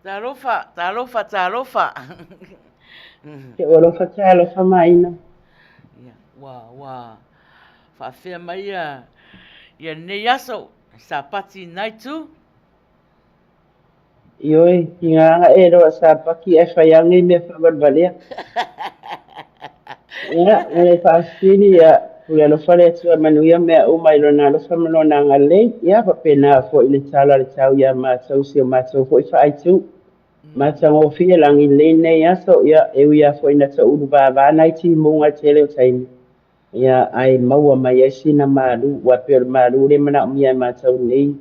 Talofa, talofa, talofa. Ke ua alofa talofa maina. Ia, ua, ua faafea mai ia, ia lenei aso, Sapati naitu. Ioe, tigaga e loa Sapaki ae fai lava nei mea faavalevalea. Ia, o le faafesili, ia, pule alofa le Atua e manuia mea uma i Lona alofa ma Lona agalelei. Ia, faapena foi le tala a le tau iā matou, si o matou foi faaitu. Matagofie lagi lelei lenei aso, ia, e ui lava foi ina toulu vāvā nai timuga i le tele o taimi, ia, ae maua mai ai sina malu, aua pei o le malu lea e manaomia e matou i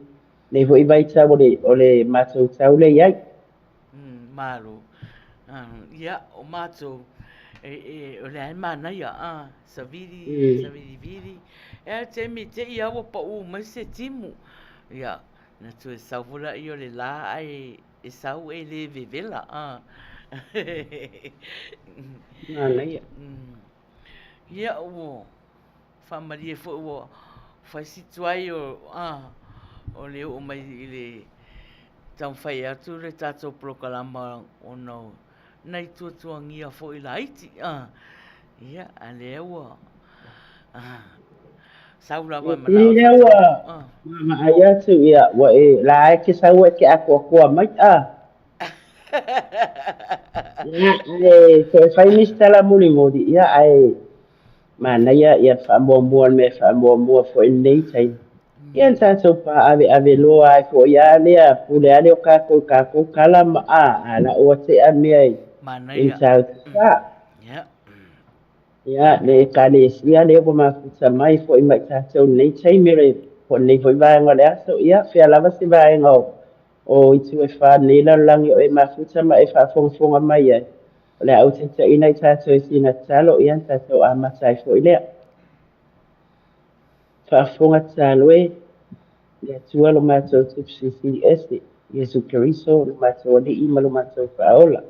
lenei foi vaitau o le, o le matou tau lea i ai. Malo. Ia, o matou, e, e, o lea e manaia, a, savili, savili vili. E a taimi te i a ua paʻū mai se timu. Ia, na toe sau foi laia o le lā ae e sau e le vevela, a. Manaia. Ia, ua faamalie foi ua fai si tuai o, a, o le oo mai i le taumafai atu le tatou polokalama ona o nai tuatuagia foi laiti, a, ia, a lea ua, a, sau lava e manao e lea faatau, ua a. vaavaai atu, ia, ua e, la e te sau e te atoatoa mai, a. Ia, ae toe fai nisi tala mulimuli, ia, ae manaia ia faamuamua le mea e faamuamua foi i lenei taimi. Ia na tatou paʻaveʻave loa ai foi lava lea pule lava lea o kākou i kākou kala ma a, a la ua tea mea i i Manaia. Matautu Sa. Ia. Ia, le Ekalesia lea ua mafuta mai foi ma i tatou i lenei taimi o le po o lenei foi vaega o le aso. Ia, fea lava se vaega o o itu e fā o lenei lalolagi o e mafuta ma e faafogafoga mai ai, o le a ou taitaiina i tatou i sina tatalo, ia na tatou amata ai foi lea. Faafofoga tatalo e, le Atua lo matou Tupu Silisili Ese, Iesu Keriso, lo matou Alii ma lo matou Faaola.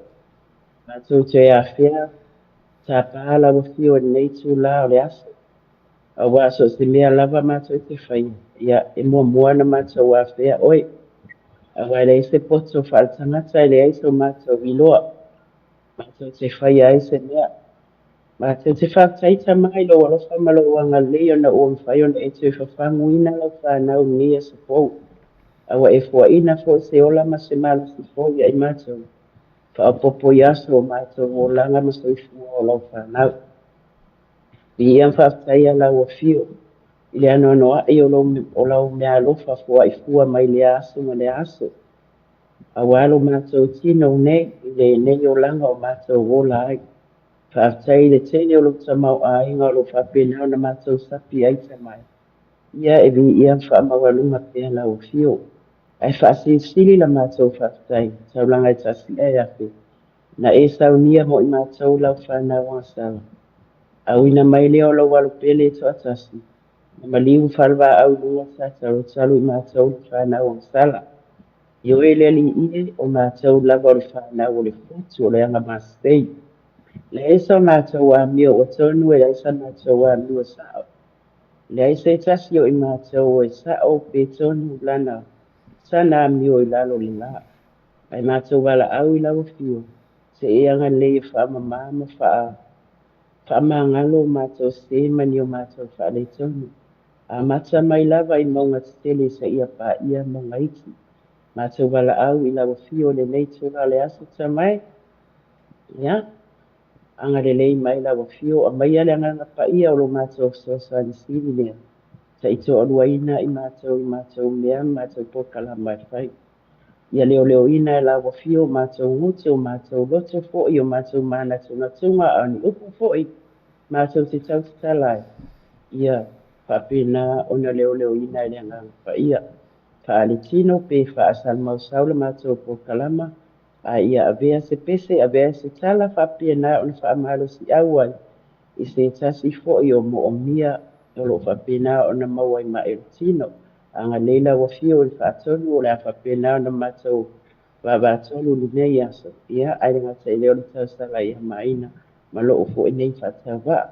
Matou te afea, tapa lau Afio i lenei itulā o le aso, aua so o se mea lava matou te faia, ia, e muamua ona matou afea Oe, aua e leai se poto faaletagata, e leai so matou iloa, matou te faia ai se mea. Matou te faafetai Tama i Lou alofa ma Lou agalelei ona ua mafai ona e toe fafaguina lau fanau i lenei aso fou, a ua e fuaina foi se ola ma se malosi fou ia i matou. Faaopoopo i aso o matou olaga ma soifua o lau fanau. Viia ma faafetaia lau Afio i le anoanoai o lou, o lau meaalofa foai fua mai lea aso ma lea aso, aua lo matou tino nei i lenei olaga o matou ola ai. Faafetai i le tele o lou tamaoaiga o lo o faapena ona matou sapi ai Tama e. Ia e viia ma faamaualuga pea lau Afio. Ae faasilisili la matou faafetai, taulaga e tasi ae afe, na e saunia mo i matou lau fanau agasala. Auina mai lea o lou Alo pele e toatasi, na maliu ma falevaau i luga sa talutalu i matou le fanau agasala. Ioe le Alii e, o matou lava o le fanau o le fotu o le agamasei. Leai so matou amio ua tonu e leai sa matou amio sa'o. Leai se tasi o i matou e sa'o pe tonu lana sana amio i lalo o le lā. Ae matou valaau i lau Afio, se i e agalelei e faamamā ma faamagalo o matou sē ma ni o matou faaletonu. Amata mai lava i mauga tetele seia paia mauga iti. Matou valaau i lau Afio i lenei itula o le aso Tama e. Ia, agalelei mai lau Afio, aumaia le Agaga Paia o lo matou fesoasoani sili lea, taitoaluaina i matou i matou mea ma matou polokalama e fai. Ia leoleoina e lau Afio o matou gutu, o matou loto foi, o matou manatunatuga, a o ni upu foi matou te tautatala ai, ia faapena ona leoleoina e le Agaga Paia. Faaletino pe faasalamausau le matou polokalama, a ia avea se pese, avea se tala faapena ona faamalosiau ai i se tasi foi o moomia o loo faapena ona maua i mai o le tino. Agalelei lau Afio i le faatonu o le a faapena ona matou vavatolu i lenei aso. Ia, ae le gata i lea o le tausala ia Maina ma lou foi nei faatauvaa.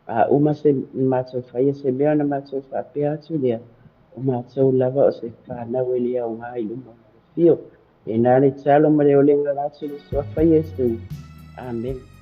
A uma se matou faia se mea ona matou faapea atu lea, o matou lava o se fanau e le aoga i luma o lau Afio. E na le tatalo ma le olega ala atu i le Suafa Iesu. Amene.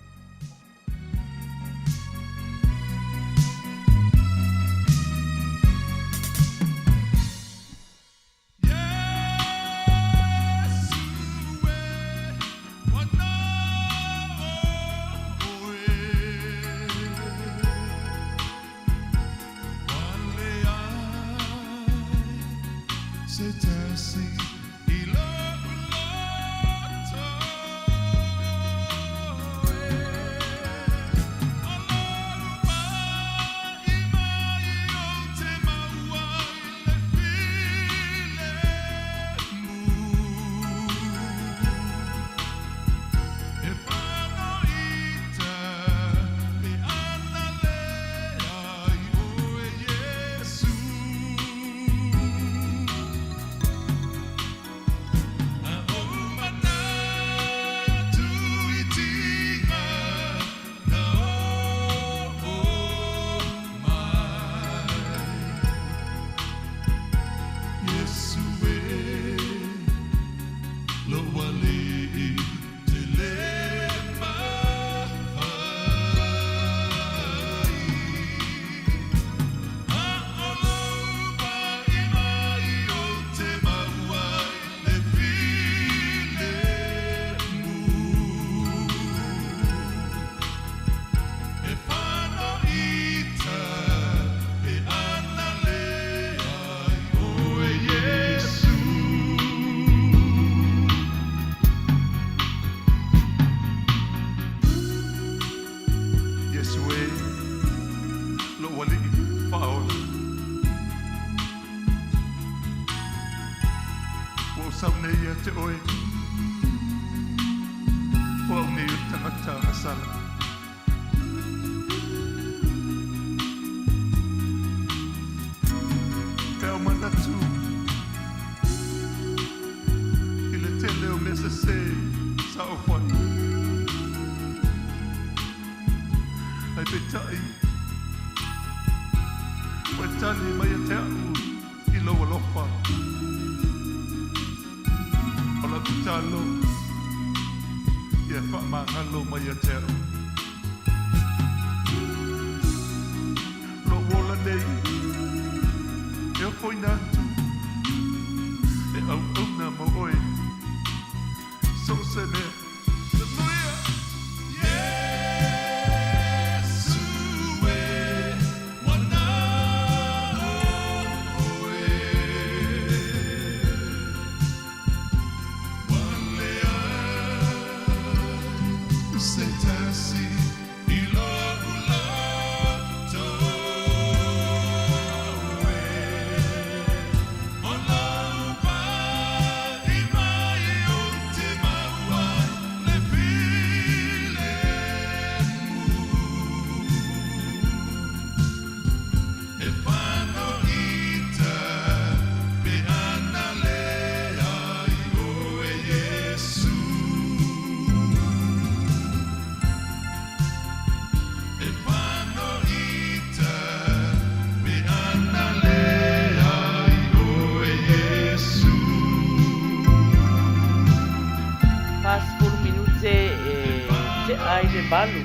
ai le 8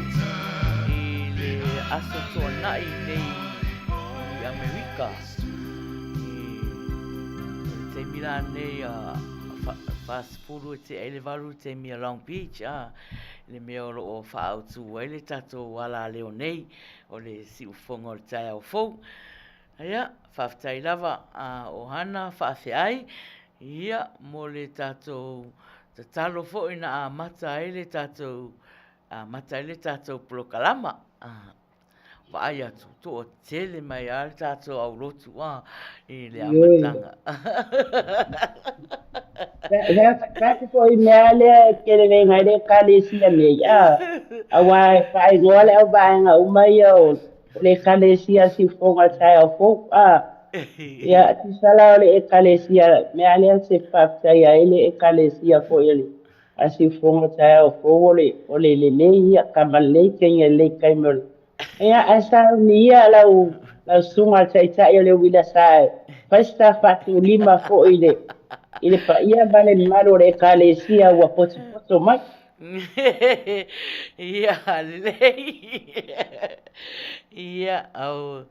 i le Aso Tuanai nei i Amerika. I le taimi la nei a 40 e tea i le 8 i le taimi a Long Beach, a, le mea o lo o faaautu ai le tatou alaleo nei o le siufofoga o le taeao fou. Ia, faafetai lava a Ohana faafeai, ia, mo le tatou tatalo foi na amata ai le tatou, amata ai le tatou polokalama. Vaai atu, toatele mai lava le tatou aulotu i le amataga. Faafetai foi i mea lea e tele nei nai le Ekalesia nei, a, aua e faaigoa le auvaega uma ia o le Ekalesia Siufofoga Taeao Fou, a. Ia, tusa la o le Ekalesia, mea lea te faafetaia ai le Ekalesia foi o le a Siufofoga Taeao Fou o le, o le lelei ia, kama lelei kenya lelei taimi o le Ia, ae sauni ia lau, lau susuga le taitai o le uila sa e fai se ta faatulima foi i le, i le paia ma le mamalu o le Ekalesia ua potopoto mai. Ia, lelei. Ia, au,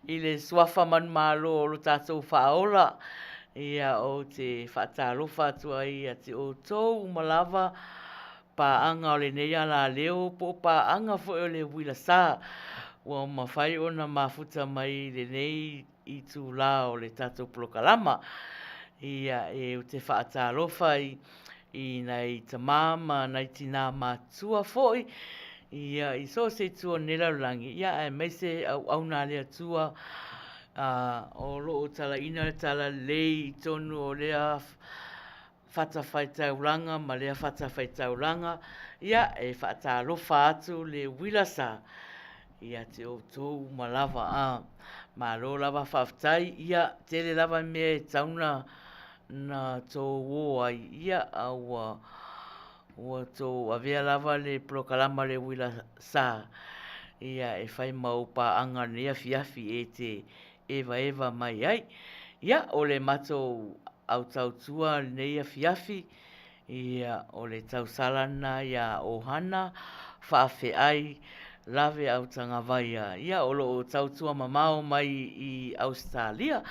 i le suafa manumalo o lo tatou faaola, ia, ou te faatalofa atu ai ia te outou uma lava, paaga o lenei alaleo po o paaga foi o le uila sa ua mafai ona mafuta mai i lenei itulā o le tatou polokalama. Ia, e ou te faatalofa i i nai tamā ma nai tinā matua foi, ia, i so o se itu o lenei lalolagi, ia, aemaise auauna a le Atua, a, o lo o talaina le talalelei i totonu o lea fatafaitaulaga ma lea fatafaitaulaga, ia, e faatalofa atu le uila sa ia te outou uma lava. A, malo lava faafetai, ia, tele lava mea e tatau na, na tou o ai, ia, a ua, ua tou avea lava le polokalama le uila sa, ia, e fai ma ou paaga i lenei afiafi e te evaeva mai ai. Ia, o le matou autautua lenei afiafi, ia, o le tausala lena iā Ohana Faafeai Lave Autagavaia, ia, o lo o tautua mamao mai i Ausetalia,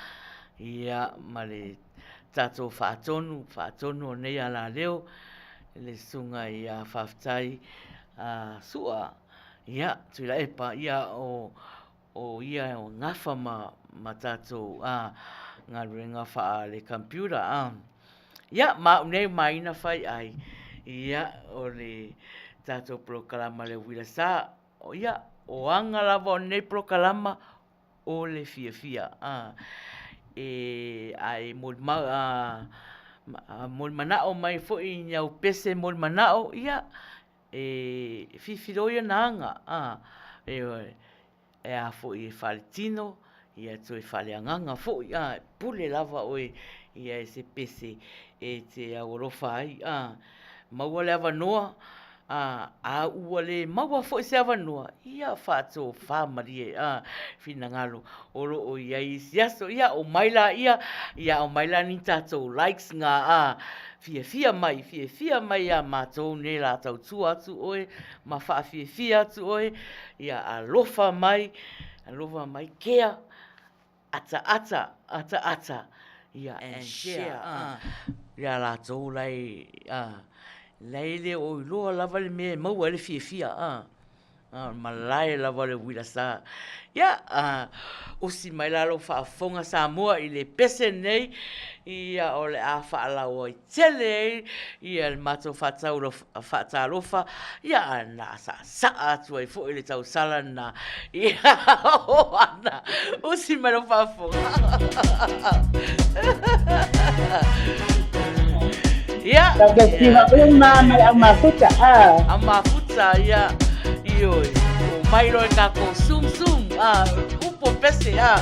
ia, ma le tatou faatonu, faatonu o lenei alaleo, le susuga ia Faafetai Su'a, ia, Tuilaepa, ia, o O ia e gafa ma ma tatou a galuega faale-computer a. Ia, ma au nei maina fai ai, ia, o le tatou polokalama le uila sa, ia, o aga lava o lenei polokalama, o le fiafia. A, e, a e molimau, a, molimanao mai foi i ni au pese molimanao, ia, e filifiloi ana aga, a, ioe, e a foi e faaletino, ia toe faaleagaga foi, a, e pule lava oe ia i se pese e te aualofa ai, a, maua le avanoa, a, a ua le maua foi se avanoa, ia faatofa malie, a, finagalo o lo o i ai isi aso. Ia, omai laia, ia aumai la ni tatou likes ngā, a, fiafia mai, fiafia mai iā matou nei la tautua atu oe ma faafiafia atu oe, ia alofa mai, alofa mai, kea, ataata, ataata, ia and share, a, iā latou la e, a, la e le o iloa lava le mea e maua ai le fiafia, a. Malae lava le uila sa. Ia, usi mai la lou faafofoga Samoa i le pese nei, ia o le a faalauaitele ai ia le matou faatalofa, ia na saasaa atu ai foi le tausala lena. Ia, Oana, usi mai lou faafofoga. Ia. Tau ke siva uma ma le au mafuta, ah. Au mafuta, ia. Ioe. O mai loa i kākou sum sum, ah. Upo pese, ah.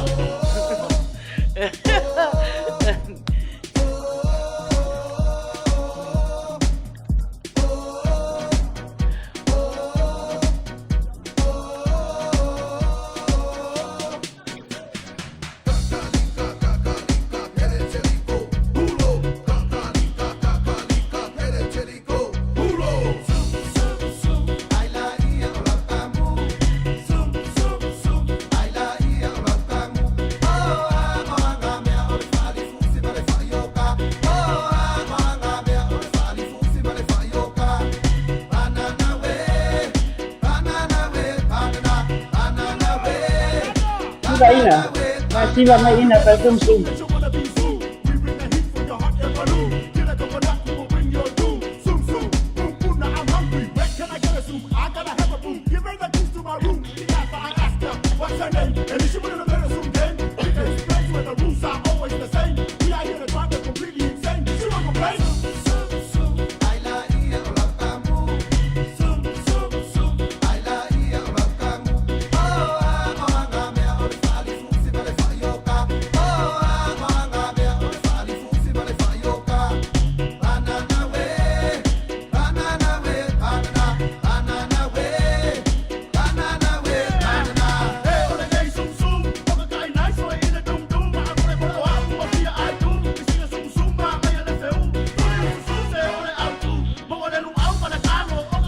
Faasiva ina. Faasiva mai ina pa sum sum.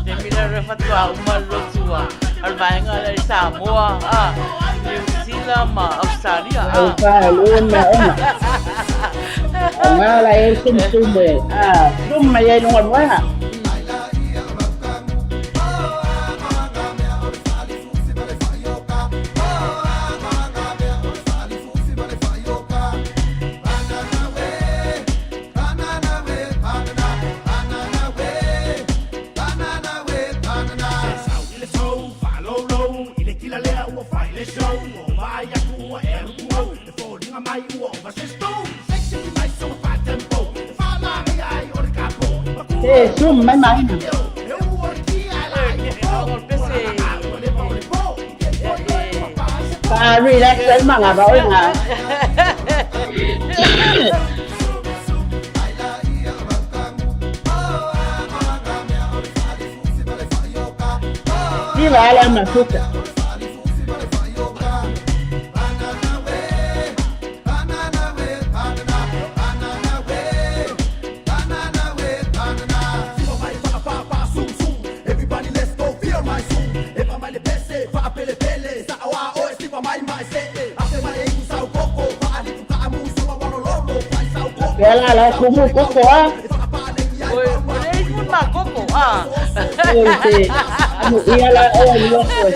Te mila re fatua uma lotua al vaenga le Samoa a New Zealand ma Australia a. Au fa lo ma ona. Nga la e sum sum e. A sum mai ai lunga moa. E sum mai mai na. Pa relax al mga ba o nga. Viva la mafuta. Pela la kumu koko a. Oi, oi, ma koko a. Oi te. Anu ia la o lua koe.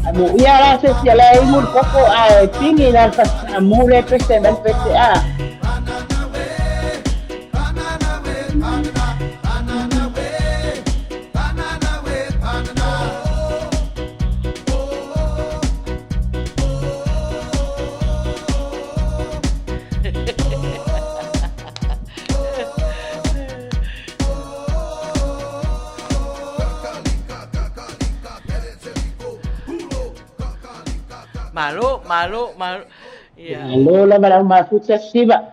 Anu ia la se si ala i mur koko a e tingi la fa mure pese mel pese a. Malo, malo, malo. Ia. Malo lava lau mafuta siva.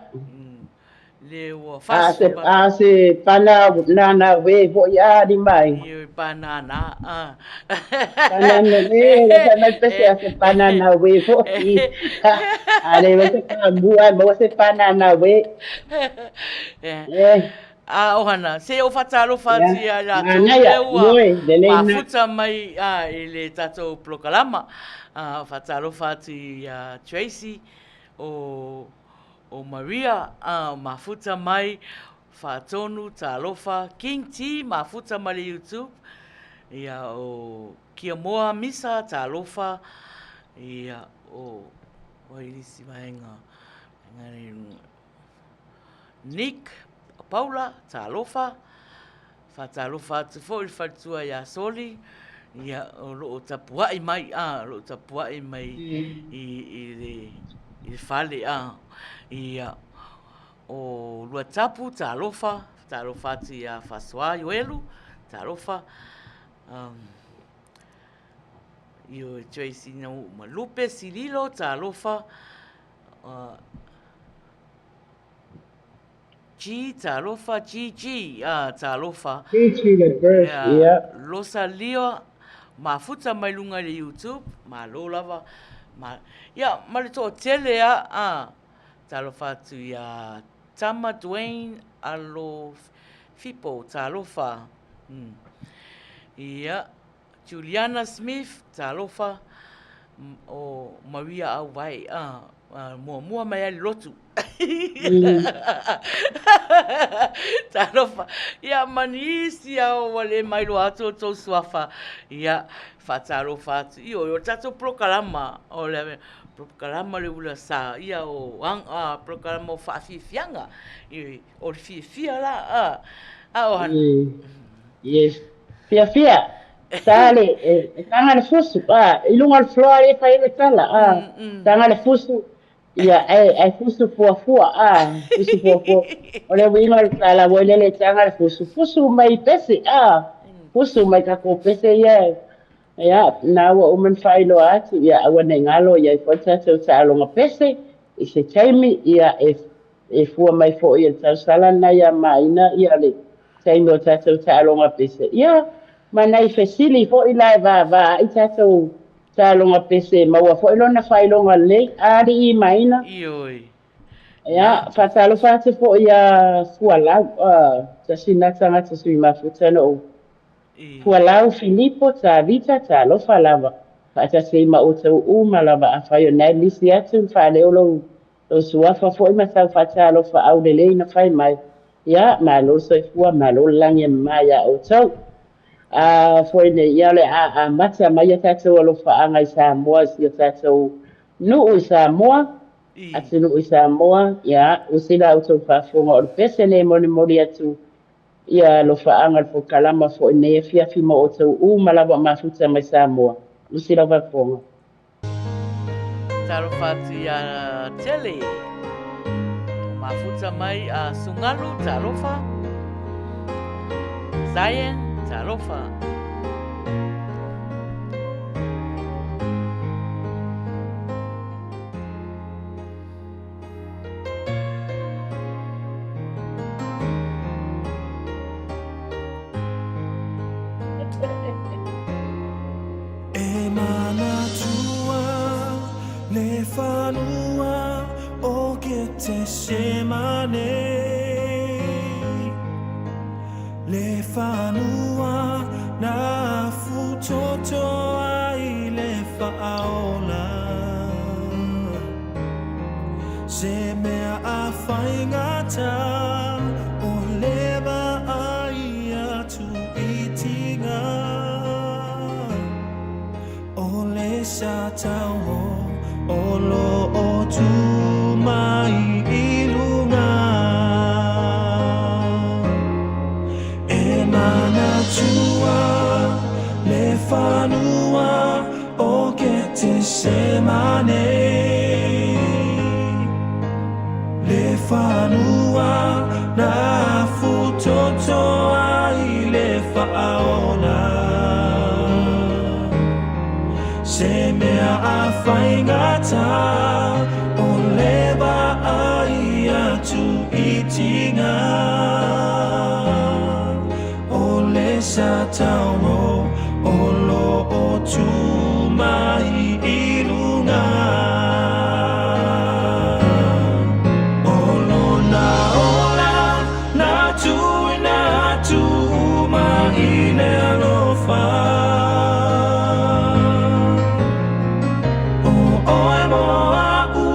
Le ua A fasu se a se pana nana we ho ia ni mai. I banana. A. Banana we la fa mai pese a se banana we ho i. A le we se ka mua mo se banana we. Eh. A ohana, se o whatalofa atu ia rātou, Manaia, le ua ioe, lelei na. mafuta mai a, i le tātou polokalama. A, whatalofa atu ia Tracy, o, o Maria, a, mafuta mai, whatonu, talofa, King T, mafuta mai le YouTube, ia o Kiamoa Misa, talofa, ia o, o Ilisi Vaenga, engari, Nick, Paula, talofa, whatalofa atu foi le faletua ia Soli, ia o loo tapuai mai, a, o loo tapuai mai i, i le, i le fale, a, ia o Luatapu, talofa, talofa atu ia Fasoa Ioelu, talofa, i o Tracy Nau Malupe, Sililo, talofa, G, talofa, GG, ah, talofa. GG the birth, Yeah. yeah. Rosalia, mafuta mai lunga i le YouTube, malo lava. Ma, ia, ma le toatele a, ah, talofa atu ia Tama Dwayne Alo Fipo, talofa. Ia, Juliana Smith, talofa, o Maria Auvae, ah, muamua mai ai le lotu. Talofa. Ia, ma nisi lava ua le mailoa atu o outou suafa. Ia, faatalofa atu. Ioe, o le tatou polokalama, o le polokalama o le ula sa, ia, o polokalama o faafiafiaga. O le fiafia la, a, a o hana. Yes. Fiafia. Sa le, e taga le fusu, a, i luga o le floor e fai ai le tala, a, taga le fusu, ia, ae fusu fuafua, a, fusu fuafua. O le uiga o le tala foi lele e taga le fusu, fusu mai pese, a, fusu mai tatou pese ia, ia, na ua uma ona faailoa atu, ia aua ne i galo i ai foi le tatou taaloga pese i se taimi, ia, e E fua mai foi e le tausala lena ia Maina ia le taimi o tatou taaloga pese. Ia, ma nai fesili foi la e vaavaai tatou taaloga pese e maua foi lona faailoga lelei. A alii Maina? Ioe. Ia, faatalofa atu foi ia Fualau, tasi lena tagata sui mafuta na ou Fualau Filipo Tavita talofa lava faatasi ai ma outou uma lava afai o nae misi atu na faaleo lou lou suafa foi ma sau faatalofa aulelei na fai mai ia malo le soifua malo le lagi e mama ia outou a foi nei ia o le a amata mai a tatou alofaaga i Samoa i si o tatou nuu i Samoa atunuu i Samoa ia usi la outou faafofoga o le pese nei e molimoli atu Ia alofaaga le polokalama foi nei afiafi mo outou uma lava o mafuta mai Samoa. Usi lau faafofoga. Talofa atu ia Tele. O mafuta mai a Sugalu, talofa. Zion, talofa. E manatua le fanua o Getesemane Le fanua na futoto ai le faaola Se mea a faigata o le vaai atu i tiga O le sa tau o lo o tu mai i luga E manatua le fanua o Getesemane Le fanua na futoto ai le faaola Se mea a faigata o le vaai atu i tiga O le sa tau o lo o tu mai i luga O lona ola na tuuina atu uma i le alofa O oe mo a'u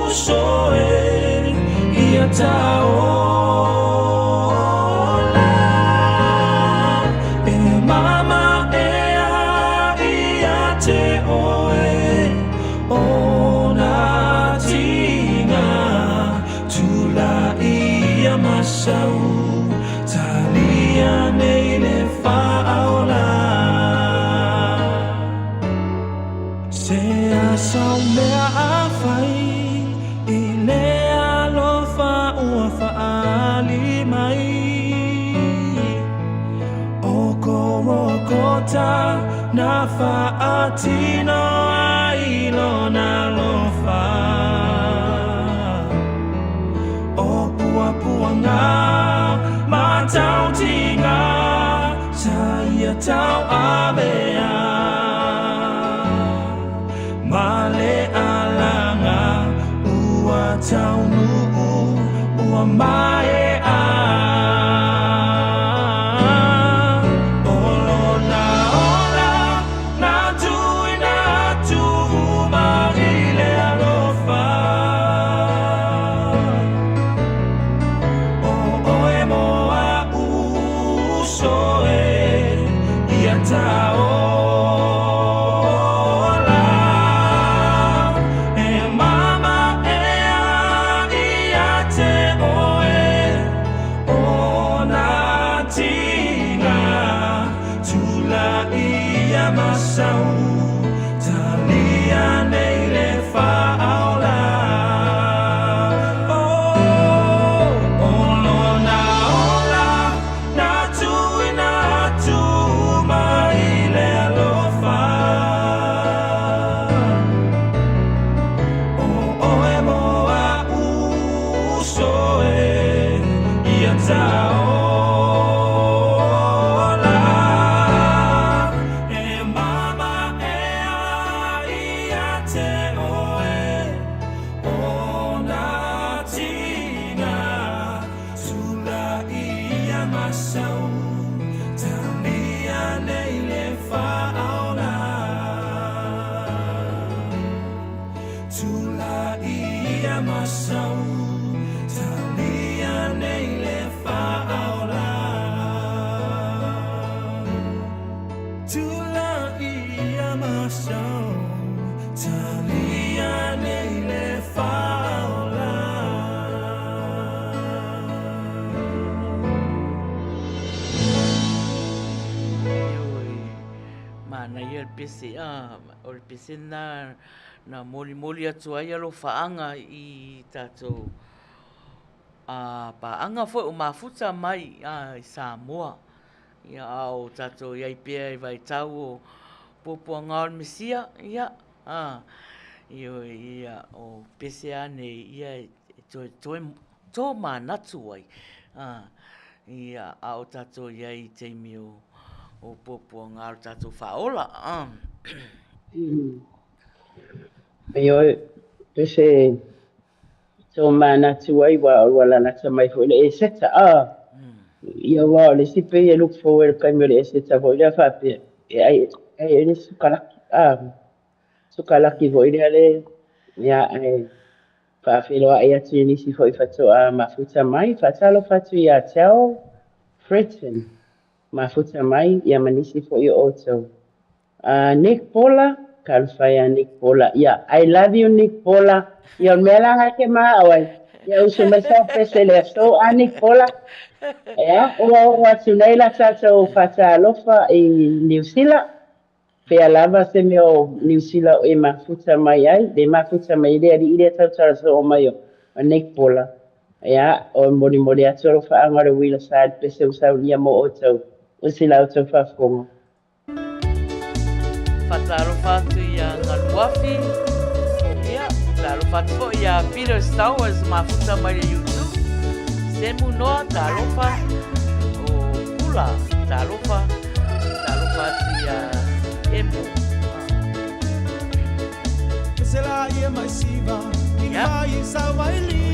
uso e ia ta ola E mama ea ia te oe o na tiga Tula'i ia masau Talia nei le faaola Se asa o mea a fai i le alofa ua faaali mai O Korokota na faatino ai lona alofa O puapuaga ma tautiga sa ia tauavea Ma le alaga ua taunuu ua maea O lona ola na tuuina atu uma i le alofa. Talia nei le faaola. Oh, o lona ola na tuuina atu mai le alofa. O oe mo a'u uso e, ia taola. E mamae a ia te oe o na tina tula'i ia masau talia nei le faaola. Tula'i ia masau talia nei le faaola. Tula'i ia masau talia nei le faaola. Ioe, manaia le pese, a, o le pese lena na molimoli atu ai alofaaga i tatou paaga foi o mafuta mai i Samoa. Ia, a o tatou i ai pea i vaitau o puapuaga o le Mesia, ia, a, ioe, ia, o pese lava nei, ia, e toe, toe tomanatu ai, a, ia, a o tatou i ai i taimi o, o puapuaga o le tatou faaola, a. Ioe, pese tomanatu ai ua lalata mai foi le Eseta, a. Ia aua o le isi pei e look forward i le taimi o le Eseta foi lea faapea e ai ai le sukalaki, a. Sukalaki foi lea le ia ae faafeiloai atu i nisi foi faatoa mafuta mai. Faatalofa atu ia Teo Fredson mafuta mai ia ma nisi foi o outou. Nick Pola, talofa ia Nick Pola. Ia, I love you Nick Pola. Ia o le mea la lena e te maʻaʻo ai. Ia usu mai sau pese i le aso a Nick Pola. Ia, ua oo atu nei la tatou faatalofa i Niu Sila. Pea lava se mea o Niu Sila o e mafuta mai ai, le mafuta mai ai le alii lea tautala soo mai o Nick Pola. Ia, o molimoli atu alofaaga o le uila sa i le pese ua saunia mo outou, usi la outou faafofoga. Faatalofa atu ia Galuafi, ia, talofa atu foi ia Peter Stowers mafuta mai le YouTube, Semu Noa, talofa, o Pula, talofa, talofa atu ia Emo. Ia,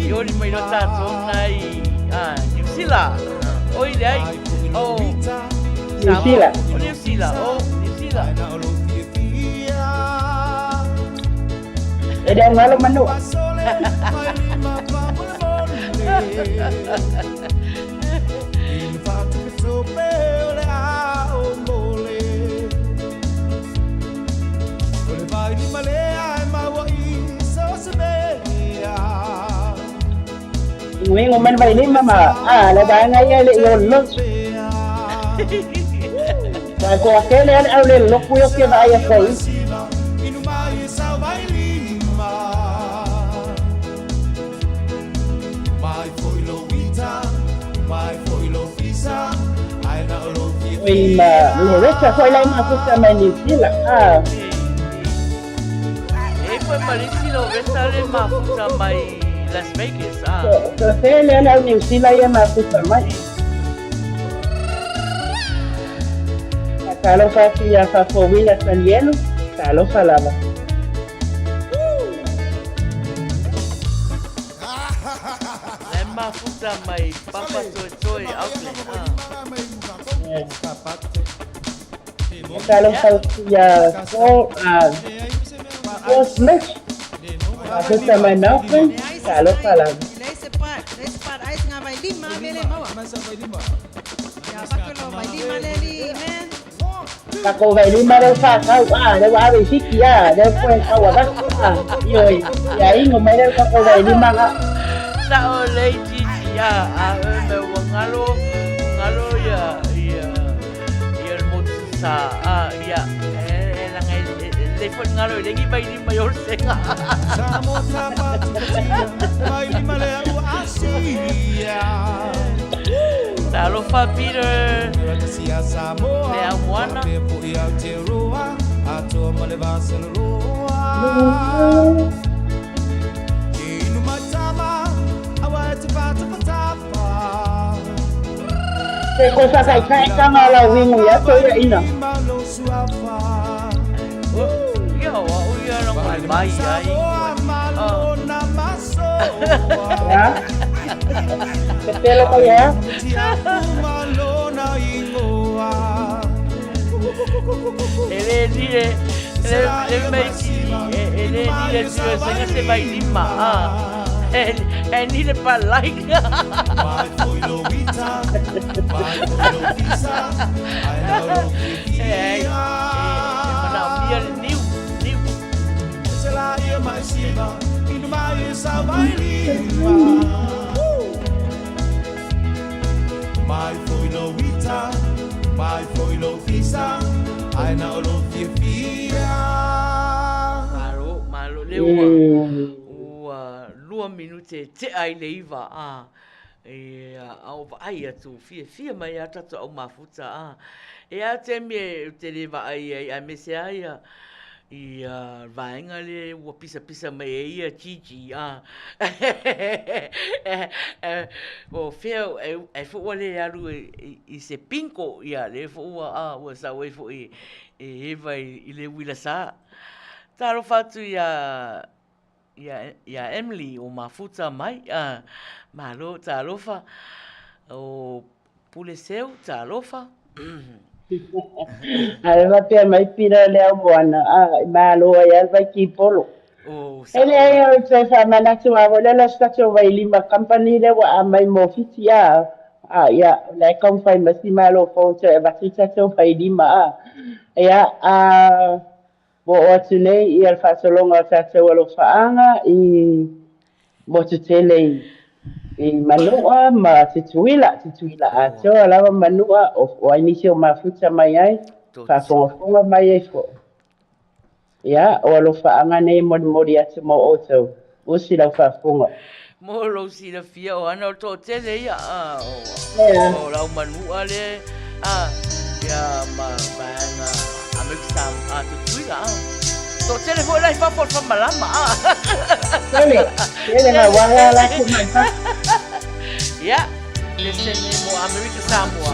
ioli mai loa tatou na i Niu Sila. Oi leai, o Niu Sila. O Niu Sila, o Niu Sila. E le galo manua. Ingoingo mai le vailima ma a le vaega ia e le i o lotu. Ua toatele lava le au le loku ia ou te vaai atu ai. Oi ma Loretta foi la e mafuta mai Niu Sila. Ah. E foi ma le isi Loretta le mafuta mai Las Vegas. Ah. Toatele lava le au Niu Sila ia mafuta mai. Talofa atu ia Fafouina Tanielu, talofa lava. La e mafuta mai Papa Toetoe Auckland. Talofa atu ia Paul Smith, mafuta mai Melbourne, talofa lava. Kako vailima lea ua fatau, a, lea ua ave i Fiti, a, lea ua koe tau avatu, a, ioe, ia ingo mai lea kako vailima ga. Sao lei Gigi, a, a, me ua galo, galo ia, ia, ia le motu sa, a, ia, e, e laga e lelei foi le galo e leai ni vailima i Olosega. Talofa Peter. Le au moana. Se koe whakaitāitanga o lau ingo ia te ia ina. Ia o au ia na mai mai ai. Ia. Te pelo ka ia. E le ni le le le mei e le ni le tio senga se vai lima. E ni le pa like. E manaomia le niu, niu. Malo, malo, le ua, ua lua minute e tea i le iva, a, e, a o vaai atu, fiafia mai a tatou au mafuta, a. E a taimi e te le vaai ai, aemaise lava ia, ia vaega lea ua pisapisa mai ai ia Gigi, a. O fea, ai foi ua le alu i se bingo, ia lea foi ua, a, ua sau ai foi e Eva i le uila sa. Talofa atu iā ia Emily o Mafuta mai, a, malo talofa. O Pule Seu, talofa. A le faapea mai Pita le au moana, a, i malo ai lava le vaikipolo. O, E sao leai, la. o toe faamanatu lava foi lea la se tatou vailima company lea ua aumai mo Fiti, a, a, ia, o la e taumafai mai si malo fou e toe avatu i tatou vailima, a. Ia, a, Ua oo atu nei ia le faasologa o tatou alofaaga i motu tele i Manua ma Tutuila, Tutuila atoa lava Manua, o ai nisi o mafuta mai ai, faafogafoga mai ai foi. Ia, o alofaaga nei e molimoli atu mo outou, usi lau faafofoga. Mo lou silafia o ana o le toatele ia, o lau manua le ia ma vaega Amerika Samoa, Tutuila. Toatele foi la i fafo o le famalama. Tele, tele ngā wāhea la te mai fafo. Ia, le sene mo Amerika Samoa.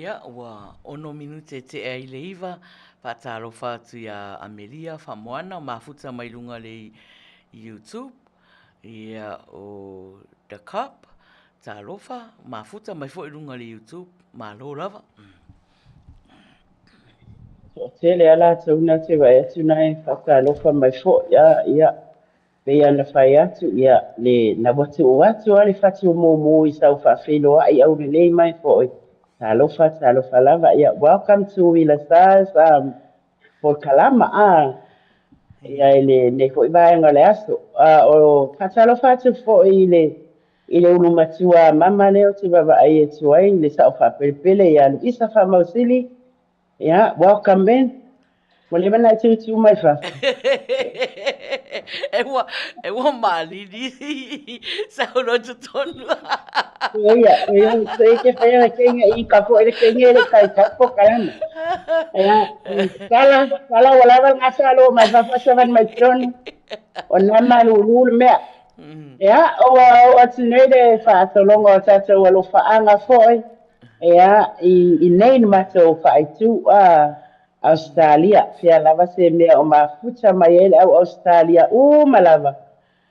Ia, ua ono minute e tea ai le iva, faatalofa atu ia Amelia Faamoana o mafuta mai luga le YouTube, ia o The Cop, talofa, mafuta mai foi luga le YouTube, malo lava. Toatele a latou na te vaai atu na e faatalofa mai foi, a ia pei ona fai atu, ia le na ua tuu atu lava le fatu mumu i sau faafeiloai aulelei mai foi. Talofa, talofa lava. Ia, welcome to Uila Stars polokalama a ia i lenei foi vaega o le aso. A o faatalofa atu foi i le ulu matua mama lea ou te vaavaai atu ai le sao faapelepele ia Luisa Faamausili. Ia, welcome in. Ua leva ona e tūtū mai fafo. E ua, e ua malili saunoa i totonu. Ia, ia, e te whai ana keinga i ka po le keinga le kai ka po kalama. Ia, tala, tala ua lava le gasa alo mai fafo sa van mai totonu. O nā malulu le mea. Ia, ua oo atu nei le faasologa o tatou alofaaga foi. Ia, i nei na matou faaitu a Ausetalia, fea lava se mea o mafuta mai ai le au Ausetalia uma lava,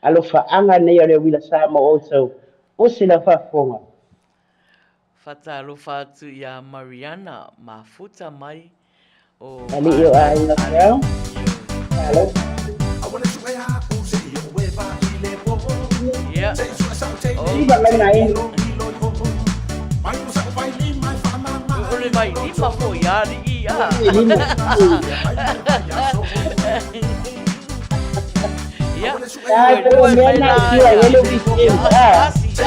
alofaaga nei o le uila sa mo outou, usi lau faafofoga. Faatalofa atu ia Mariana, mafuta mai o Alii o Aiga Feau, talofa. Ia, o. Iva mai na inu. O le vailima foi a alii a. Ia, Ai, toe pero lua e mea mai na la tia ia e le weekend. Ah. Asi a.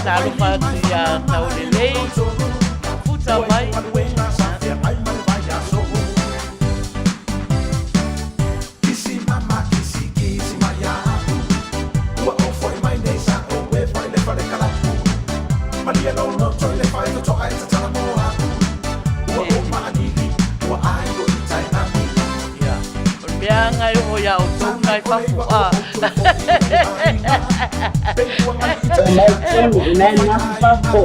Talofa atu ia Taulelei, mafuta mai. Ia, o le mea lava e oo ia outou na i fafo a. Mai tonu, nai na fafo.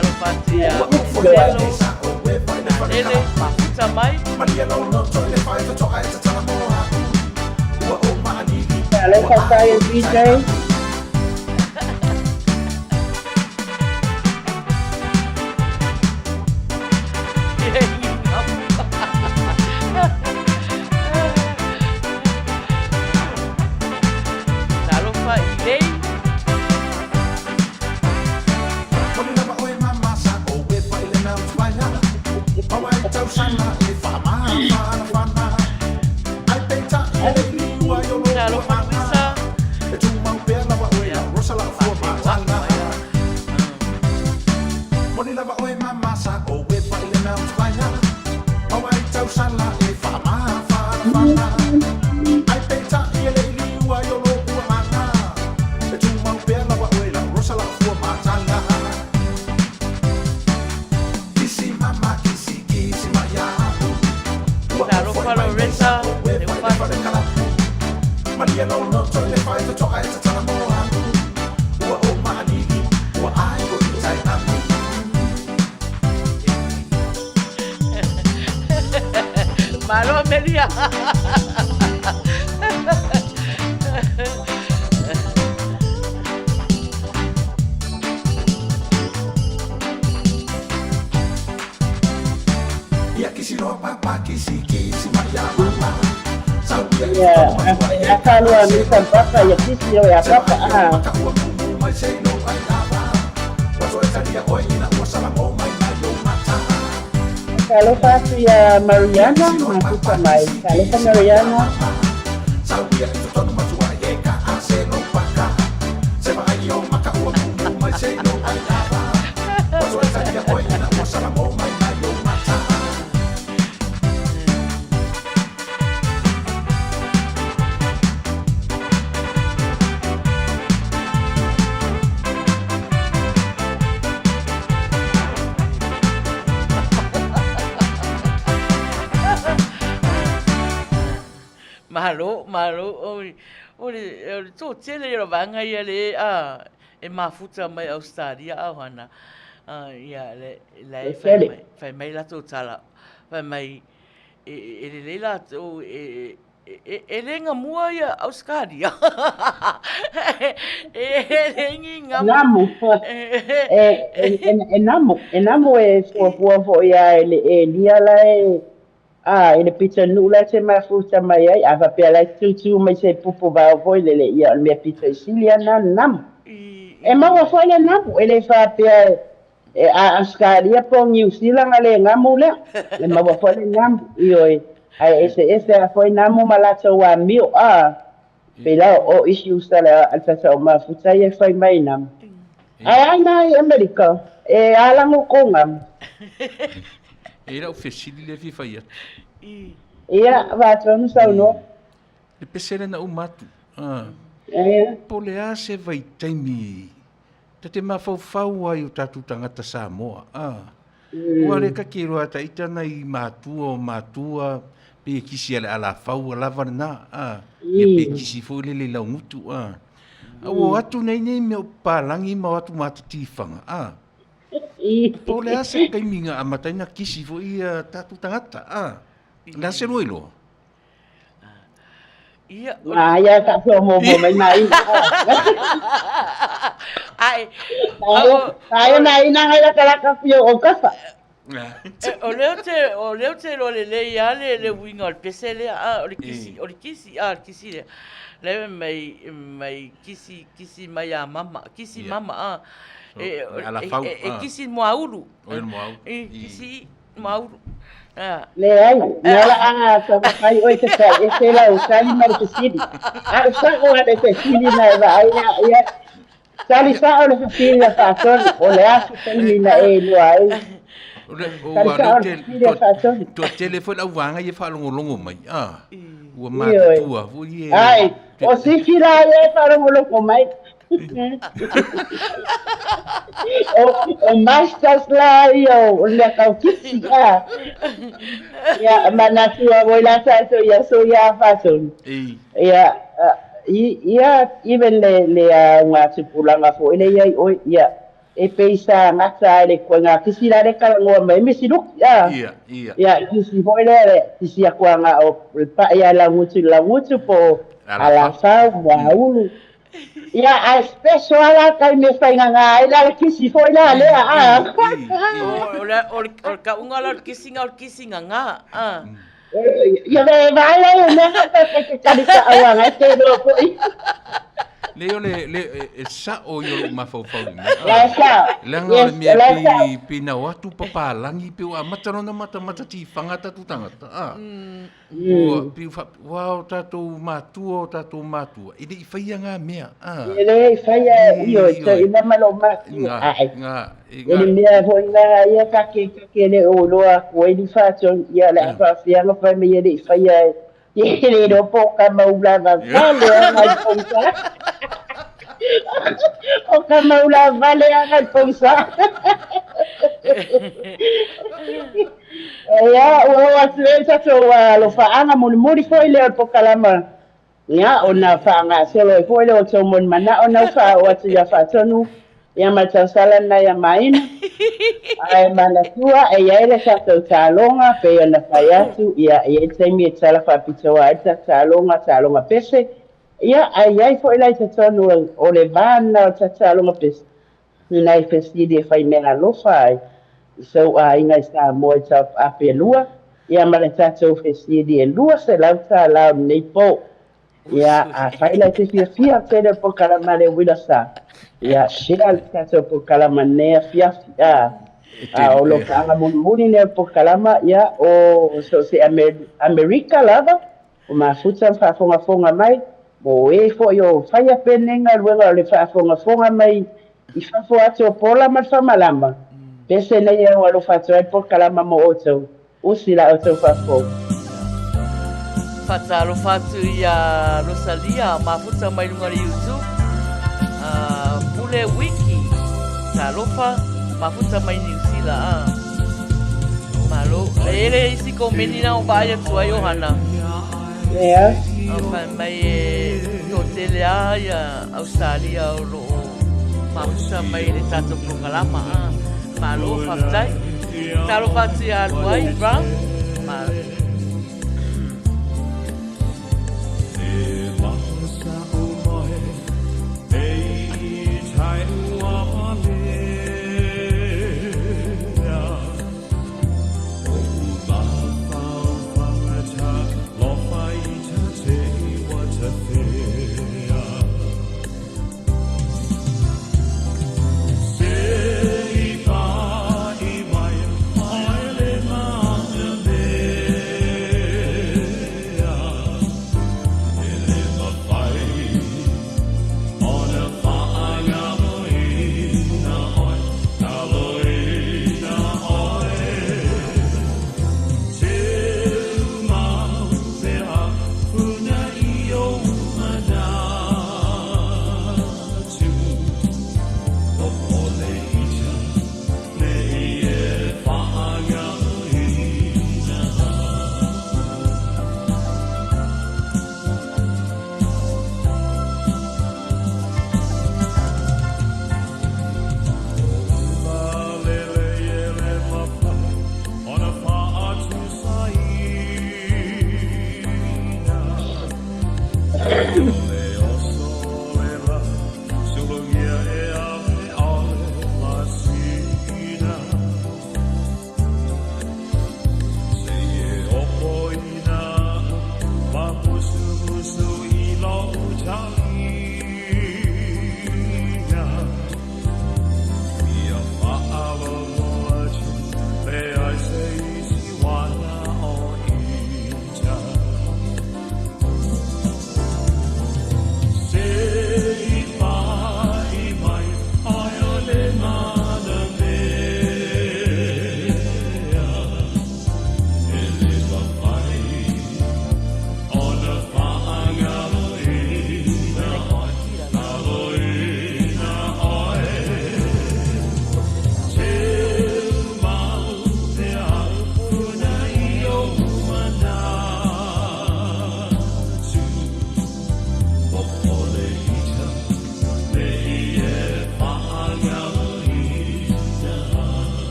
Talofa atu ia Selo, Nalele, mafuta mai. Talofa Saia DJ. Talofa i lei. Talofa Luisa. Ia, faafeiloai mai a. Talofa Loretta, Teufatu. Malo Amelia. Ia, a falua misa papa ia kisi o ia papa ah. Talofa atu ia Mariana, mafuta mai. Talofa Mariana. Malo, malo, oi, o le, o le toatele ia o vaega ia le, a, e mafuta mai Australia a o hana, a, ia, le, la e fai mai, fai mai latou tala, fai mai, e, e lelei latou, e, e, e le gamua ia Ausetalia. E le ni gamu. Namu. E, e, e namu. E namu e fuafua foi a e le elia la e a i le pitonuu la e te mafuta mai ai, a faapea la e tūtū mai se pupu vao foi lele, ia o le mea pito i sili lena le namu. E maua foi le namu, e le faapea e a Ausetalia po o Niu Sila na le namu lea, e maua foi le namu, ioe, ae eseese lava foi namu ma latou amio, a, pei la o issues a le tatou mafuta ia e fai mai namu. Ae a ina i Amerika, e alago kou namu. E i lau fesili lea e fia fai atu. Ia, Vaatonu saunoa. Le pese lea na uma atu. Po o le a se vaitaimi Ta te mafaufau ai o tatou tagata Samoa, a. Ua le ta te iloa ta ita nai matua o matua pe e kisi a le alafau ua lava lena, a. Ia pe kisi foi lele i laugutu, a. A ua o atu nei nei mea o papalagi ma o atu ma ata tifaga, a. Po o le a se taimi na amata ai na kisi foi ia tatou tagata, a. O le a se lua iloa? Ia, o... Ia faasoa muamua mai Maina. Ai, Aia Maina ngai lakalaka fia o kafa. O lea ou te, o lea ou te iloa lelei lava le, le uiga o le pese lea, a, o le kisi, o le kisi, a, le kisi lea. Lea mai, mai kisi, kisi mai ia mama, kisi mama, a. E, e, e kisi moaulu. E kisi Mauru. Leai, na la a taumafai oe e te faaese lau tali ma le fesili. A o sa'o lava le fesili na e vaai ia, ia tali sa'o le fesili a Faatonu, o le a se taimi na e iloa ai. Tali sa'o le fesili a Faatonu. Toatele foi le auvaega ia e faalogologo mai, a, ua matutua foi e. Ai, o Sifi la ia e faalogologo mai. O masters la ia o le mea tau kisi a. Ia manatu a voi la tatou ia so ia Faatonu. Ia ia even le le auga tupulaga foi le ia i oe ia e pei sa gata ai le koega kisi la le talanoa mai me siluki a. Ia ia. Ia kisi foi lea le kisi akuaga o le paʻi a laugutu i le laugutu po o alafau, muaulu. Ia, ae special lava la taimi e faigagā ai la le kisi foi la lea, a. O le, o le, o le kauga la o le kisiga, o le kisiga gā, a. Ia, ve vaai la i mea ka pe te tali ka auanga e te loa foi. Leai o le, le, e sa'o ia o lou mafaufau i mea. La e sa'o. Leaga o le mea pei, pei na o atu papalagi pei ua amata loa ona matamata tifaga tatou tagata, a. Ua pei ua faapea, ua o tatou matua, o tatou matua, e le i faia ngā mea. A. E le i faia, ioe, te ina ma lou matua. Ae. Ngā, e ngā. E le mea foi la ia ka ke, ka ke le o loa atu ai ni whātua, ia le a whawhianga whai me ia le i faia e, e le roa po ka mau lava vale a ngai pongsa. O ka mau la vale a ngai pongsa. Ia, ua oo atu ai le tatou alofaaga mulimuli foi lea o le pokalama, ia, ona faagasolo ai foi lea o outou monimanao na ua faaoo atu ia Faatonu, ia ma le tausala lena ia Maina. Ae manatua, e i ai le tatou taloga, pei ona fai atu, ia, e i ai le taimi e tala faapitoa ai le tatou taloga, taloga pese, ia, ae i ai foi la i totonu o le va lena o le tatou taloga pese, Ni nai fesili e fai meaalofa ai i sou aiga i Samoa i tauape lua, ia ma le tatou fesili e $200 o lenei po. Ia, afai la e te fiafia tele o polokalama a le uila sa, ia share le tatou polokalama lenei afiafi, a. A o lo faaga mulimuli lea o le polokalama, ia, o so o se Amerika lava, O mafuta ma faafogafoga mai, mo e foi o faia penei galuega o le faafogafoga mai i fafo atu o Pola ma le Famalama, pese nei au alofa atu ai le polokalama mo outou, usi la outou faafofoga. Faatalofa atu ia Rosalia mafuta mai luga o le YouTube. Pule Wiki, talofa mafuta mai Niu Sila. Malo. E le isi komeni na o vaai atu ai o hana. Ea. Fai mai e toatele lava ia Ausetalia o lo o mafuta mai i le tatou polokalama. Malo faafetai. Talofa atu ia Luai Brown. Malo.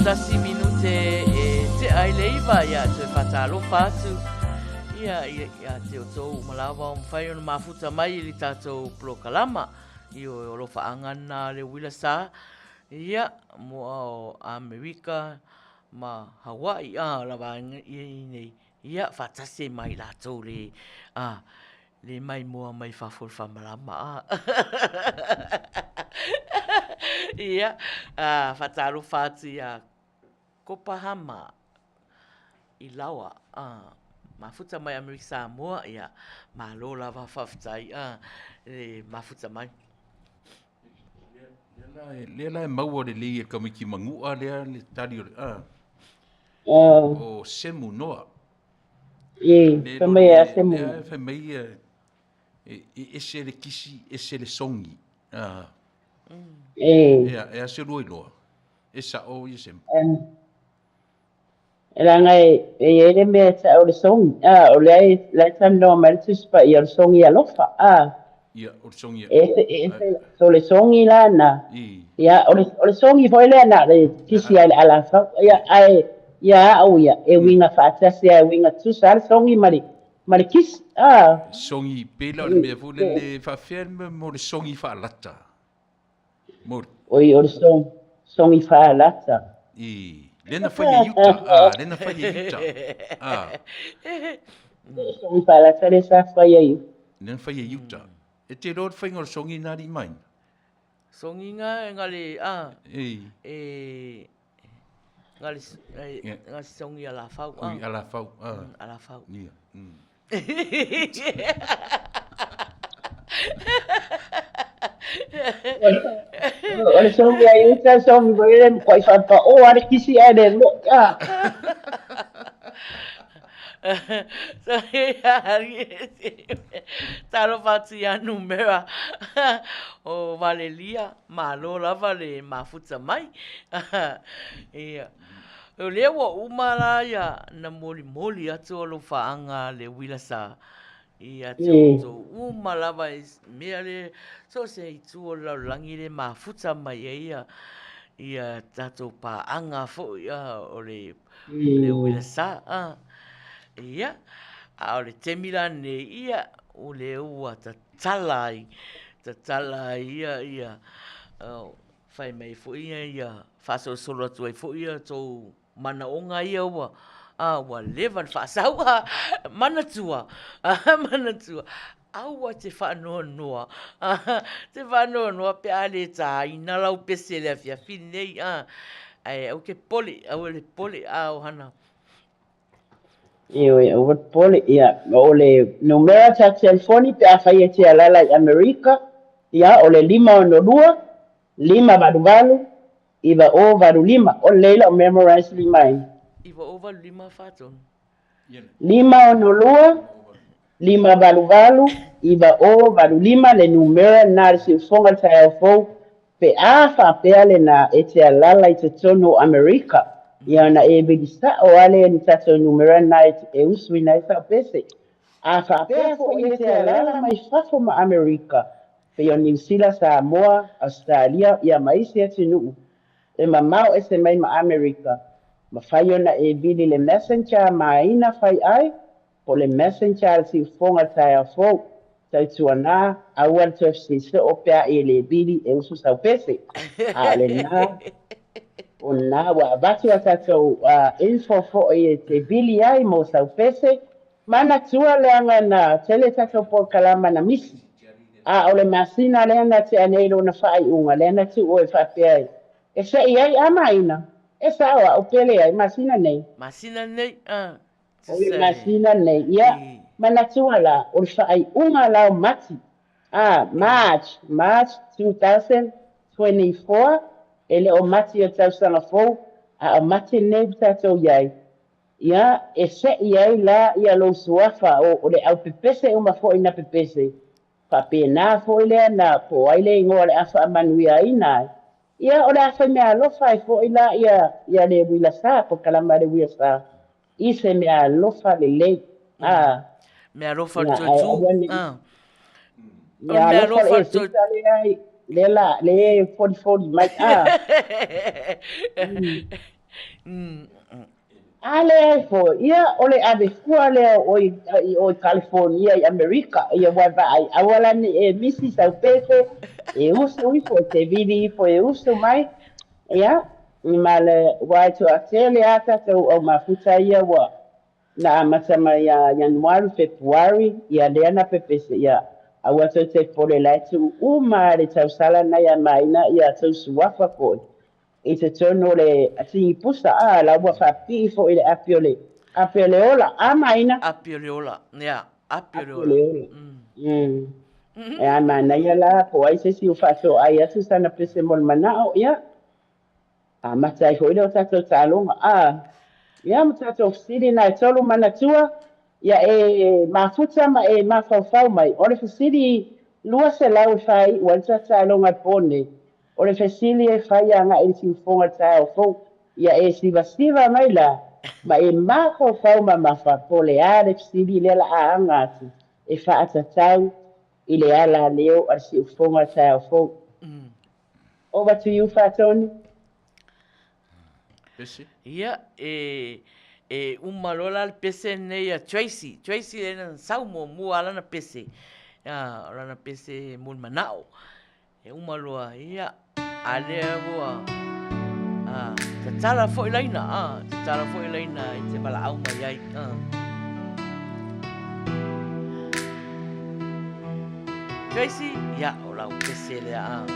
21 minute e tea i le 9, ia toe faatalofa atu ia ia te outou uma lava o mafai ona mafuta mai i le tatou polokalama. Ioe, o alofaaga lena a le uila sa, ia, moa o Amerika ma Hawaii, a, la vaega ia i nei, ia, faatasi ai ma i latou le, a, le maimoa mai fafo i le faamalama, a. Ia, a, faatalofa atu ia Kopahama i Laoa, a. mafuta mai Amerika Samoa, ia, malo lava faafetai a le mafuta mai. Lea la e maua lelei e tamaiti Manua lea le tali o le a. O Semu Noa. E, fai mai e Semu. Lea fai mai e ese le kisi, ese le songi. E. E a se lua iloa. E sa'o ia Semu. E leaga e i ai le mea e ta'u o le sogi, a, o lea e, la e talanoa mai le Tusi Paia o le sogi alofa, a. Ia, o le sogi. E ese, e ese, so le sogi la na, ia, o le sogi foi lea na o le kisi ai le alafau, ia, ae, ia a'u ia, e uiga faatasi a e uiga tutusa lava le sogi ma le, ma le kisi, a. Sogi, pei la o le mea foi lele, e faapefea le mea mo le sogi faalata? Mo. Oi, o le sogi faalata. I, lea na fai e Iuta, a, lea na fai e Iuta, a. Sogi faalata lea sa fai e Iuta. Lea na fai e Iuta. E te iloa le faiga o le sogi na alii mai? Sogi nga, nga le, a. Ei. E, nga le, nga sogi alafau, a. Oi, alafau, a. Alafau. Ia. O le sogi a Iuta, sogi foi lea e matuai faapao lava le kisi ae le lo'o, a. Talofa atu ia numera o Valelia, malo lava le mafuta mai. Ia. O lea ua uma la ia na molimoli atu alofaaga le uila sa ia te outou uma lava i mea le so o se itu o le lalolagi le mafuta mai ai ia ia tatou paaga foi o le le uila sa. Ia, a o le taimi la lenei ia o lea ua tatala ai, tatala ai ia ia Fai mai foi ia ia faasolosolo atu ai foi ia tou manaoga ia ua a ua leva ona faasau a manatua a manatua aua te faanoanoa a te faanoanoa pe a le taina lau pese i le afiafi lenei a ae aua ke pole aua le pole a o hana. Ioe, aua le popole. Ia, o le numera ta telefoni pe afai e te alaala i Amerika, ia, o le 562 588 9085. O lelei la'u memorize limaina. 9085 faatonu. 562 588 9085 le numera lena a le siufofoga i le taeao fou Pe a faapea lena e te alaala i totonu o Amerika, ia ona e vili sa'o a lea i ni tatou numera na e usuina ai sa'o pese. A faapea foi e te alaala mai fafo ma Amerika, pei o Niu Sila, Samoa, Ausetalia, ia ma isi atunuu e mamao ese mai ma Amerika, mafai ona e vili le messenger a Maina fai ai, po o le messenger a le siufofoga i le taeao fou. Tautuana, aua le toe fesili soo pe a e le vili e usu sau pese. A o lena, o lena ua avatu a tatou info foi e te vili ai mo sau pese. Manatua leaga na tele tatou polokalama na misi. A o le masina lea na tea nei lona faaiuga, lea na tuu e faapea e, e se'i ai a maina. E sao a'u pe leai, masina nei. Masina nei, a. O le masina lenei, ia, manatua la, o le faaiuga la o Mati, a, March, March 2024, e le o Mati o le tausaga fou, a o Mati lenei ua tatou i ai, ia, e se'i ai la ia lou suafa, o, o le au pepese uma foi na pepese, faapena foi lea na po ai le igoa o le a faamanuiaina ai. Ia, o le a faimeaalofa ai foi la ia, ia le uila sa, polokalama a le uila sa, i se meaalofa lelei. A. Meaalofa le toe tu. A. O le meaalofa le toe tu. Lea la, lea e folifoli mai. A. A leai foi, ia, o le ave fua lea o oe i o i California i Amerika, ia ua vaai, aua la ne i e misi sau pese, e usu ifo, e te vili ifo e usu mai, ia, ma le, ua e toatele a tatou au mafuta ia ua na amata mai ia Ianuari, Fepuari, ia lea na pepese, ia, aua tou te pole la e tuu uma le tausala na ia maina ia tou suafa foi. I totonu o le sigi pusa, a, la ua faapipii foi i le api o le Api o le ola, a maina. Api o le ola, ia, api o le ola. Api o le ola. E a manaia la, po o ai se isi ua faafeoai atu sana pese mo le manao, ia, amata ai foi lea o tatou taaloga. A, ia, ma tatou fesili na e tolu manatua, ia e mafuta ma e mafaufau mai. O le fesili 200 e faaiu ai le tatou taaloga i le po nei, O le fesili e fai agai i le siufofoga i le taeao fou, ia e sivasiva mai la, ma e mafaufau mamafa po o le a le fesili lea la a aga atu e faatatau i le alaleo a le siufofoga i le taeao fou. Over to you Faatonu. Pese? Ia, e, e uma loa la le pese lenei a Tracy. Tracy lea na sau muamua a lana pese. A, o lana pese mo le manao. E uma loa, ia, a lea ua a, tatala foi laina, a, tatala foi laina i te valaau mai ai. A. Tracy, ia, o lau pese lea, a.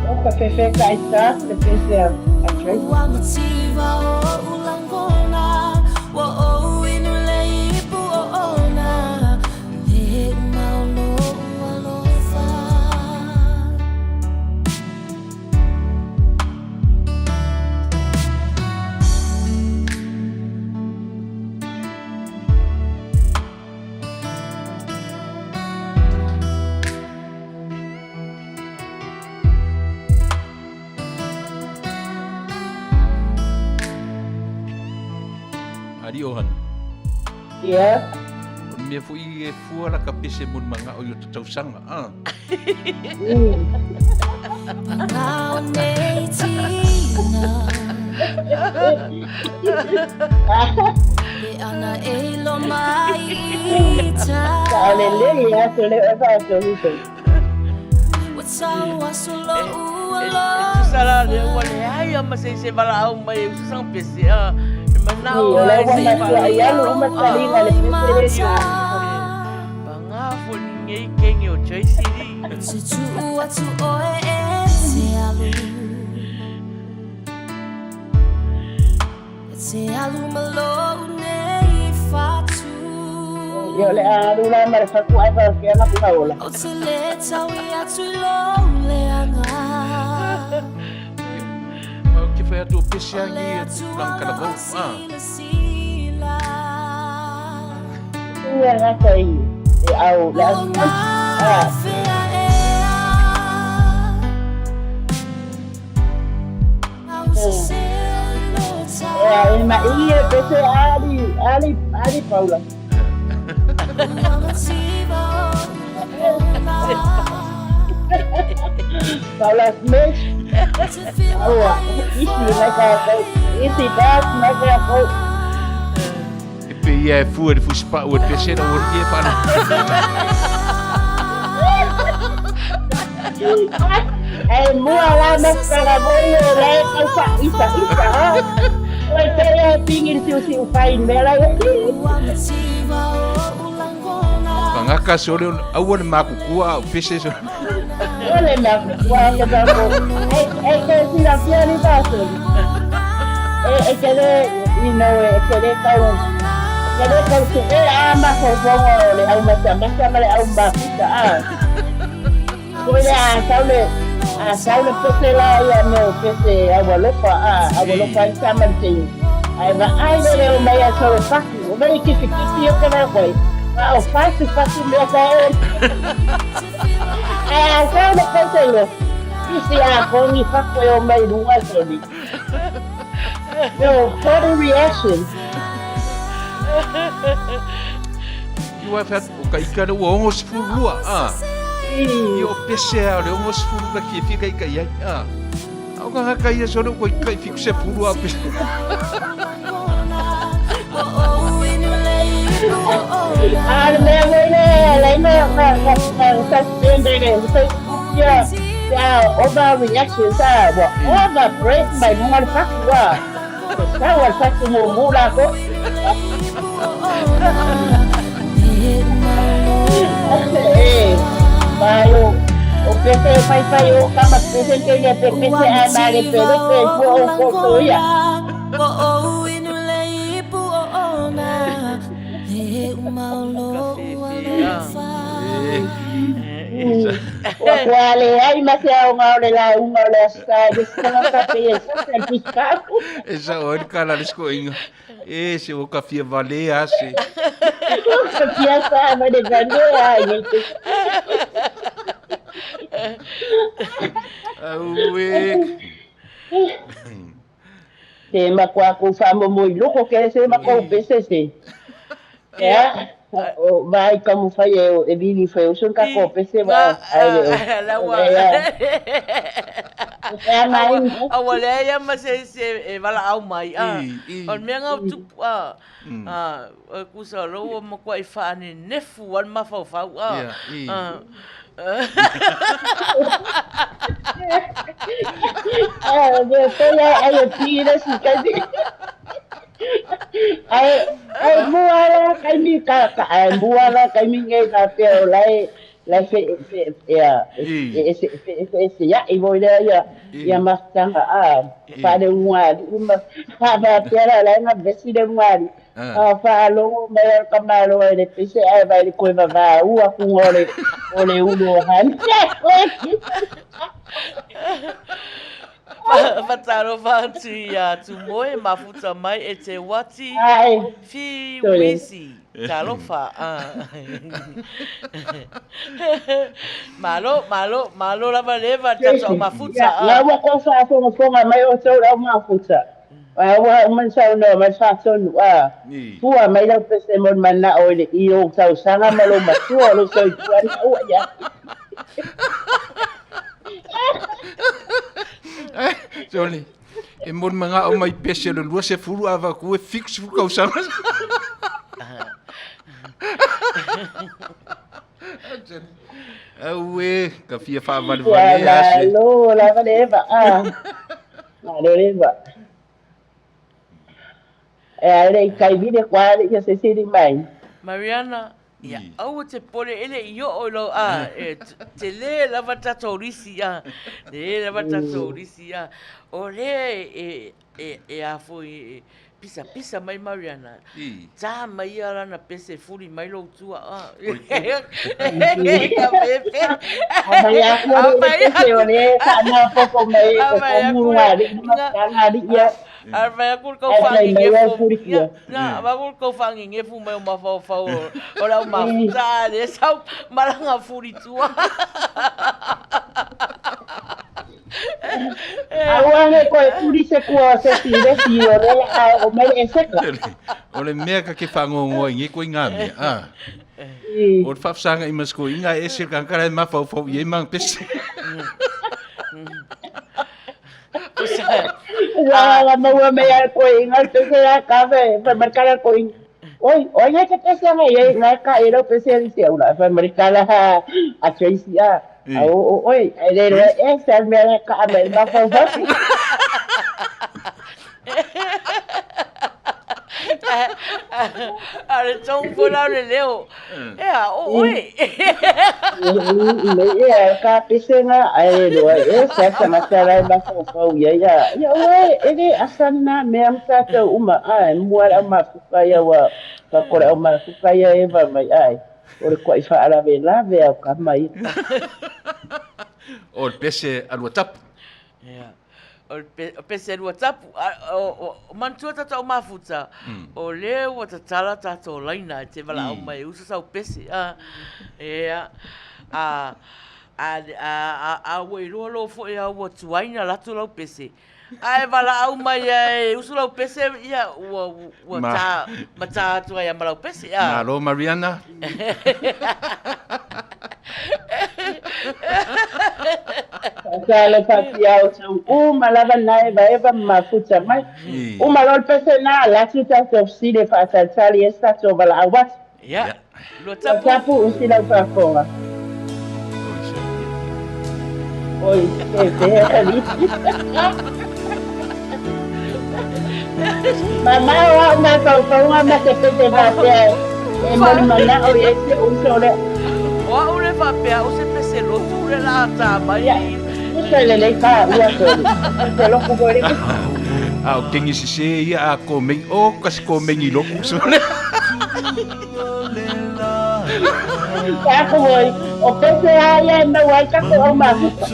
O ka fefekai sa le pese a Tracy. Ali Ohana. Ia. O le mea foi e fua la ka pese mo le mangao i o te tausaga. Ah. Saolelei atu le oe Faatonu. E tusa la lea ua leai lava ma se isi e valaau mai e usu sana pese a e manao O lava la e ua se i matua i alu uma taliga le pese le Ioe, paga foi lenei kenge o Tracy li. Ia o le a alu la ma le fatu ae faafia na paola. Ma ou te whai atu o pese angi e tupulaga kalavou. Ah. Ia gata i le au le au ah. Ea e ma i e pese ali ali ali Paula. Paula Smith. Aua, isi mai ka isi ba mai ka ko. E pe ia e fua le fusi pa ua pese na ua tia pa. Ai mua la na kala voi o le kau fa isa isa ha. Oi te e pingi siu siu fai me la. Pangaka se ole aua le makukua au pese so. Ole makukua ke ba ko. Ai ai ke sila fia ni ba so. E e ke le you know e ke le kau ke le kau se e a ma ko fongo le au mata mata ma le au mafuta a. Ko le a sau le a sau le pese la ia me o pese au alofa a au alofa i sa ma te. Ai va ai le leo mai a solo faki. O mei kipi kipi o ke la koe. A o fasi fasi mea ka e. Ai a sau le pese lo. Isi a kongi fako e o mai runga soli. No, total reaction. I wai whea, o ka ika ua ongo sefulu lua, a. I o pese a o le ongo sefulu ka ki e fika ika iai, a. A o ka ngaka ia sole ko ika i fiku sefulu a pese. A le mea foi le, le na, na, na, na, suspend le, ya, ya, overreaction sa, wa, over break mai mga le faku wa. Sa wa faku mo mo la ko. Eh, mai o, o pese fai fai o kama pese ke le pe pese a ma le pe le pe po o ko to ia. Ua kua leai ma se aoga o le lauga o le Aso Sa i le tagata pei e sasa i le Tusipau. E sao ai le kala le sikoiga. E se o ka fia vale a se. O ka fia sa mai le vale a i te. Auē. Se makoa kou faamomo i loko ke se makou pese se. Ea, o vai kamu fai e e vili fai o sun ka ko pese va ai le o. La ua. Ea mai. Aua lea ia ma se se e valaau mai a. O le mea nga o tupu a. A kusa o lou makuai faanenefu a le mafaufau a. Ah, me pela ai e pira si kai. Ai ai mua la kai mi ka ka ai mua la kai mi ngai ka pe o lai lai fe fe ia e se fe fe se ya i voi le ia ia mastanga a fa le unga uma fa fa pera lai na vesi le unga A faalogo mai a le tamaloa i le pese ae vaai le koe vavā ua kuga o le o le ulu o hani. Whatalofa atu i a Tumoe, mafuta mai e te wati Ai, whii sorry. wisi. Talofa. Malo, malo, malo lava leva tatou mafuta. Ia, la ua kou faafogafoga mai outou le au mafuta. A ua uma ona saunoa mai le faatonu, a fua mai lau pese mo le manao i le i ou tausaga ma lou matua o lou soifua na ua ia. Sorry. E mo le manao mai pese o le 20 a vaku e 70 tausaga. Auē, ka fia faavalevale a se. Malo lava le eva, a. Malo le eva. E a le i kai vile kwa le ia se sili mai. Mariana, ia aua te pole ele i oo i lou a, e te le lava tatou risi a, le lava tatou risi a, o lea e, e, e a foi e, pisa pisa mai Mariana. Tā mai ia lana pese fuli mai lou tua. Ah. Ka pepe. Mai aku o le pese o le whaanapoko mai o ko muru ngā ri, ngā ngā ri ia. A vai aku le kau whangengefu. Na, vai aku le kau whangengefu mai o mawhauwhau o lau mafuta le sau malanga fuli tua. Aua ne koe puri se kua se si le si o le a o mai e seka. O le mea ka ke whangongoa i nge koe ngā mea. Ah. O le faafesagaʻi ma se toeaina ae ese le tagata la e mafaufau i ai ma ana pese. La maua mai a le toeaina le pese la ka fai mai le tala a le toeaina, Oi, o ai ngai te pese anga i ai ngai ka e lau pese ali se aula. Fai mai le tala a Tracy a, a o o oi, ai le loa e se al mea ka a mai le mafaufau. A le tau foi la o le leo. E a, o oe. Me ia ka pese nga ai le loa e se tagata la e mafaufau i ai a. Ia ua e le asa lena mea ma tatou uma a e mua le au mafuka ia ua kako le au mafuka ia e va mai ai. O le kuaʻi faalavelave a o kama ia. O le pese a lua tapu. Ia. O le pese lua tapu. O manatua tatou au mafuta, o lea ua tatala tatou laina e te valaau mai e usa sau pese. Ia. A, a, a, a ua iloa loa foi a ua tuai ona alu atu lau pese, a e valaau mai e usu lau pese, ia, ua, ua ta, ma ta atu ai ma lau pese. Malo Mariana. Faatalo faafia o tau uma lava na evaeva ma mafuta mai. Uma loa le pese na alu atu tatou fesili e faatalitali ai se tatou valaau atu. Ia. Lua tapu usi lau faafofoga. Oi, se pea alii. Mamao au mafaufauga ma se pese faapea e molimanaʻo i ai si ou uso lea. O au le faapea o se pese lotu le la tā mai. Ia, uso lelei pa ua tolu. Pese loku foi le. A o kengi sese ia a komei o kasi komei loku so le. Taku oi, o pese a ia e mau ai taku au mafuta.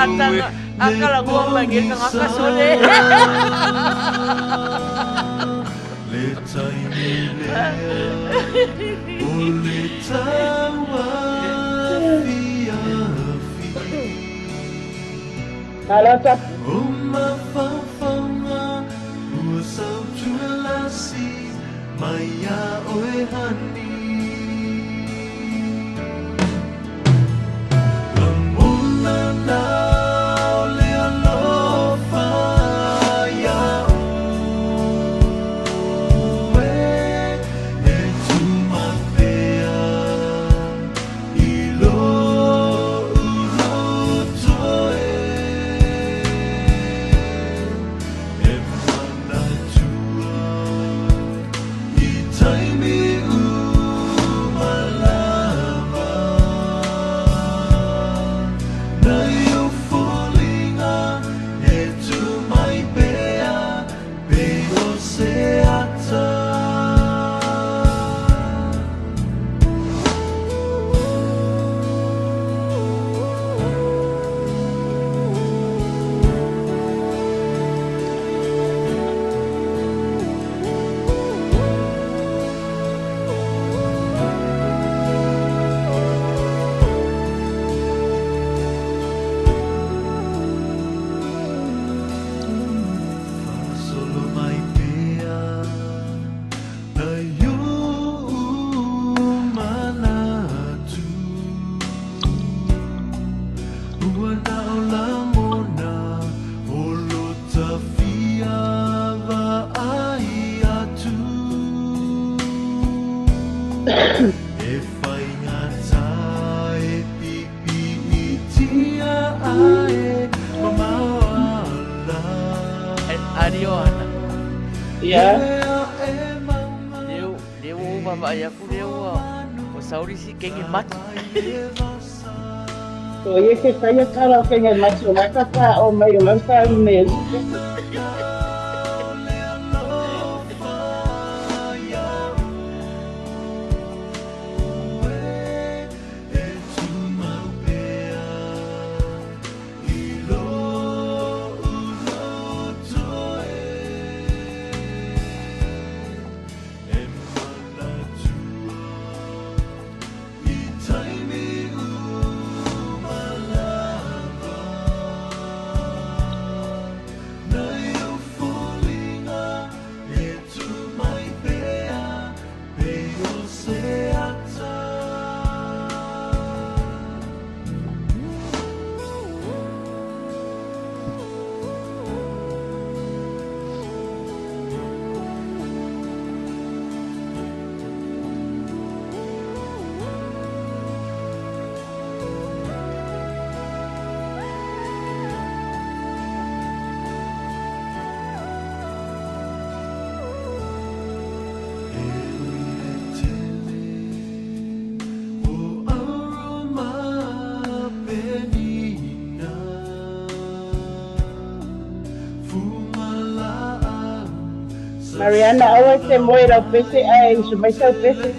Atanga, akala ngua mai ke tangata sole. Malo tapu. Arioana. Ia. Leo, leo o vaavaai aku lea ua ua sauli si kenge matu. O ia ke whaia tala o kenge matu o ngā kapa o mai o ngau whāu me. Mariana, aua e te moe i lau pese ae usu mai sau pese.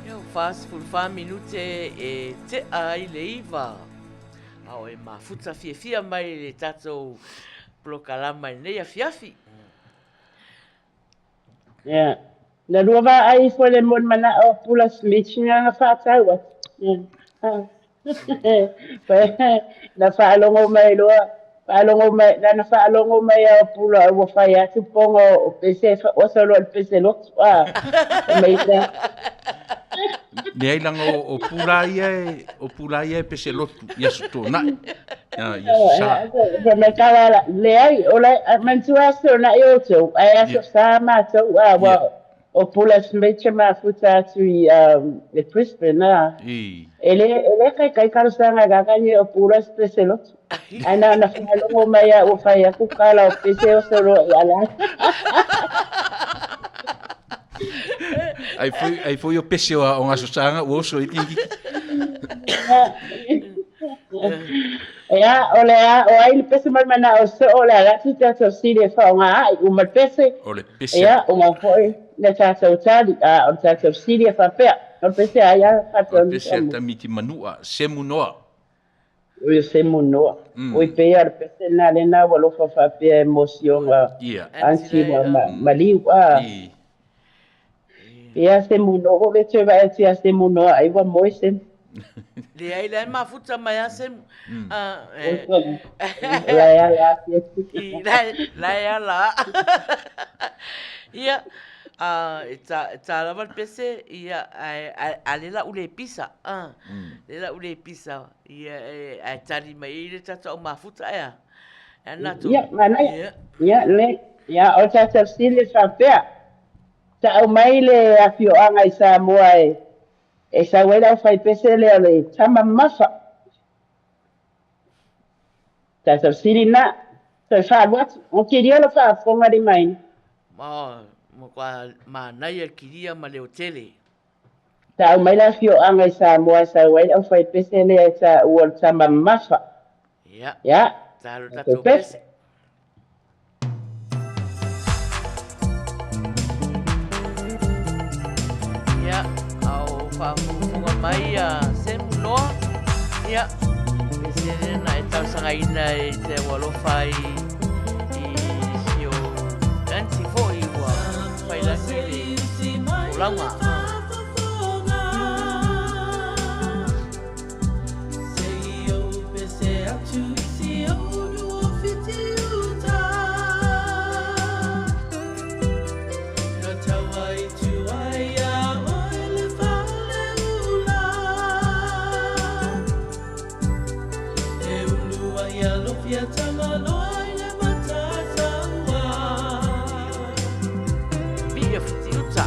Ia, 44 minute e tea ai le 9. A o e mafuta fiafia mai le tatou polokalama i lenei afiafi. Ia. Na lua vaai ifo e le moni manao o Pula Smith na na faatau atu. Na faalogo mai loa, faalogo mai, na na faalogo mai a o Pula ua fai atu poga o pese, oso loa i le pese lotu. Ah, mai la. Leai laga o Pula ia e, o Pula ia e pese lotu i Aso Toonai. Ah, i Aso Sa. Fai mai kala la, leai, o la, manatua Aso Toonai outou, ae Aso Sa matou, ah, ua, o Pula Smith e mafuta atu i le Brisbane, ah. E le, e le kaikai talosaga kaka ni o Pula se pese lotu. Ae na ona faalogo mai a ua fai atu kala o pese oso loa i ala. Ai foi, ai foi o pese o o ngaso sanga ua oso i kiki. Ia, o le a, o ai le pese mai mana o so o le ala tu tatou sili e whaonga ai, uma le pese. O le pese. Ia, o ngā foi le tatou tali, a, o le tatou sili e whapea. O le pese ai a O le pese a tamiti manua, semu noa. Oi o semu noa. Oi pei a le pese nā le nā ua lofa whapea e mosionga ansi ma, ma, maliu a. Ia semu noa, ho le tue vae tia semu noa ai ua moe semu. Leai, leai mafuta mai a semu. Lai ala ake. Lai ala. Ia, e tā lava le pese, ia, a le lau le pisa. Le lau le pisa, ia, ae tali mai ai le tatou au mafuta ea. Ea nā tō. Ia, manaia. Ia, le, ia, o tatou sili e faapea. Taau mai le afioaga i Samoa e E sau ai le aufaipese lea o le tama mamafa. Tatou sili na, toe faalu atu. O kilia lo faafofoga limaina. Ma, matua manaia le kilia ma le otele. Tau mai le afioaga i Samoa e sau ai le aufaipese lea e taua o le tama mamafa. Ia. Ia. Talo tatou pese. Ia, a o faafogafoga mai a Semu Noa. Ia, pese lea na e talosagaina i te ua alofa i, i si o Nancy foi. Taulauga. Pia Fitiuta.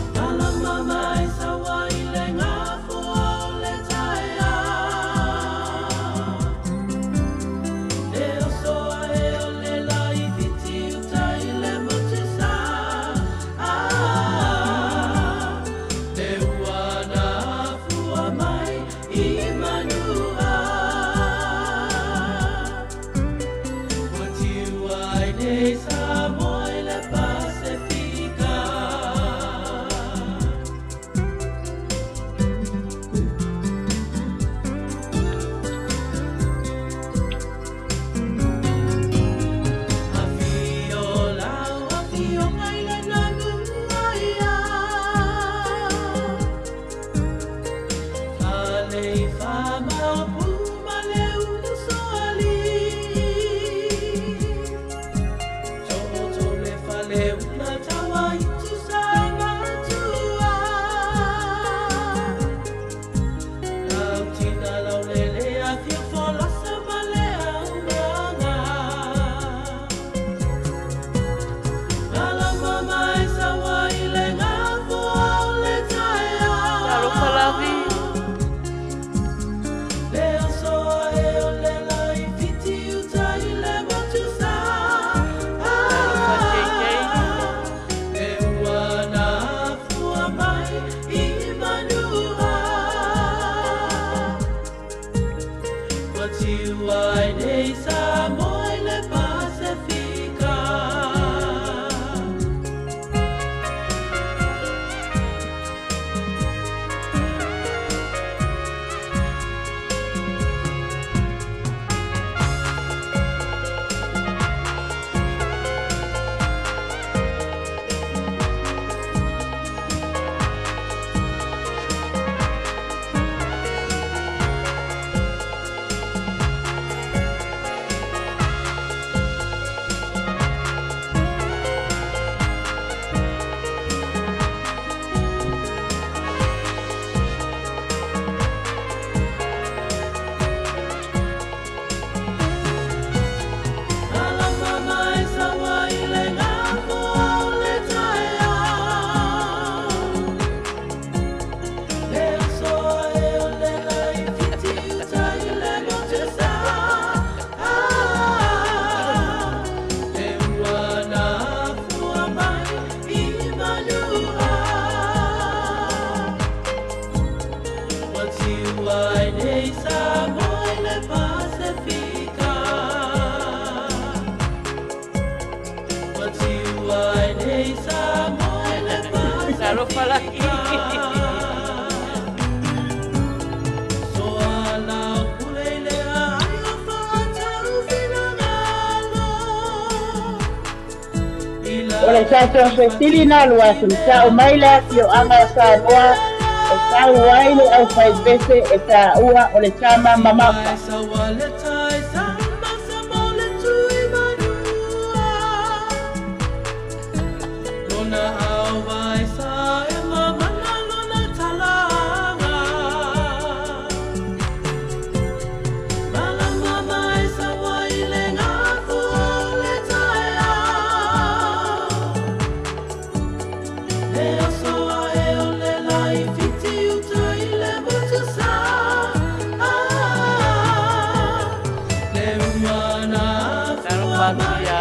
Talofa Lavi. Talofa JJ. Talofa Laki. O le tatou fesili na luatumsa'o mai le afioaga o Samoa e sau ai le aufaipese e taua o le tama mamafa. Talofa atu iā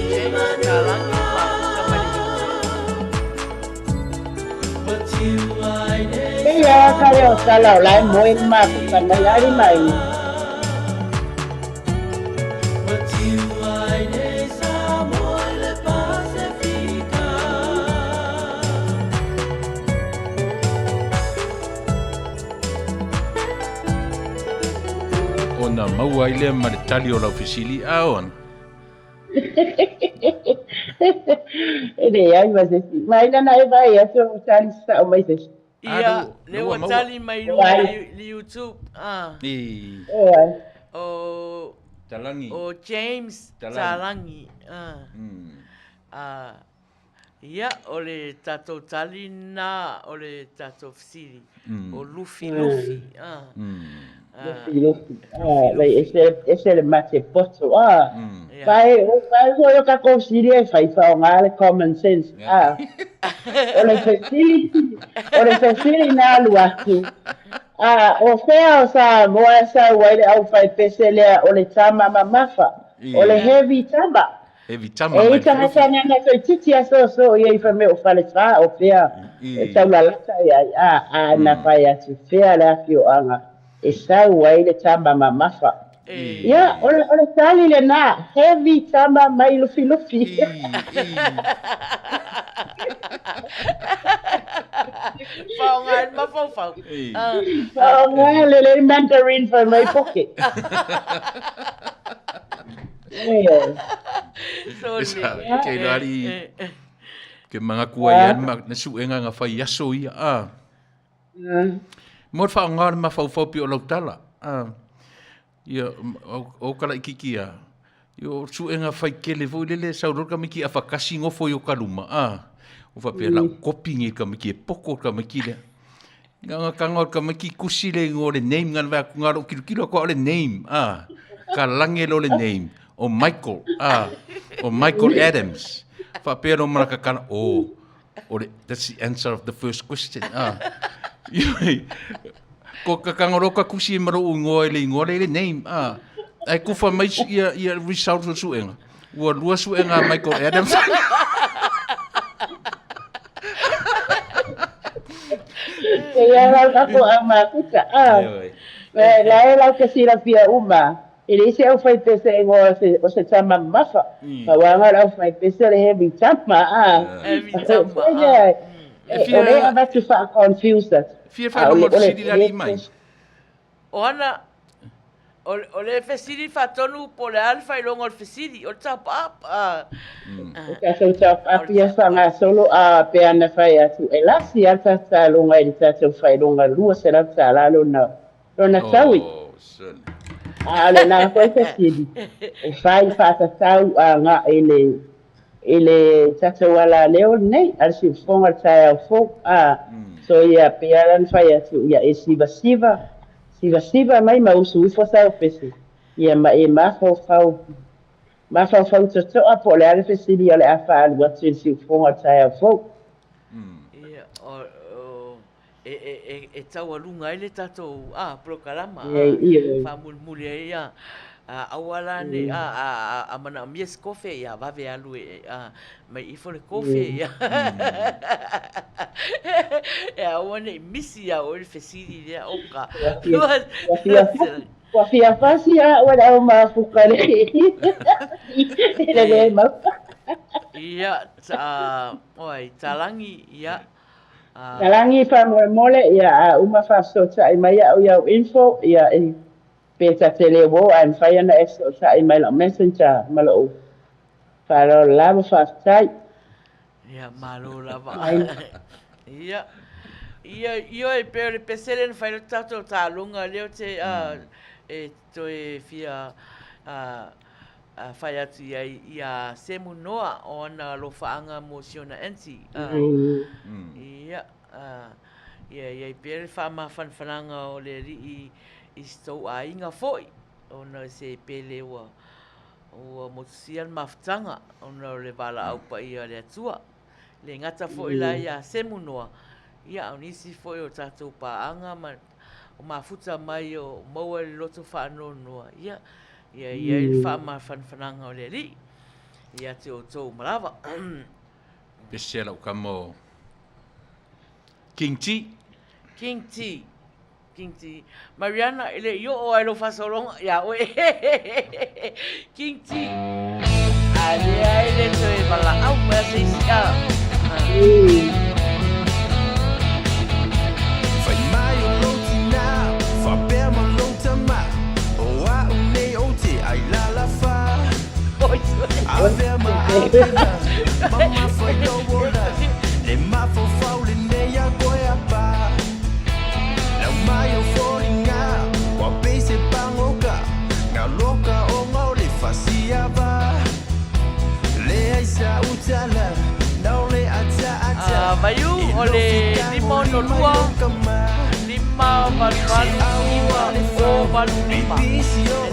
James Kalagi o mafuta mai le YouTube. Pei a ka leo tala o lae moe ma mafuta mai ali mai. Ona maua ai lea ma le tali o lau fesili a ona. E leai ma se isi. Ma ina na e vaai atu ua tali sao mai se isi. Ia, lea ua tali mai i luga i le YouTube. Oi. O Talangi. O James Talangi. Ia, o le tatou tali lena o le tatou fesili, o Lufilufi. Lufilufi. Vai ese, ese le mate poto. Vai, vai foi o tatou fesili e fai faaaoga le common sense. O le fesili, o le fesili na alu atu, o fea o Samoa e sau ai le aufaipese lea o le tama mamafa, o le heavy tama. Heavy tama E i mai tagata Lufilufi. nana toeitiiti asoaso ia i fai mai o Falesa o fea e taulalata i ai, a, a na fai atu fea le afioaga e sau ai le tama mamafa. Ia, o le, o le tali lena, heavy tama mai Lufilufi. Faaaoga ai le mafaufau. Faaaoga lelei Mandarin fai mai poke. Kei la ali ke mangaku ai ia ma na suʻega na fai aso ia a. Mo le faaaoga o le mafaufau pei o lau tala a. Ia o ka laʻikiki a. Ia o suʻega fai kele foi lele sau loa le tamaiti afakasi nofo i o ka luma a. O faapea lau kopi nei le tamaiti e poko le tamaiti lea. Na ona taga o le tamaiti tusi le igoa o le name na vaai atu na lou tilotilo atu lava o le name a ka lage loa le name o Michael a o Michael Adams faapea loa ma laka tala oh o le that's the answer of the first question a ko ka taga loa ka tusi ma lou igoa i le igoa lea i le name a ae kufa mai ia ia results o le suega Ua lua suega a Michael Adams. Ke ia lau kako au makuta. Ah. Me la e lau ke silafia uma. E leai se aufaipese e igoa o se, o se tama mamafa. Pau lava o le aufaipese o le heavy tama. Ah. Heavy tama. Ah. E o lea avatu faa-confuse atu. Fia faailoga o le fesili le alii mai. O ana, o le fesili faatonu po o le a le faailoga o le fesili, o le top up. O tatou top up ia faagasolo a pe ana fai atu e lasi a le tataloga i le tatou faailoga $200 lona lona taui. A o lena foi fesili e fai faatatau agai i le i le tatou alaleo lenei a le siufofoga i le taeao fou. A, so ia, pei lava ona fai atu, ia e sivasiva, sivasiva mai ma usu ifo sau pese, ia ma e mafaufau, mafaufau totoa po o le a le fesili o le a faaalu atu i le siufofoga i le taeao fou. Ia, o, e taualuga ai le tatou polokalama, faamulimuli ai ia, aua la ne i a manaomia se kofe, ia vave alu e mai ifo le kofe, ia e aua ne i misi ia oe le fesili lea, oka. Ua fia fasi a ua le au mafuka le i le le mau. Ia, oi, Talangi, ia. Talangi faamolemole ia a uma faafesootai mai au i au info ia e pe ta te le uō ae mafai ona e fesootai mai lau messenger ma lou faaaloalo lava faafetai. Ia malo lava. Ia ia ioe pei o le pese lea na fai ai le tatou taaloga lea ou te e toe fia fai atu i ai ia Semu Noa o ana alofaaga mo si ona aunty. Ia, ia i ai pea le faamafanafanaga o le alii i si tou aiga foi, ona o se pele ua ua motusia le mafutaga ona o le valaau paia a le Atua. Le gata foi la ia Semu Noa, ia a o nisi foi o tatou paaga ma o mafuta mai o maua i le loto faanoanoa, ia, ia i ai le faamafanafanaga o le Alii ia te outou uma lava. Pese lau kama o King T. King T. King T. Mariana, e le i oo ai lou faasologa iā oe. King T. A lea e le toe valaau mai a se isi a. Fai mai o lou tinā, faapea ma lou tama, O au nei ou te ai lalafa. Avea ma avea. Maiu o le 562 588 985 le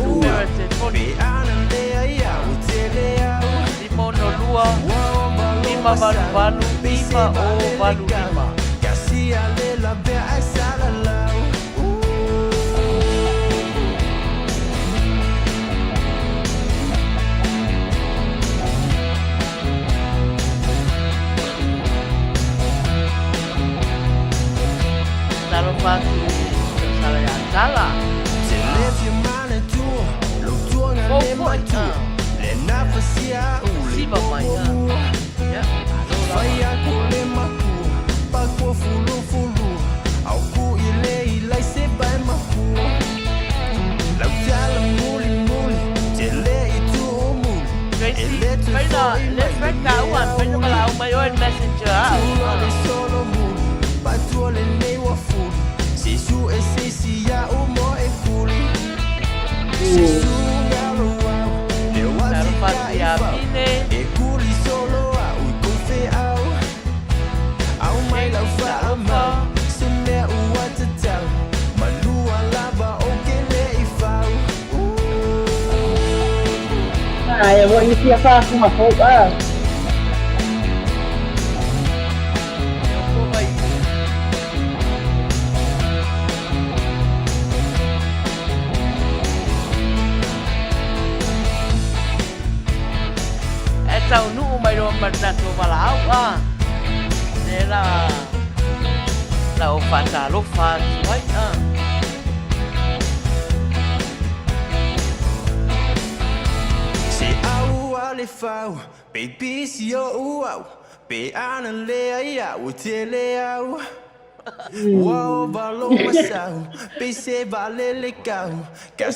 numera telefoni. 562 588 985. Talofa atu i sala ia Tala. Fou foi, ah. Siva mai, ah. Ia, malo lava. Tracy, fai na, le friend taua, fai na valaau mai oe i le messenger au. Talofa atu ia Pine. Tracy, talofa. Ae ua i fia faafuga fou a. E opo mai. E taunuu mai loa ma le tatou valaau a. Lea la la o faatalofa atu ai a.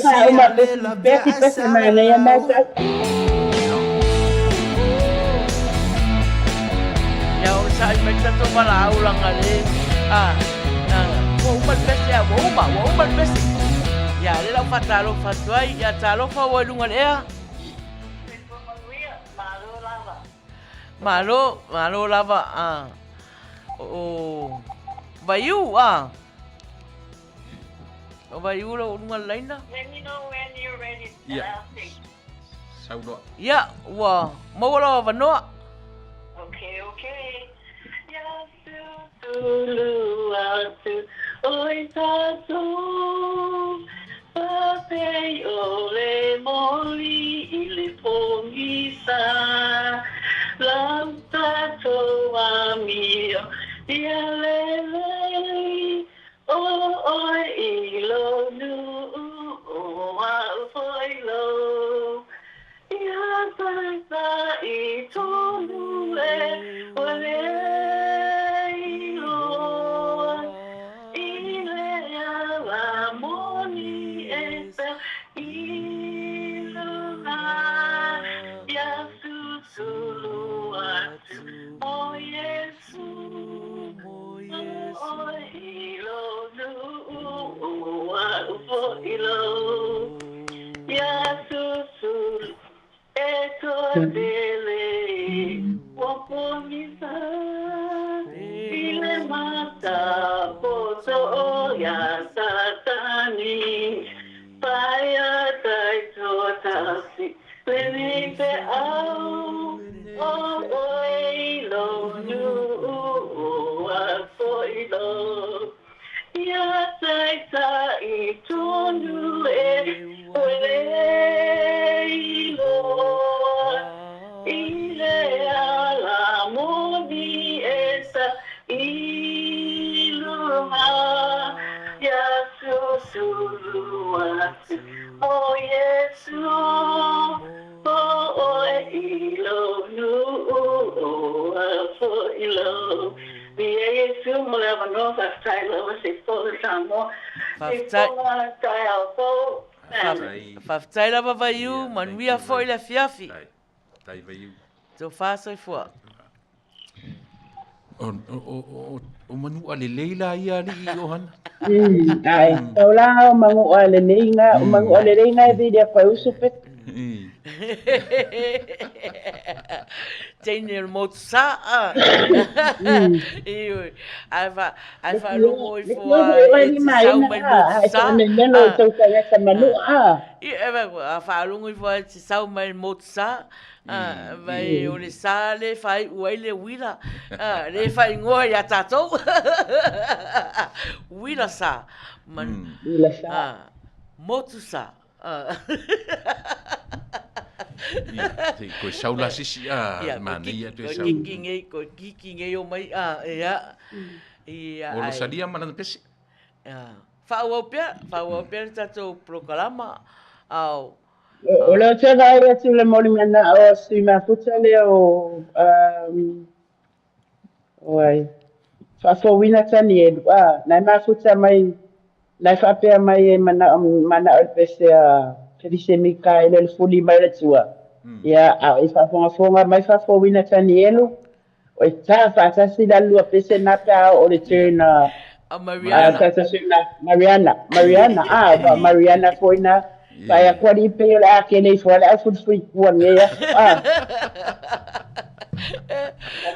Faauma pesi pesi manaia matau. Ia onosai mai le tatou valaau laga le a ua uma le pese a ua uma ua uma le pese. Ia lea la ua faatalofa atu ai ia talofa ua i luga o le ea. Malo, malo lava a o Vaiu a. O Vaiu lo luga o le laina. Let me know when you're ready. Ia. Saunoa. Ia, ua maua lou avanoa. Okay, okay. Ia sulu atu oi tatou Papei o le moli i le pogisa Lau tatou amio ia lelei O oe i lou nuu o au foi lou Ia taitai tonu e ua lei loa I le ala moni e pea i luna Ia susulu atu o Iesu O oe i lou nuu o au foi lou Ia susulu e toatele ua pogisa i le mata poto ia Satani Paia taitoatasi lenei feau O oe i lou nuu o au foi lou Ia taitai tonu e ua lei loa I le ala moni e sa i luga Ia susulu atu o Iesu O oe i lou nuu o au foi lou Viia Iesu mo le avanoa faafetai lava se i po le Samoa se i Faafetai. po la taeao fou. Amen. Faafetai lava Vaiu, manuia foi le afiafi. Tofa soifua. O manu'a lelei la ia alii Ohana. Ae, tau la o manu'a lelei nga, o manu'a lelei nga e vili aku ai uso pe. teine o le motu sa. Ioe, ae fa, ae faalogo Le ifo kio a foi oe e ni te sau maina mai le a, motu ae sa. faamemelo i tou tagata manua a. Ia, e a faalogo ifo a e te sau mai le motu sa. Vai o le sa le faaiu ai le uila, le faaigoa ia tatou. Uila sa. Man, Uila sa. Motu sa. Ia, te koe sau la sisi a Ia, koe manaia kiki, toe koe sau. kiki nei, koe kiki nei o mai, ia. Ia, O ai. Rosalia ma lana pese. Ia. Faaauau pea, faaauau pea le tatou polokalama. Ao. O lea ou te vaai atu i le molimanao a sui mafuta lea o o ai Faafouina Tanielu a na e mafuta mai na e faapea mai e manao manao i le pese a Felise Mikaele le fuli mai o le Atua. Ia a o i faafogafoga mai Faafouina Tanielu o e ta faatasi la lua pese na pe a oo le turn a A a Mariana. tatou sui na Mariana Mariana a ua Mariana foi na Vaai atu alii pei o le a kele ifo a le aufulifulikua i lenei aso a.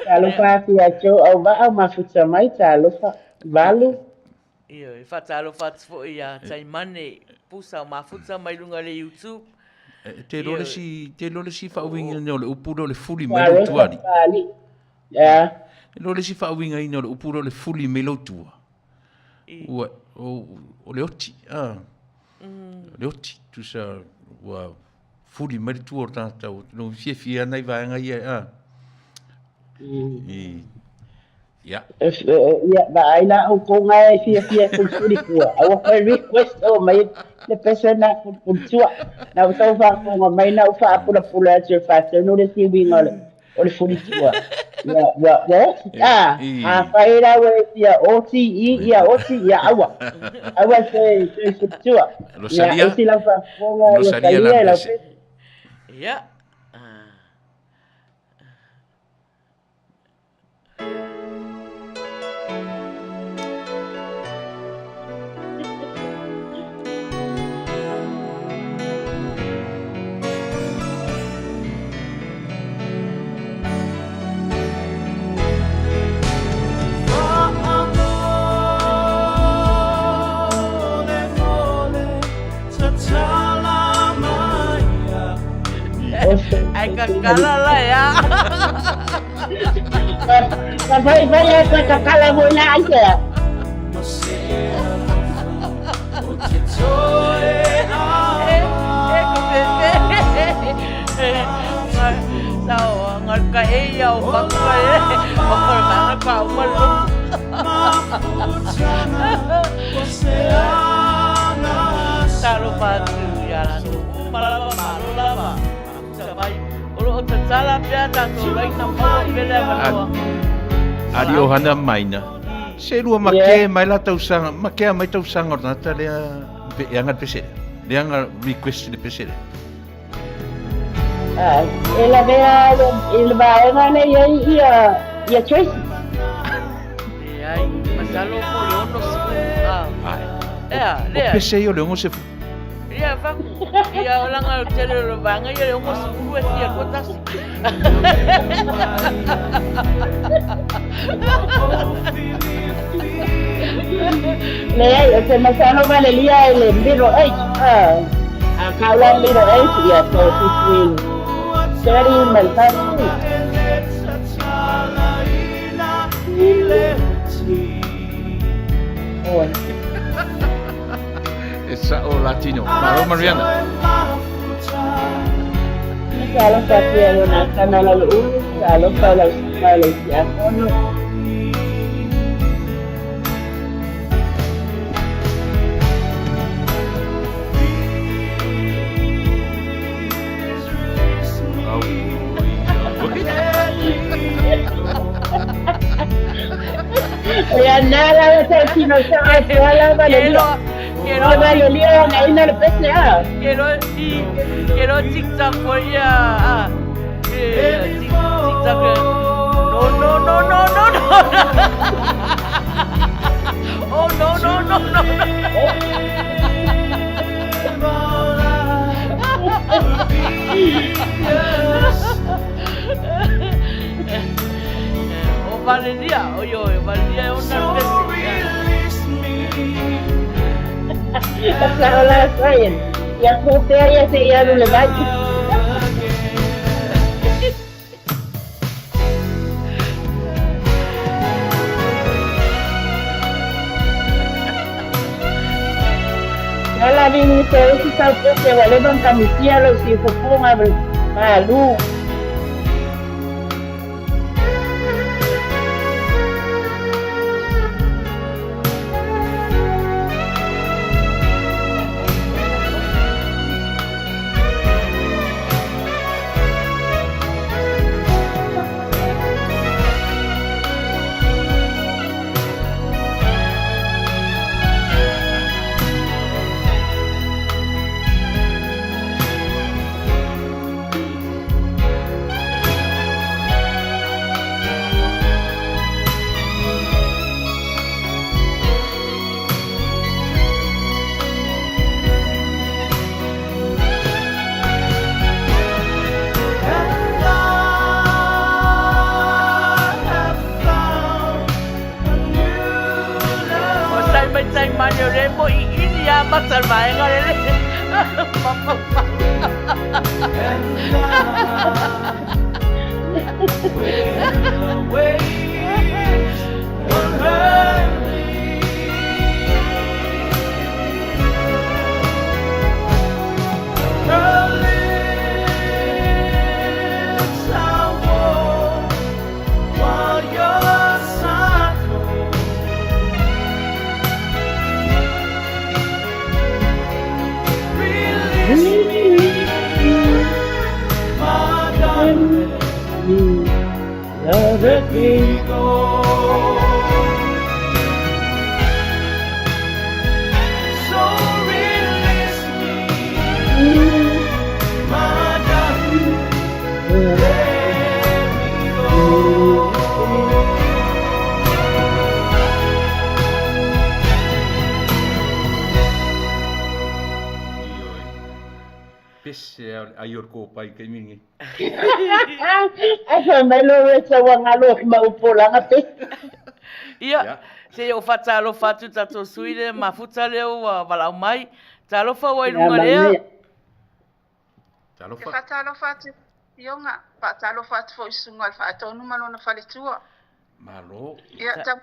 Faatalofa atu ia te outou auvaa o mafuta mai, talofa. Valu. Ioe, faatalofa atu foi ia Taimane Pusa o mafuta mai luga o le YouTube. E te iloa le isi, te iloa le isi faauigaina o le upu lea o le fuli mai lou tua alii. Talofa alii. Ia. E iloa le isi faauigaina o le upu lea o le fuli mai lou tua. Ua, o, o le oti, a. O le oti, tusa, ua fuli mai le tua o le tagata, ua no fiafia ana i vaega ia, a. I, ia. Ia, vaai la outou nga e fiafia e fulifuli tua. Aua koe request o mai le pese na fulifuli tua. Na ua tau faafofoga mai na ou faapulapula atu e faatonu le isi uiga o le o le fulitua. Ia, ua, ua oti, a, afai la ua e fia oti i, ia oti, ia aua. Aua toe, toe fulitua. Ia, Rosalia, esi lau faafofoga, Rosalia Rosalia, lau Lambese. pese. Ia. Ai kakala la ea. Ka whai whai ai koe kakala mo ina ai ea. E ko pepe. Sao ngal ka e ia o whakua e. O manga ka uma lo. Talofa atu ia latou uma lava malo lava. Mafuta mai. O lo o tatala pea tatou laina maua pea le avanoa. Ali Ohana Maina. Se lua make mai la tausaga, makea mai tausaga o le tagata lea e aga le pese lea. Le aga request i le pese lea. E lavea i le vaega lea i ai ia, ia Tracy. Leai, masalo po o le 60. Ae. Ea, lea. O pese ia o le 60. Ia, faku. Ia, o langa o tele o le vaega ia le 60 e fia lua tasi. Leai, o te masalo valelia i le middle age. A kau la middle age, ia, so between 30 ma le 40. Oi. E sa'o Latino. Malo Mariana. Talofa atu ia Ionatana Laloulu, talofa i lau susuga i lau tiakono. Ia na la sa tino sa atu ala valelia. Quiero, O valelia na ina le pese a. quiero, quiero TikTok por ia. Ah, TikTok. No, no, no, no, no, no. Oh, no, no, no, no, no. Valeria, oi oi, Valeria e ona le pese. Sa ola Brian. Ia pōpea ia se i alu le vai. Ala vini se usi sau poke wa leva kamisia lo si fofonga malu. O sai mai tai mani o le mo i ini a mata le vaega le le. Love me. Pese ai o le kōpai i taimi lenei. Ai fai mai lo e sa ua ngalo ki ma upo langa pe. Ia, se i ou faatalofa atu tatou sui le mafuta lea ua valaau mai. Talofa ua i luga lea. Talofa. Te faatalofa atu Ioga, faatalofa atu foi i Susuga i le Faatonu ma lona faletua. Malo. Ia, tau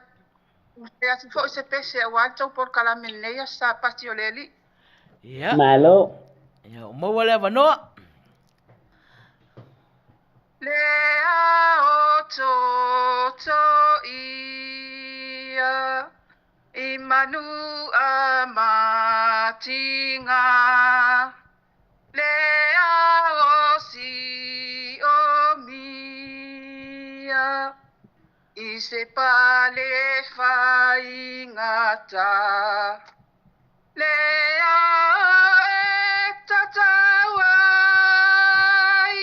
atu foi se pese aua le tou polokalame lenei aso Sapati o le Alii. Ia. Malo. Ia, ua maua le avanoa. Le ao toto ia i manu a matinga. Le ao si o mia i se pale whaingata. Le ao e tatau ai,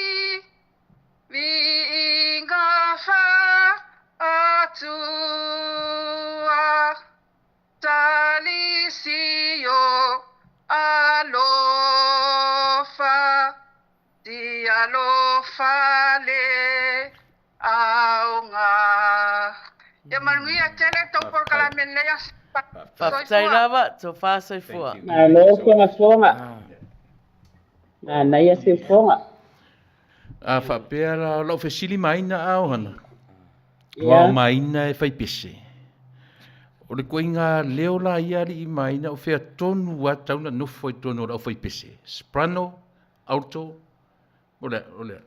viinga whaatua, talisio alofa, ti alofa le aoga. Ia manuia tele tou polokalame lenei aso. Faafetai lava, tofa soifua. Malo fogafoga. Manaia se foga. A faapea la, o lau fesili maina a Ohana. Ua maina e fai pese. O le koiga leo la ia alii maina o fea tonu a tau na nofo i tonu o le aufai pese. Soprano, alto, o le, o le.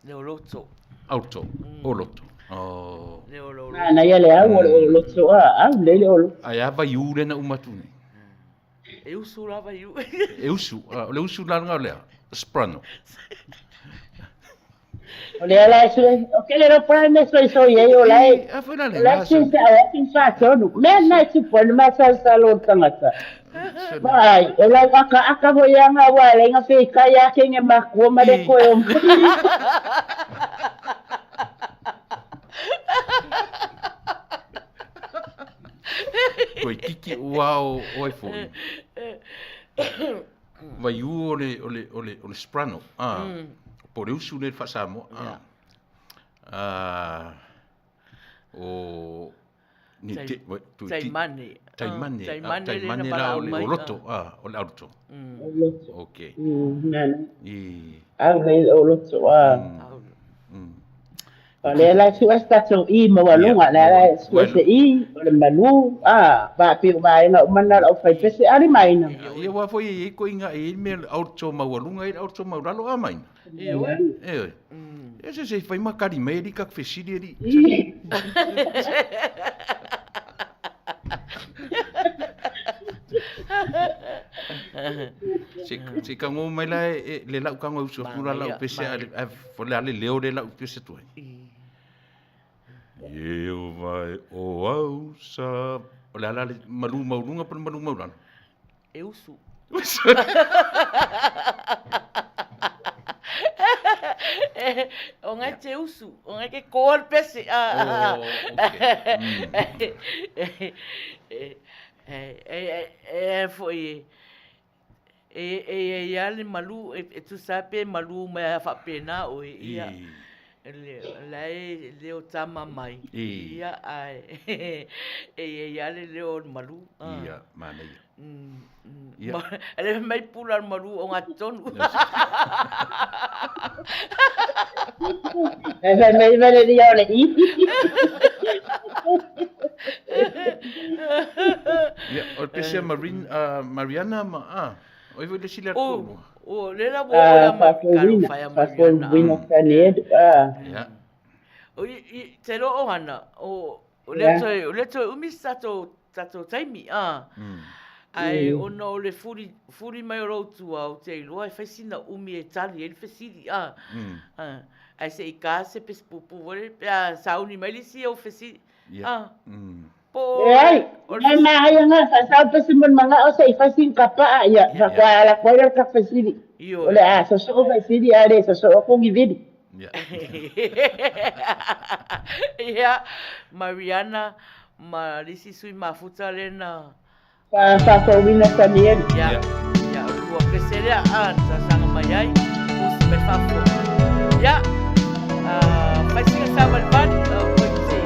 Leo loto. Alto, o loto. Oh. Leo loto. Manaia le au o le loto a, au le le o loto. Ai a vaiū lena uma atu nei. E usu lava i u. E usu, o le usu la lena o lea, soprano. O le ala e sui, o ke le ropa me soi soi ei o lai. A foi la le La tu sa o tu sa tonu. Me na tu po ma sa sa lo tangata. Mai, o lai aka aka ho ia nga wa le nga fe kai a ke nge ma ko ma le ko o. Koe kiki ua o oe foi. Vaiū o le, o le, o le, o le soprano. Ah. Mm. Po o le usu le faa-Samoa. Ah. Ah. O ni te Taimane. Taimane. Taimane la o le oloto, a o le auto. Oloto. Okay. Nana. I Au le oloto a. O lea la sua se tatou i maualuga, lea la sua se i, o le malu, a, vaapi o vaega uma na o le aufaipese, a limaina. Ia aua foi e i ai koiga e i ai mea auto maualuga e i ai le auto maulalo a maina. Ioe. Ioe. Ia se se fai ma kali mai alii ka fesili alii. Se se ka ngo mai la e le lau ka ngo usu atu la lau pese a le fo le ale leo le lau pese tu ai. Ye o vai o au sa o le ala le malu maulunga pa le malu maulalo. E usu. O ngai te usu, o ngai ke koa le pese. Oh, okay. E foi e e ia le malu e tusa pe malu mai a faapena oe ia. Le la e leo tama mai. Ia ae e ia le leo o le malu. Ia, manaia. Ia. Le mai pula le malu o ngā tonu. E fai mai vale ia o le i. Ia, o le pese a Marin, a Mariana ma, a, o i foi le sili a O, o, le la ua o la Faafouina, faafouina Tanielu, a. Ia. O, i, te lo o hana, o, o lea toe, o lea toe umi se tatou, tatou taimi, a. Ae ona o le fuli, fuli mai o lou tua, ou te iloa e fai sina umi e tali ai le fesili, a. Ae se i ka se pese puupuu foi lele pe a sauni mai le isi ou fesili, a. Po o. Leai, leai manaia na, faasao pese mo le manao se i fai sina kapaa, ia, faatoa ala atu ai lea o le tatou fesili. O le a sosoo fesili ae le sosoo atu ni vili. Ia, Mariana ma le isi sui mafuta lea na. Faafouina Tanielu. Ia, ia, o le lua pese lea a na talosaga mai ai, usi mai faafofoga. Ia, fai sina savalivali, oi se.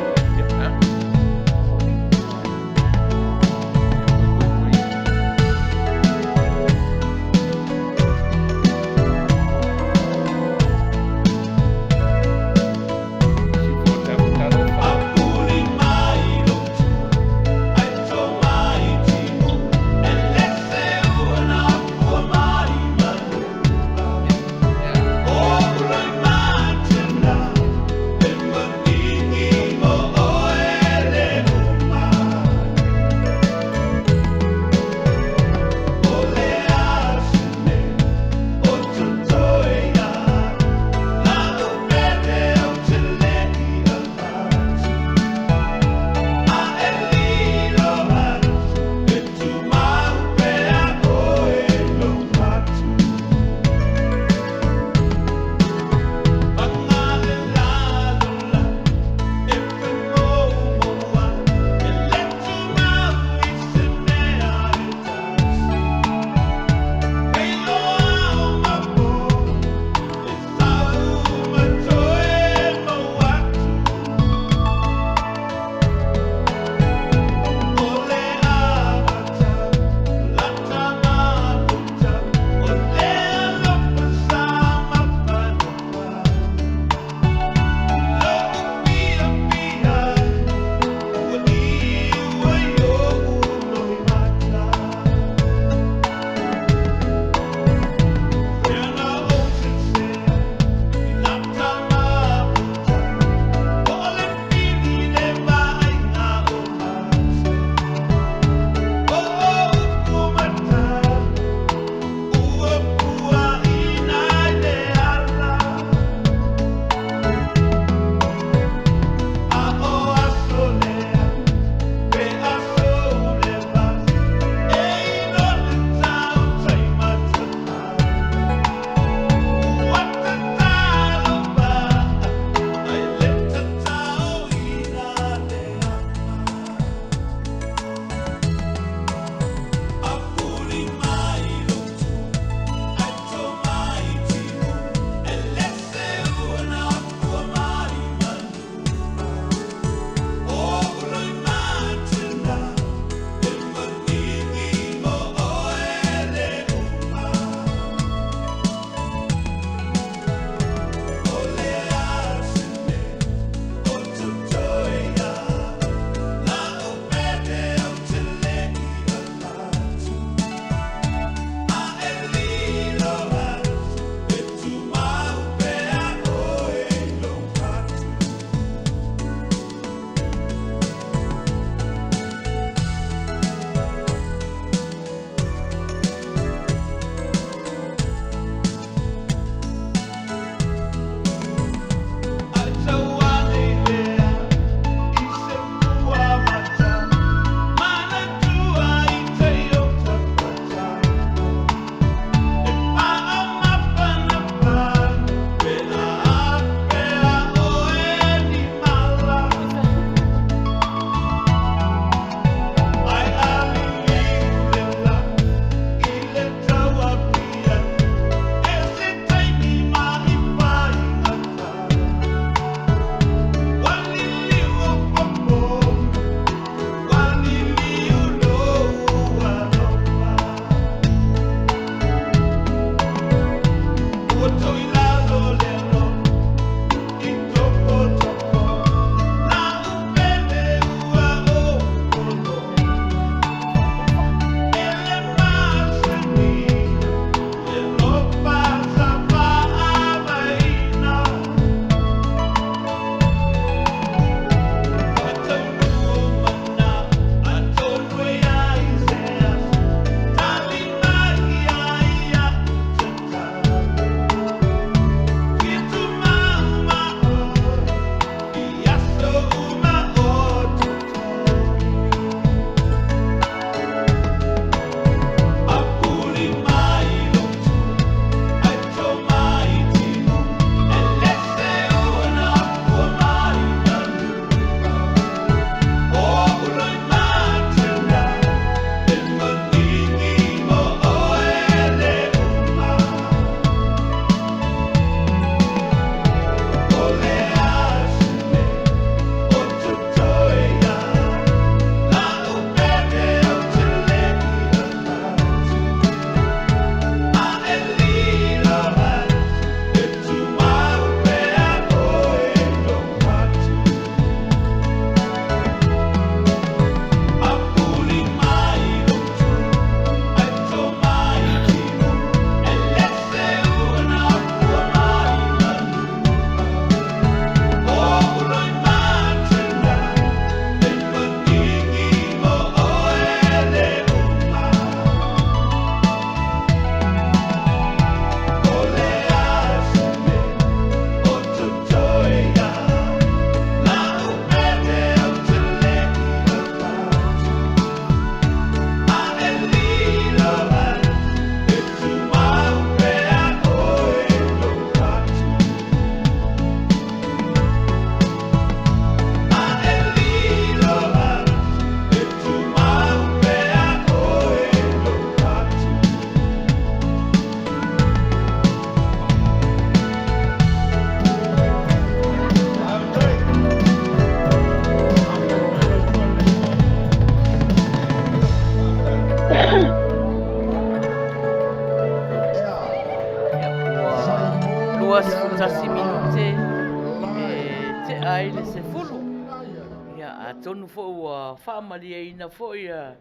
Atonu foi ua faamalieina foi ia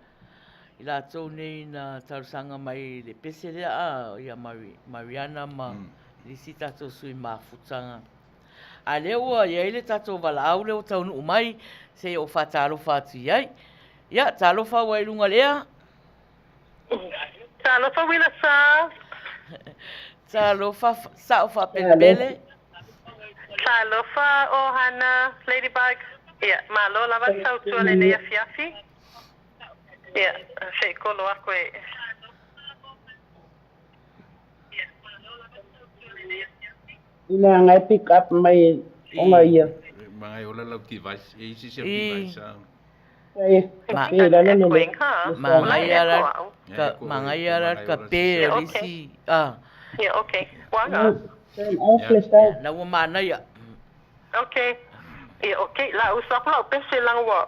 i latou nei na talosaga mai i le pese lea a ia Mariana ma le isi tatou sui mafutaga. A lea ua i ai le tatou valaau lea ua taunuu mai, se i ou faatalofa atu i ai. Ia, talofa ua i luga o le ea. Talofa uila sa. Talofa sao faapelepele. Talofa ohana Ladybug. Ia, malo lava le tautua lenei afiafi. Ia, se i kolo aku e. Ina ngai pick up mai ona ia. Mangai ola lau device. E isi se device. Manaia la ka manaia la ka pe o le isi a. Ia okay. Waga. Na ua manaia. Okay. Ia okay. La uso aku lau pese langa ua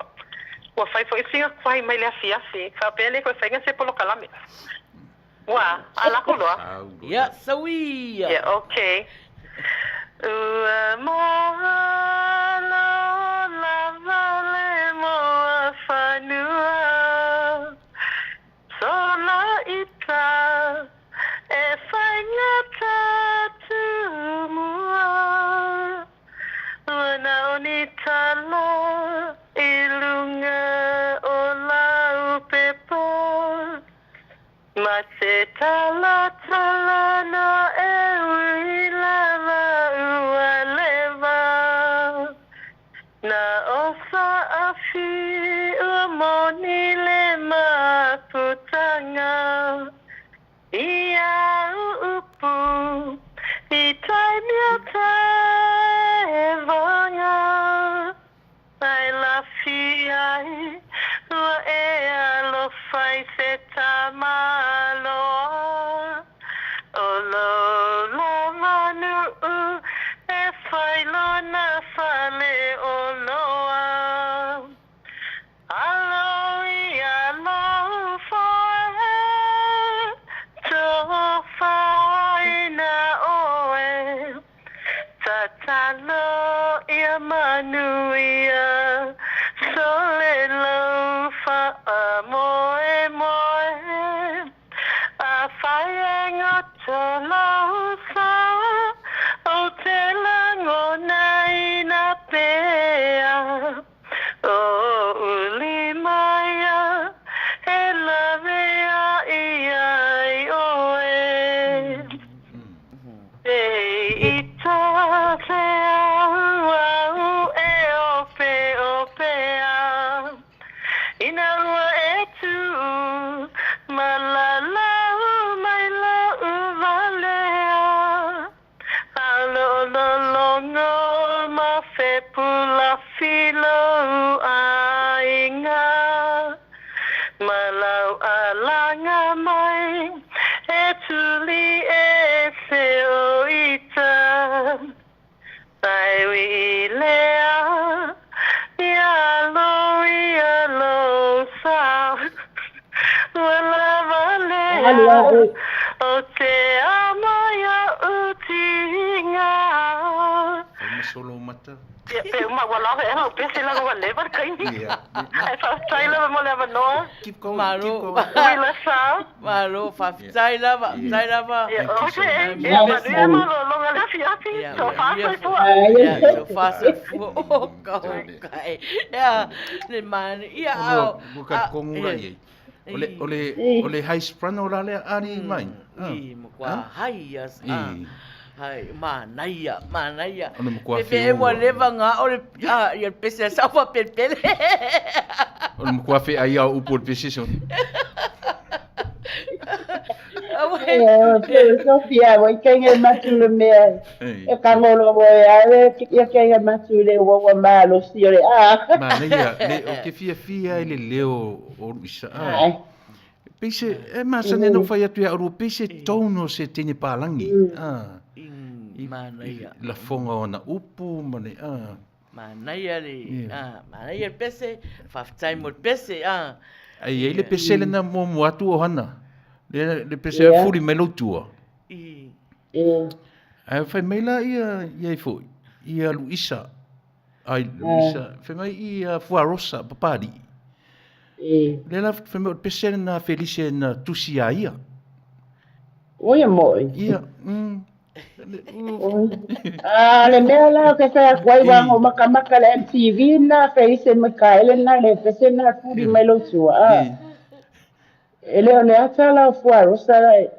ua fai foi singa kwai mai le afiafi. Faapea le koe fainga se polokalame. Ua, ala aku loa. Ia, sauia. Ia, okay. Ua mahalo lava le moa fanua Sola ita e faigata tumua Ua na o ni tala i lunga o lau pepa Ma te talatala no e ui lava ua leva Na o Saafi ua moni le mafutanga I au upu i taimia tevaga Ai lafi ai ua e alofa i se tamaloa O lou lava nuu e fai lona fale oloa Alo ia lou foe tofaina oe Tatalo ia manuia sole lou faamoemoe Afai e goto lou sa ou te lagonaina pea O ou lima ia e lawe ai ia oe E ita te auau e opeopea Ina ua e tū ma lalau mai lou walea Alolologo ma fepulafi lou aiga Ma lau alaga mai e tuli ese o ita Ai ui lea ia lo ia lo sa Ua lava lea o te ama ia utinga. Fai ma solo mata. Ia, pe uma ua lava ea lau pese langa ua leva le taimi. Ia. Ae faafetai lava mo le avanoa. Keep going, keep Malo. going. Uila sa. Malo, faafetai lava, faafetai lava. Ia, Thank you ok. so much. Ia, manuia malologa le afiafi. Ia, Tofa manuia soifua. foi. Ia, tofa soifua. Oh, ka kai. Ia, le mani. Ia, Ua ao. ua ka kongu la iai. O le o le o le high soprano la lea ari mai. I, makuā hai ia, hai, manaia, manaia. O le makuā Pe pe ua leva ngā o le, a, ia le pese a sau faapelepele. O le makuā wheai au upu o le pese so. Sofia, wai kenge matu le mea. E kangolo mo e ale, ia kenge matu le ua ua malo si o le a. Manaia, le o ke fia fia i le leo o Luisa. Ai. Pei se, e masani ana ou fai atu ia oulua, pei se tone o se teine palagi. A. I manaia. I lafoga o ana upu ma le, a. Manaia le, a, manaia le pese, faafetai mo le pese, a. Ai i ai le pese lena muamua atu o hana. Le, le pese yeah. fuli mai lou tua. I. Ae fai mai la ia, ia i foi, ia Luisa. Ai, Luisa, fai mai i Fuarosa, Papali'i. Lea la fai mai o le pese lena a Felise na tusi iā ia. Oi e mo'i. Ia. A le mea la ke fai atu ai ua hoʻomakamaka le MTV na Felise Mikaele na le pese na tuli mai lou tua. A. E le o le ata la o Fuarosa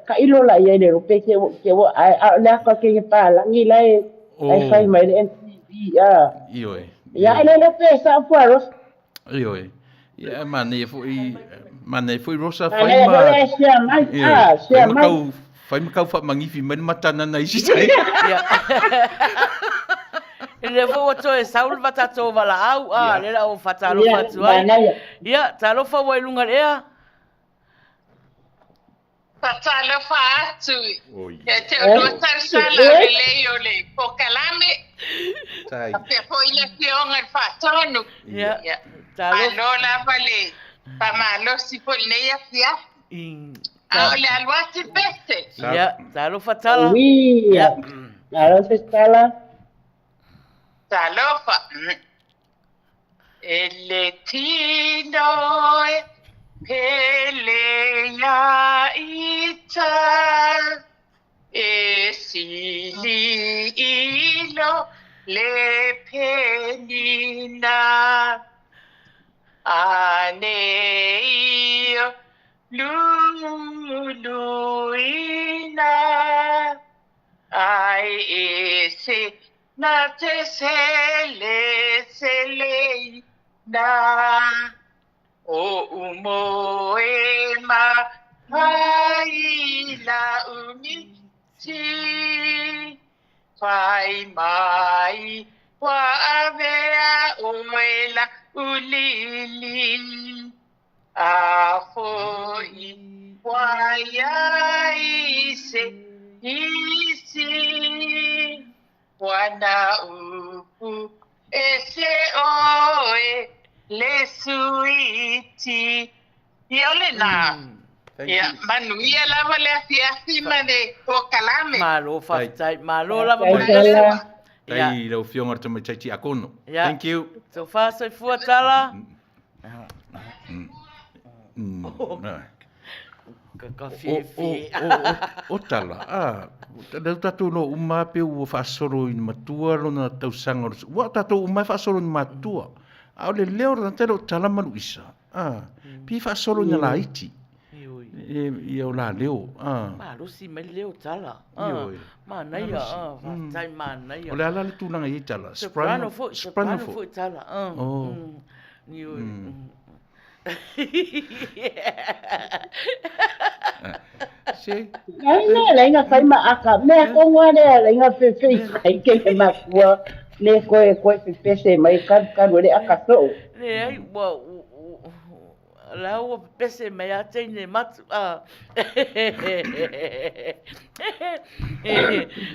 taʻilo la i ai le lope ke ke ua ae a o le ata ke palagi la e ai fai mai le MTV a. Ioe. Ia e le lope e sa Fuarosa. Ioe. Ia manaia foi manaia foi Rosa fai ma sia mai a sia mai fai ma kau faamangifi mai le matanana isi tai. Ia. Le foi ua toe sau le tatou valaau a le la o faatalofa atu ai. Ia, talofa ua i luga le ea. Faatalofa atu ia te oulua tausaga o lelei o le polokalame. Faapea foi le afioga i le Faatonu. Ia. Malo lava le faamalosi foi i lenei afiafi. A o le alu atu i pese. Ia, talofa Tala. Ia. Talofa Tala. Talofa. E le tino e pele ia ita e sili ilo le penina ane io luluina ai e se na te sele sele na o umo e ma mai la umiti fai mai wa avea oe la ulili a foi wai se isi wana upu e se oe le suiti. Ia o lena. Ia, manuia lava le afiafi ma le polokalame. Malo faafetai. Malo lava mo le pese. Tai lau Afioga i le Tamaitai Tiakono. Thank you. Tofa soifua Tala. O Tala, a, lea ua tatou iloa uma lava pe ua faasolo i le matua lona tausaga o le, ua tatou uma e faasolo i le matua. A o le leo o le tagata e le o Tala ma Luisa, a, pei e faasolo ina laiti. Ia o la leo, a. Malosi mai le leo Tala. Manaia, faafetai manaia. O le a la le tulaga i ai Tala? Soprano foi, soprano foi Tala. Se. Ai ne le inga fai ma aka mea konga le le inga fe fe ai ke le makua le koe koe fe pese mai kalu kalu le aka so. Le ai ua la ua pese mai a teine matu a.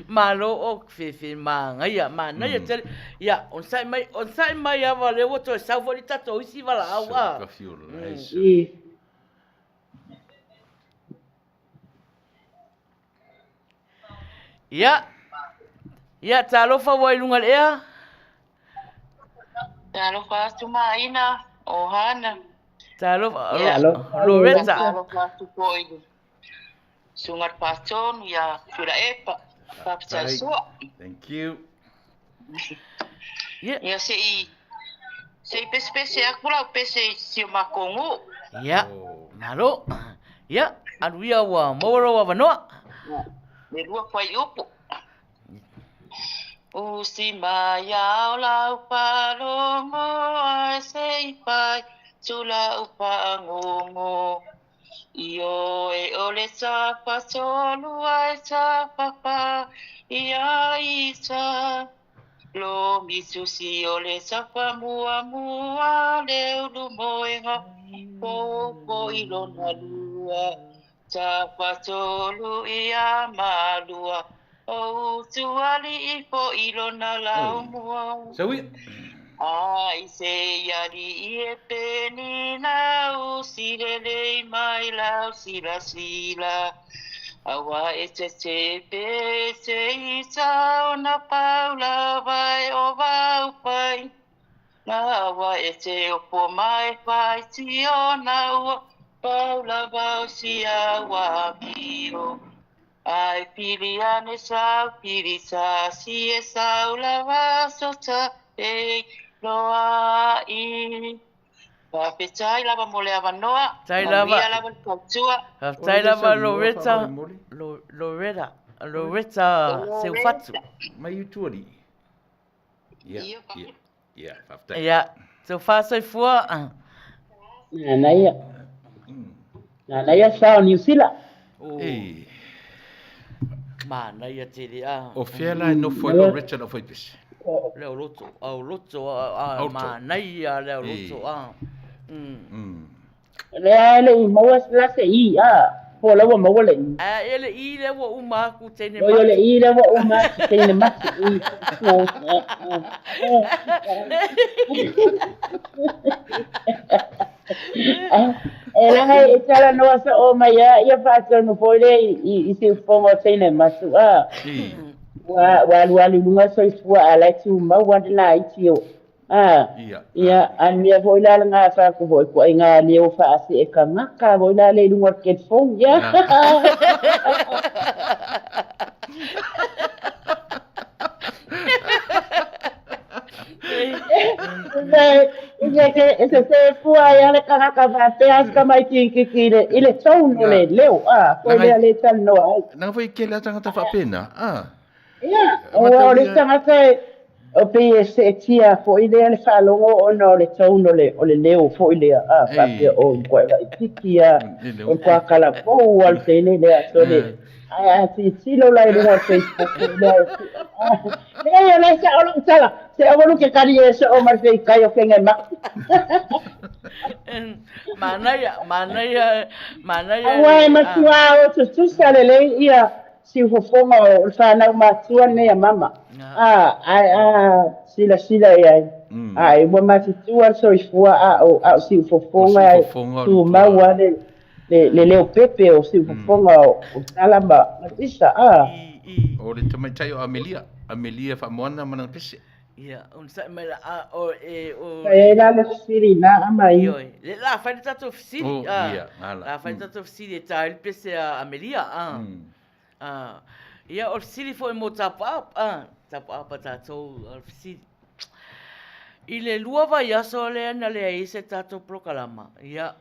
Malo o fefe māngaia, mānaia tele. Ia, onosai mai, onosai mai ava lea ua toe sau foi le tatou isi valaau a. Ia, ia, talofa ua i luga le ea. Talofa atu Maina, o Hana. Talofa, Loretta. Talofa atu foi i le Susuga i le Faatonu ia Tuilaepa. Faafetai soa. Thank you. Ia se i se i pesepese atu lau pese i si o makou nuu. Ia, malo. Ia, alu ia ua maua lou avanoa. E lua fuaiupu. Usi mai ao lau faalogo ae se i fai tu lau faagogo. Ioe o le tafatolu ae tafafa ia ita. Lomi tusi o le tafamuamua le ulumoega popo i lona lua. Tafatolu ia malua o utualii foi lona laumua. Ai se alii e penina usi lelei mai lau silasila. Aua e te tepe te ita o na pau lava e o vau pai. Naua e te opo mai faitio naua pau lava o si au amio. Ai pili ane sau pili tasi e sau lava sota e loa i. Faafetai lava mo le avanoa. Faafetai lava. Manuia lava le tautua. Faafetai lava Loretta, Loretta, Loretta Seufatu. Mai Utualii. Ia, ia, ia, faafetai. Ia, tofa soifua. Nanaia. Nanaia sa o Niu Sila. Ei. Manaia tele a. O fea la e nofo ai Loretta lau faipese? Le au loto, au loto a, manaia le au loto a. Lea e le i maua la se i a. Po la ua maua le i. A e le i lea ua uma aku teine matu. Oi o le i lea ua uma aku teine matu. E laga e talanoa soo mai a ia faatonu foi lea i siufofoga o teine matu a. Ua alualu i luga soifua a la e tumau lava le laiti o A, ia, a le mea foi la lena a fai atu foi ituaiga leo faasee tagata foi la lea i luga o le telefoni, ia. E sese fua ai lava le tagata faapea si tamaitiiti i le tone o le leo, a, foi lea le talanoa ai. Leaga foi e tele lava tagata faapena, a. Ia, aua o le tagata e pei e seetia foi lea le faalogo ona o le tone o le leo foi lea, a, faapea o matua laitiiti a, o matua talavou lava le teine lea, sole, ae a tilotilo la i luga o le Facebook lea, leai o lea e sao lau tala, se aua lu ke kali e soo ma le feikai o fega e maki. Manaia, manaia, manaia. Aua e matua o tutusa lelei ia siufofoga o le fanau matua lenei a mama. A, ae a silasila i ai, a e ua matutua le soifua a o, a o siufofoga e tumau lava le, le, le leo pepe o siufofoga o, o Tala ma, ma Lisa. A. O le tamaitai o Amelia, Amelia Faamoana ma lana pese. Ia, onosai mai la, a, o, e, o... Fai ai la le fesili na a mai. Ioe, le la fai le tatou fesili. Oh, a, ia, ala. La fai le tatou fesili e tā ai le pese a Amelia, a. A, ia, o le fesili foi mo tapuaapa, a, tapuaapa tatou, o le fesili. I le lua vaiaso lea na leai ai se tatou polokalama, ia,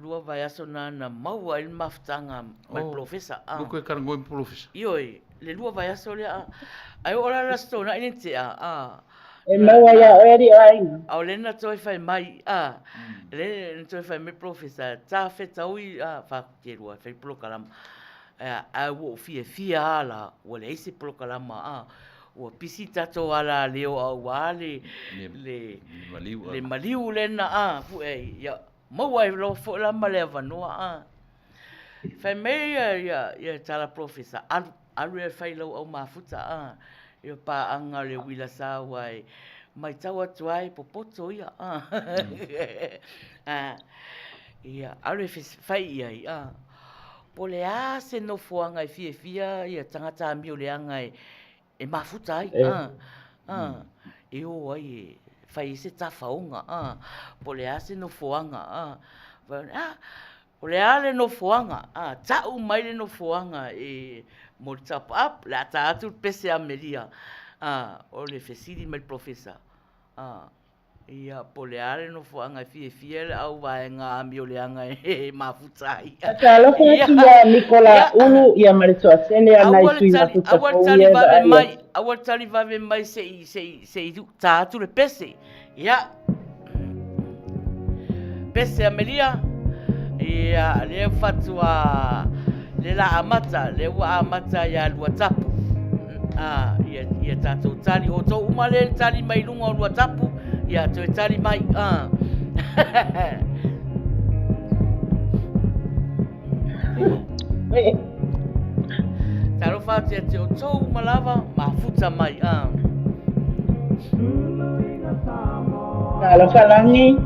lua vaiaso na na maua ai le mafutaga mai le polofesa, a. Ua toe talanoa i le polofesa. Ioe, le lua vaiaso lea, a. Ai oo la le Aso Toonai le tea, a. E maua iā oe alii o aiga. A o lea na toe fai mai, a, lea na toe fai mai le polofesa, ta fetaui, a, faakutelua e fai polokalama. A, ae ua ou fiafia lava la, ua leai se polokalama, a. Ua pisi tatou alaleo aua le, le, le maliu lena, a, pue ai, ia, maua ai loa foi la ma le avanoa, a. Fai mai ia, ia, ia tala polofesa, alu, alu e fai lau au mafuta, a, ia paaga le uila sa aua e maitau atu ai popoto ia, a. A, ia, alu e fai i ai, a. Po o le a se nofoaga e fiafia ia tagata amio leaga e mafuta ai, a, a, e o ai e fai ai se tafaoga, a, po o le a se nofoaga, a, a, o le a le nofoaga, a, tau mai le nofoaga e mo le top up, o le a ta atu le pese Amelia, a, o le fesili mai le polofesa, a. Ia, po o le a le nofoaga e fiafia le auvaega amioleaga e mafuta ai. Talofa atu ia Nikola Ulu ia ma le toatele a nai sui mafuta fou ia e vaai atu. Aua le tali vave mai se i, se i, se i ta atu le pese. Ia. Pese Amelia. Ia, lea faatoa, le la amata, lea ua amata ia Luatapu. A, ia, ia tatou tali, o tou uma lea tali mai luga o Luatapu, ia toe tali mai. A. Talofa atu ia te outou uma lava, mafuta mai. A. Talofa lagi.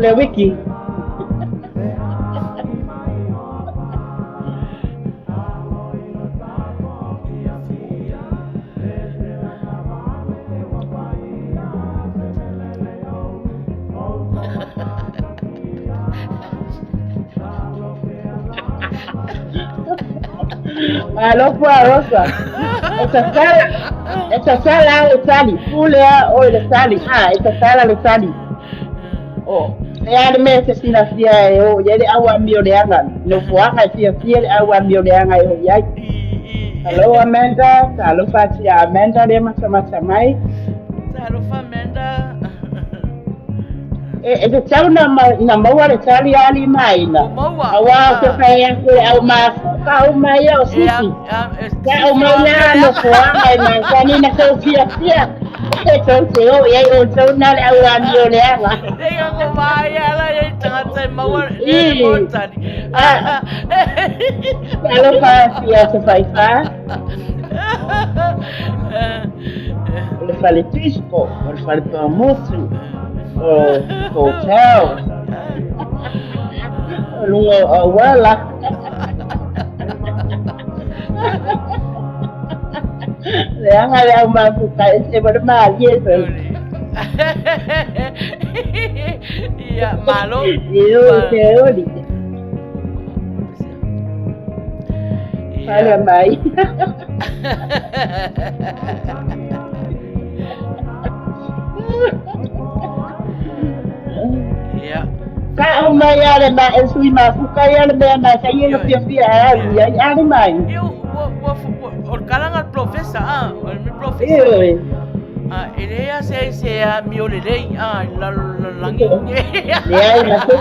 le wiki. Malo pua Rosa. E tatala, e tatala le tali. Pule a oe le tali. Ah, e tatala le tali. O, le a le mea e te silafia e o i ai le au amioleaga. Nofoaga e fiafia le au amioleaga e o i ai. Hello Amanda, talofa atu ia Amanda lea matamata mai. Talofa Amanda. E, e tatau na, na maua le tali a alii ma aiga. Auā ou te fai atu le au mafuta uma ia o Sisi. Ka uma ia nofoaga e masani na tou fiafia. E tou te o i ai outou na le au amioleaga. Ia ko mai ala ia i tangata e maua le maua tali. Talofa atu ia te whaiwhā. O le fale pispo, o le fale paumotu, o hotel, o lunga o auala. Leaga le au mafuta e se mo le malie se. Ia, malo. Io te oli. Pale mai. Ia. Ka au mai a le ma e sui mafuta ia le mea mai sa ia fiafia e au ia i ale mai. Ia, ua, ua, ua, o le kalaga le profesa, ah, o le profesa. Ioe. Ah, e leai lava se se amio lelei, ah, i le lalolagi. Leai ma se.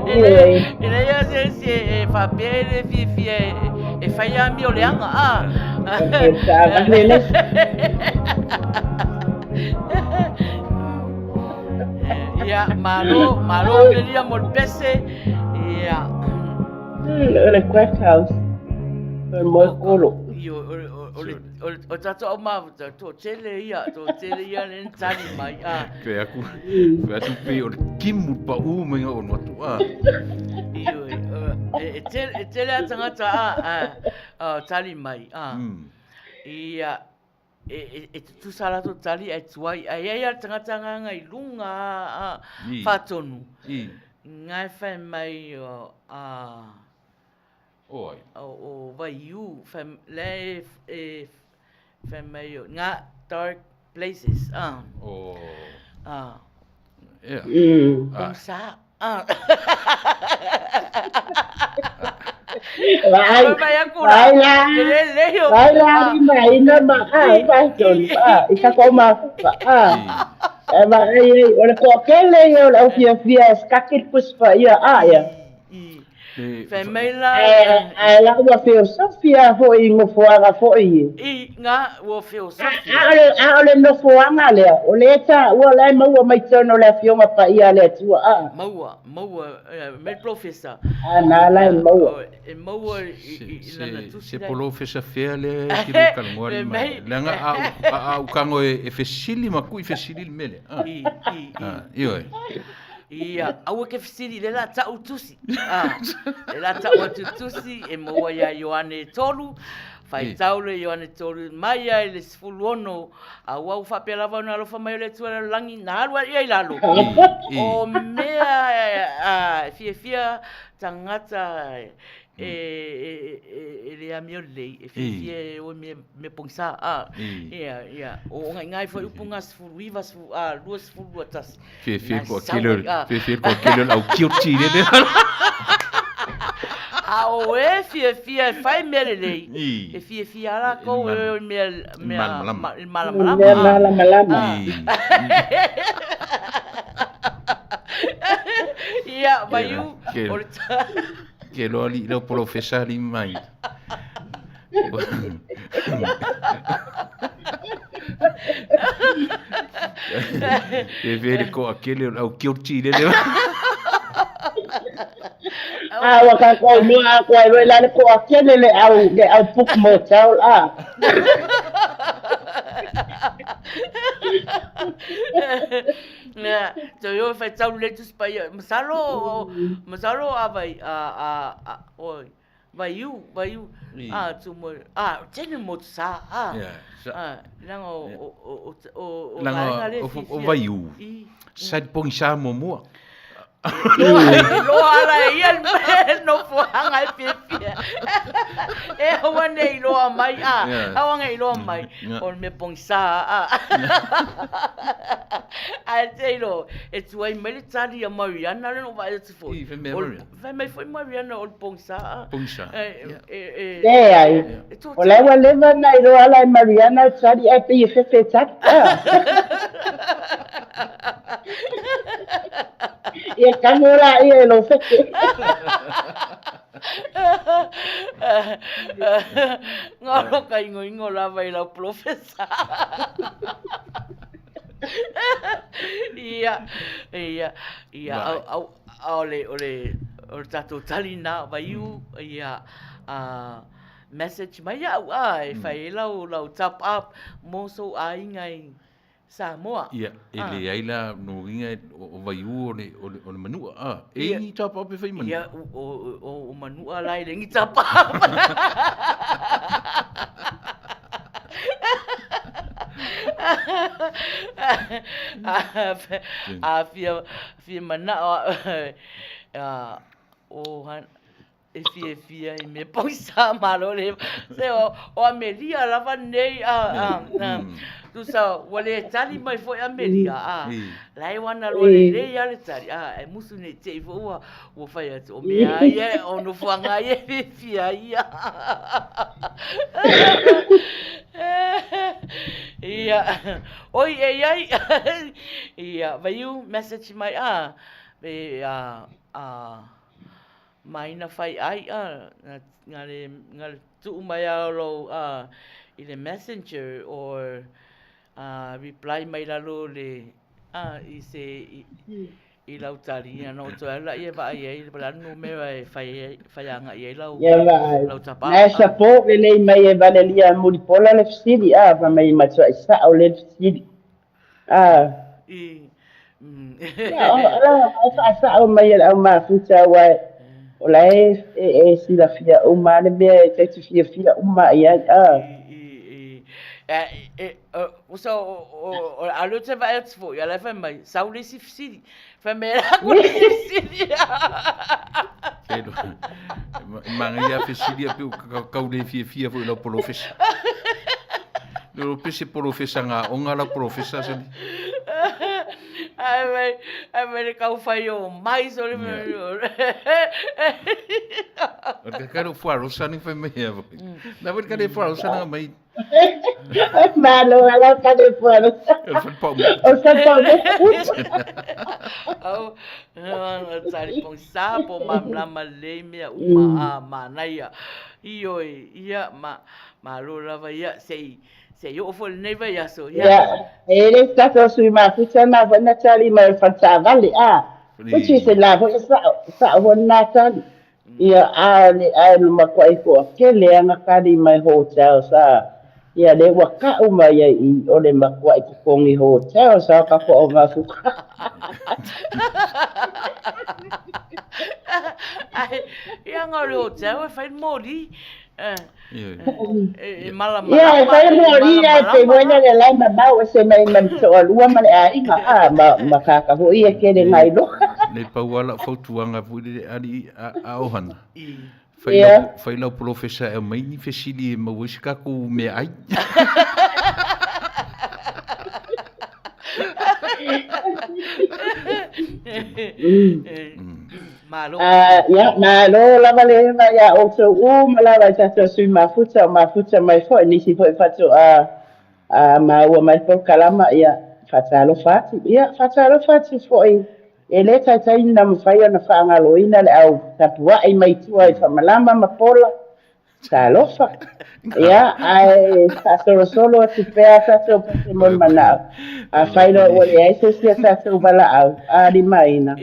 E leai, e leai lava se isi e faapea e le fiafia e fai amio leaga, ah. Ia, malo, malo Amelia mo le pese. Ia. O le crack house. O le moekolo. Io, o le O tatou au mafuta, toatele ia, toatele ia le na tali mai. Ah. Pe aku, pe atu pe o le kimu le paʻū mai ga ono atu a. Ioe, e tele, e tele a tagata a, a, a tali mai. A. Ia, e, e, e tutusa latou tali ae tuai, ae i ai a le tagata agaga i luga a, a, faatonu. Nga e fai mai, a, O ai? O Waiū, fai, le e, fai mai o, ngā dark places, ah. O. Ah. Ea. Ah. Sa, ah. Vai, vai la, vai la, ni mai na ma, ah, vai tonu, ah, i ka ko mafuta, ah. E vai, ai, o le toatele ia o le au fiafia e skaki le pusi ia, ah, ia. Fai mai la. Ae la ua feosofia foi i nofoaga foi e. I nga ua feosofia. A o le nofoaga lea, o lea e taua la e maua mai totonu o le Afioga Paia a le Atua a. Maua, maua, mai profesa. A na la e maua. E maua i lana tusi. Se polofesa fea lea e te lou talanoa alii mai. Leaga a ou tago e fesili ma kui fesili le mea lea. I, i, i. Ioe. Ia, aua ke fesili, le la ta'u tusi. Ah, le la ta'u atu tusi e maua iā Ioane 3, faitau le Ioane 3, mai ai le 16, auā ua faapea lava ona alofa mai o le Atua i le lalolagi, na alu ai ia i lalo. O mea e fiafia tagata e le amio lelei, e fiafia e o i mea pogisa. Ia, ia, o ogaʻiga ai foi upu ga 19, 20, 21. Fiafia koa kele o le, fiafia koa kele o le au guilty le le. A o e fiafia e fai mea lelei, e fiafia lava lakou e o i mea, mea malamalama. Mea malamalama. Ia, maiu, o le Ke loa alii lau polofesa alii mai. E ve le koa kele o le au guilty le le. A ua kākou noa aku ai loa i la le koa kele le au le au book motel a. Ia, toe o e faitau lelei Tusi Paia. Masalo, masalo a vai, a, a, a, oi, vaiū, vaiū, a, tu mo, a, tele motu sa, a, a, leaga o, o, o, o, o, vaega lea e fiafia. O vaiū, sa i pogisa muamua. Iloa ala e ia le nofoaga e fiafia. E aua ne i loa mai, a, aua ne i loa mai, o le mea pogisa, a. Ae te iloa, e tuai mai le tali a Mariana lea na ou vaai atu foi. I, fai mea Mariana. Fai mai foi Mariana o le pogisa, a. Pogisa, E, Leai, o la ua leva ona iloa ala e Mariana le tali ae pei e fefe e tali. Ia tago laia e lou fefe. Galo ka ingoingo lava i lau polofesa. Ia, ia, ia, au, au, o le, o le, o le tatou tali na, vaiu, ia, a, message mai au, a, e fai ai lau, lau top up mo sou aiga i Samoa. Ia, e leai la no uiga o Vaiū o le, o le, o le Manua, a, e i ni top up e fai i Manua? Ia, o, o, o Manua la e leai ni top up. A fia, fia manao a, o, e fiafia i mea pogisa malo le se o, o Amelia lava nei a, a, a tusa ua le tali mai foi Amelia a la e wana loa lelei a le tali a e musu nei te i foi ua ua fai atu o mea ia o nofoaga ia e fiafia ia ia oi e iai ia vaiu message mai a e a a Maina fai ai a nga le nga le tuu mai a o lou a i le messenger or a reply mai lalo le a i se i, i lau tali ia no toe alu laia e vaai ai po o le a le numera e fai ai fai agai ai lau Ia vaai. lau tapa Na e support lelei mai e Valelia Mulipola le fesili a fai mai e matuai sao lea le fesili. A. I Ia, o la e faasao mai e le au mafuta aua o la e, e, e silafia uma le mea e te fiafia uma i ai. A. I, i, e, usa o, o, o, a leo te vaai atu foi, a la e fai mai, sau le isi fesili. Fai mai e la ku le isi fesili. Manaia fesili a pe o kau le fiafia foi lau polofesa. Lelo pe se polofesa ngā onga lau polofesa sali. Ai mai, ai mai le kau whai o mai so le mai. O te karo fuarosa ni whai mai a voi. Na voi kare fuarosa nga mai. Malo ala kare fuarosa. O sa pau mo. Au, tari pong sa po mamlama lei mea uma a manaia. Ioi, ia ma Malo lava ia, se i, se i oo foi lenei vaiaso, ia. Ia, e le se tatou sui mafuta na foi na tali mai o le faletaavale, a, which is la foi e sao, sao foi lena tali. Ia, a le, ae na matuai toatele ana tali mai hotels, a, ia lea ua kau mai ai i o le matuai totogi hotels a o tatou au mafuta. Ai, ia nga o le hotel e fai le moli. E malamalama. Ia, e fai moli ae pei foi lele la e mamao ese mai ma le toalua ma le aiga, a, ma, ma kāka foi e kele ngai loa. Nei pau lava lau fautuaga foi lele alii a ohana. Fai lau, fai lau polofesa e aumai ni fesili e maua ai se kakou meaai. Malo. Ia, malo lava le eva iā outou uma lava i tatou sui mafuta, o mafuta mai foi, nisi foi faatoa maua mai polokalama, ia, faatalofa atu. Ia, faatalofa atu foi, e le taitai na mafai ona faagaloina le au tapuai mai tua i Faamalama ma Pola, Talofa. Ia, ae faasolosolo atu pea tatou pese mo le manao. Afai loa ua leai se isi a tatou valaau, a limaina.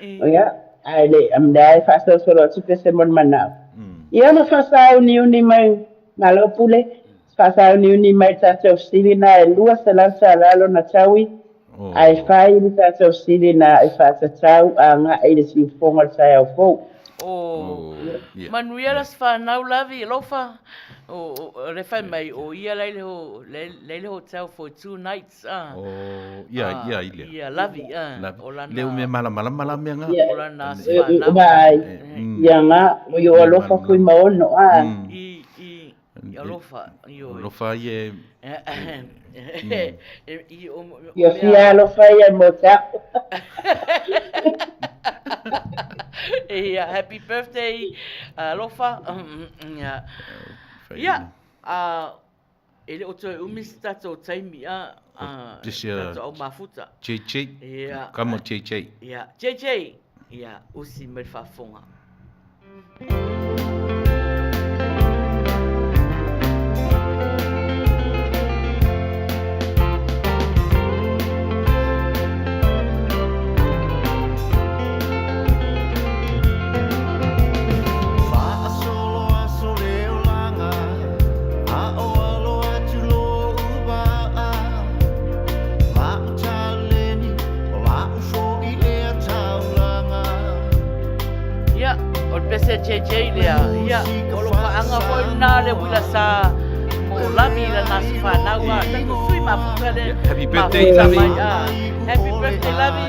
Ia, ae le, lea e faasolosolo atu pese mo le manao. Ia, ma faasauniuni mai, malo Pule, faasauniuni mai le tatou fesili na e $200 lona taui. Ae fai le tatou sili na e faatatau agai i le siufofoga o le taeao fou. Oh, manuia la fanau lavi alofa. O le fai mai o ia la i le ho la i le hotel for 2 nights ah. Oh, ia ia ile. Ia lavi ah. O lana. Le o mea malamalama la mea nga. O lana fanau. Vai. Ia nga o yo alofa kui maono ah. I i alofa ioe. Alofa ie. Ia fia alofa ia mo te ako. Ia, happy birthday, alofa. Ia, ia, e le o toe umi se tatou taimi, a, tatou au mafuta. JJ, come on JJ. Ia, JJ, ia, usi mai le faafofoga. Faasolo aso le olaga, a o alo atu lo'u vaa. La'u taleni, o la'u fo'i lea taulaga. Ia, o le pese a JJ lea. Ia, o lo faaga foi lena le uila sa mo Lavi i lana aso fanau a. Tatou sui mafuta le Happy birthday, mafuta Lavi. mai a. Happy birthday, Lavi.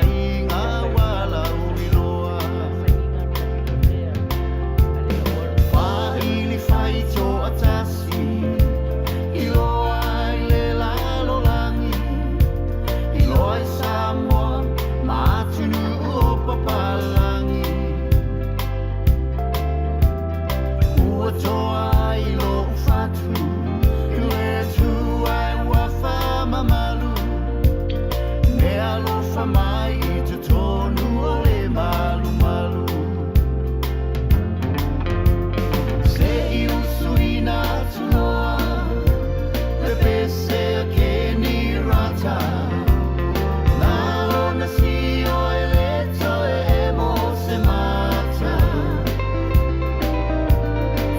Mai i totonu o le malumalu. Se i usuina atu loa le pese a Keni Rata. Na ona sio e le toe emo se mata.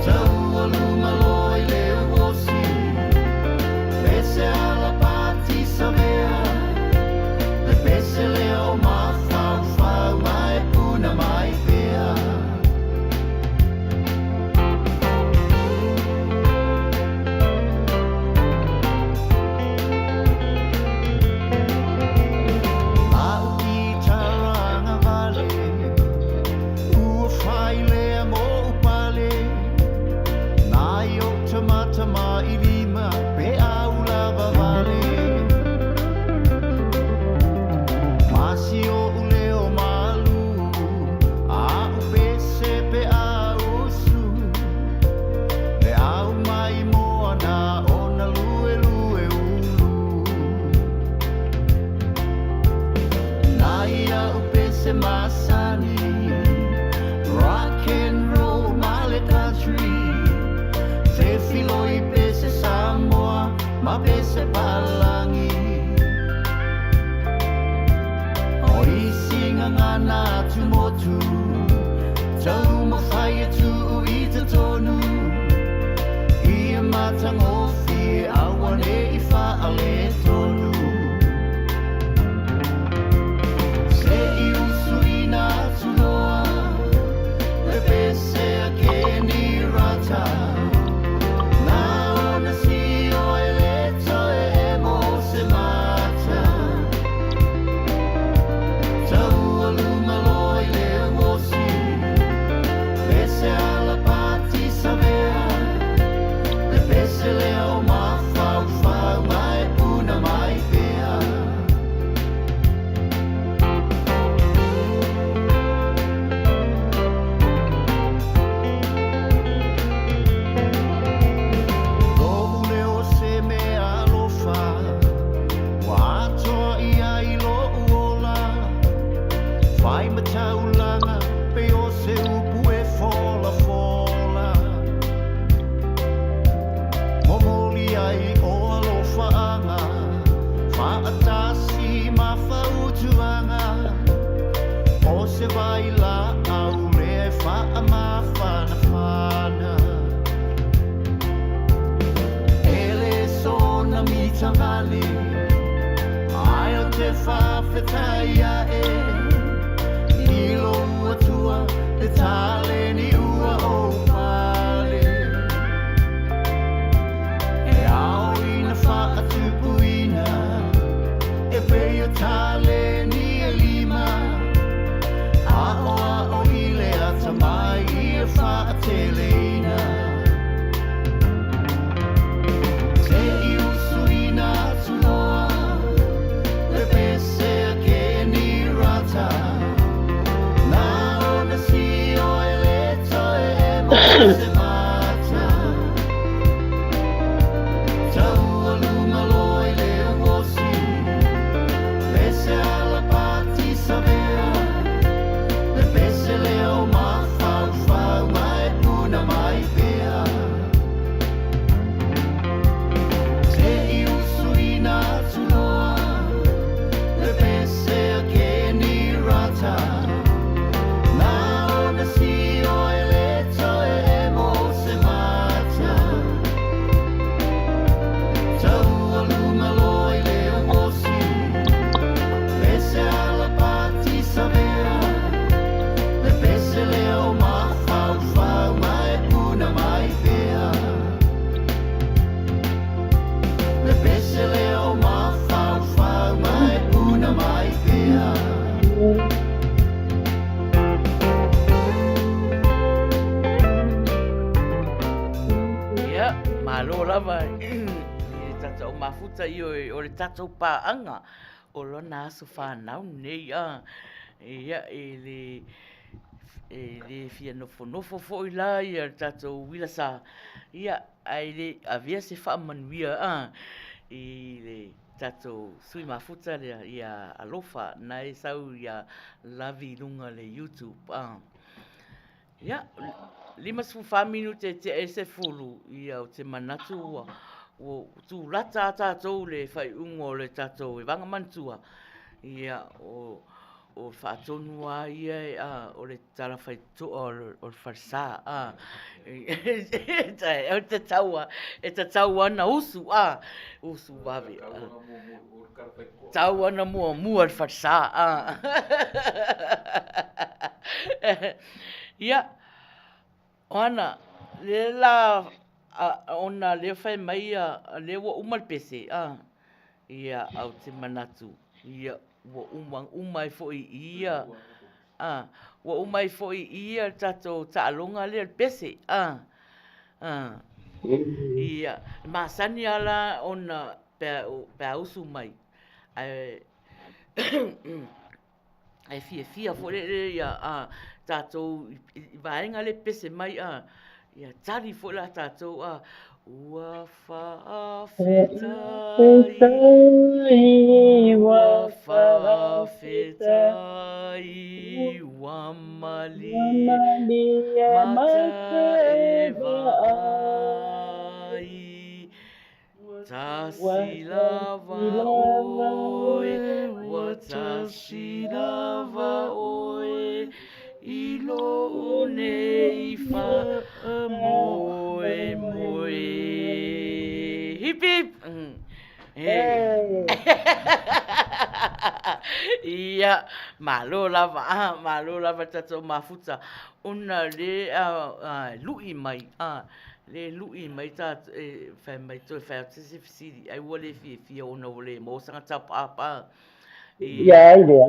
Taua luma loa i le uosi, pese ala pati savea. Le pese lea o mafaufau mai puna mai pea. La'u kitara agavale, ua fai lea mo'u pale. Nai o'u tamatamailima pe au lava vale. Ma si o'u leo malū, a'u pese pe ausu. Le au mai moana ona lue lue ulu. Nai a'u pese masani, rock and roll ma le country. Fefiloi pese Samoa ma pese Palangi. O isi gagana atumotu, taumafai e tuu i totonu. Ia matagofie aua ne i faaletonu. Se i usuina atu loa le pese a Keni Rata. Na ona sio e le toe emo se mata. Taua luma loa i le uosi, pese ala pati savea. Le pese lea o mafaufau mai. faafetai ae i lou Atua le taleni ua ou pale. E ao ina faatupuina e pei o taleni e lima, aʻoaʻo i le atamai ia faateleina. Se i usuina atu loa le pese a Keni Rata, na ona sio e le toe emo se mata. Taua luma loa i le uosi, pese ala pati savea, le pese lea o mafaufau ma e puna mai pea. Se i usuina atu loa le pese a Keni Rata, na ona sio e le toe emo se mata. Taua luma loa i le uosi, pese ala pati savea, le pese lea o mafaufau ma e puna mai pea. Le pese lea o mafaufau ma e puna mai pea. Ia, malo lava i le tatou mafuta ioe o le tatou paaga o lona aso fanau nei a. Ia, e le fia nofonofo foi la ia le tatou uila sa, ia, ae le avea se faamanuia a i le tatou sui mafuta lea ia Alofa na e sau ia Lavi i luga le YouTube a. Ia, 54 minute e tea ai le 10, ia ou te manatu ua tulata a tatou i le faaiuga o le tatou Evaga Manatua. Ia, o le faatonu lava ia o le tala faitotoa o le falesa, a. E tatau lava ona usu, a, usu vave. Tau ana muamua le falesa, a. Ia, o ana, lea la, ona lea fai mai ia, lea ua uma le pese, a. Ia, ae ou te manatu, ia, ua uma, uma ai foi i ia, a, ua uma ai foi i ia le tatou taaloga lea, le pese, a. A. Ia, e masani lava la ona pe a usu mai, ae ae fiafia foi lele ia tatou i vaega lea e pese mai a, ia tali foi la tatou a, ua faafetai, ua faafetai, ua malie mata e vaai. Tasi lava oe, ua tasi lava oe, i lou nei faamoemoe. Hip hip! Ia, malo lava, malo lava le tatou mafuta, ona le lu'i mai, le lu'i mai tatou, e fai mai toe fai atu se isi fesili, ai ua le fiafia ona ua le maua sana top up a. Ia ai lea.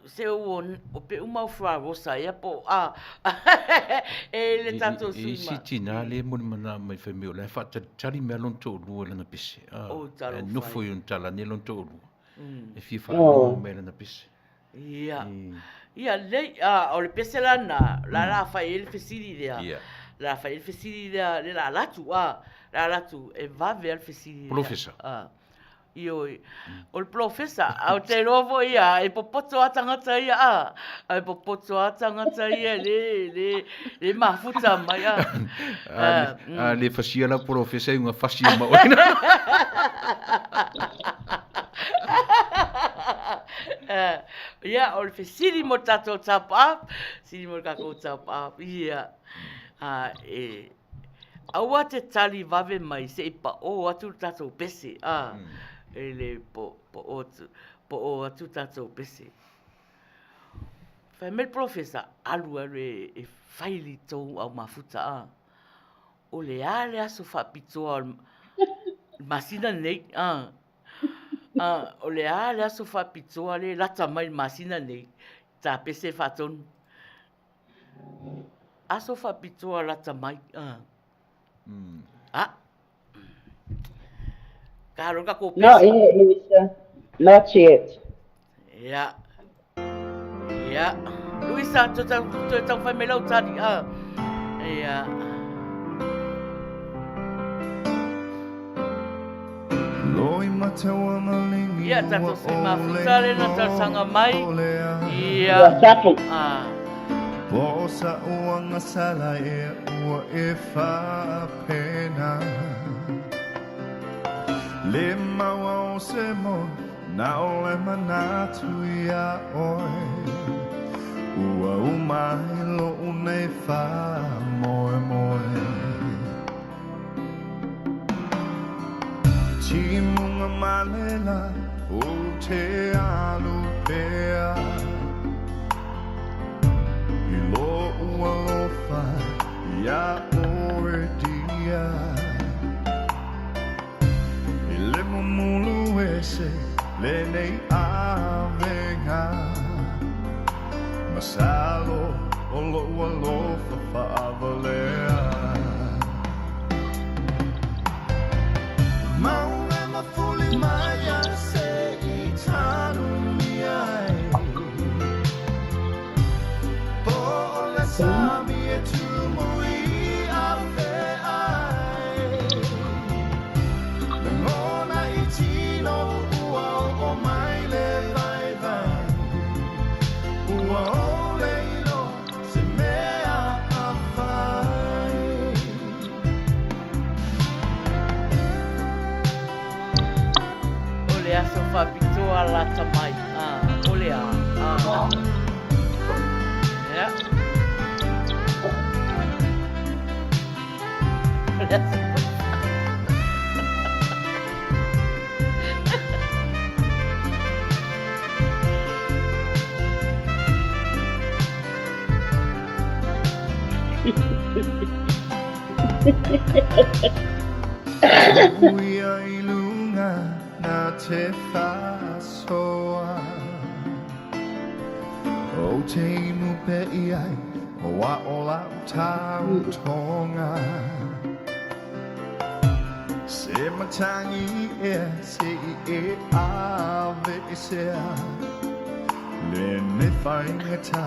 Se ua o pe uma o Frarosa ea po o a e le tatou sui ma. E isi tina le molimana mai fai mai o la e faatalitali mea lona toalua i lana pese. Talofa E nofo i ona talane lona toalua. E fia faalogo mai lana pese. Ia. Ia lelei, a, o le pese la lena, la la fai ai le fesili lea. Ia. La fai ai le fesili lea, le la alu atu, a, la alu atu, e vave lava le fesili lea. Polofesa. A. Ioe. O le polofesa, a ou te iloa foi ia, e popoto lava tagata ia, a. E popoto lava tagata ia, le, le, le mafuta mai, a. A le fasia la polofesa i uga fasi ma oe. Ia, o le fesili mo le tatou top up, fesili mo le tatou top up, ia. E, aua te tali vave mai se i paʻō atu le tatou pese, a, e le paʻō atu. Poo atu tatou pese. Fai mai le polofesa, alu alu e fai li tou au mafuta a. O le a le aso faapitoa o le masina lenei a. A, o le a le aso faapitoa le lata mai le masina lenei, ta pese faatonu. Aso faapitoa lata mai a. A. Ka alo ka ko pese. Not yet, Luisa. Not yet. Ia. Ia. Luisa, toe tau, toe tau whai me lau tari. Ah. Ia. Ia, tatou sui mafuta le na talosaga mai. Ia. Ua tapu. Ah. Po sa uanga sala e ua e faapena Le maua o se mo na o le manatu ia oe Ua umai lo unei fa moe moe Timuga malela o te alu pea I lo'u alofa iā oe dia I le mumulu ese lenei avega Masalo o lo'u alofa fa'avalea Maunga ma fuli mai a se i tanumia ai Po o le sami e tumu i afe ai Lagona i tino ua oo mai le vaivai Ua ole ilo se mea a fai. O le aso faapitoa lata mai. Ah, o le a. Ah. Yeah. O le aso Uia i lunga na te whasoa O te inu pe i ai o a o lau tau tonga Se matangi e se i e ave e sea Le ne whaingata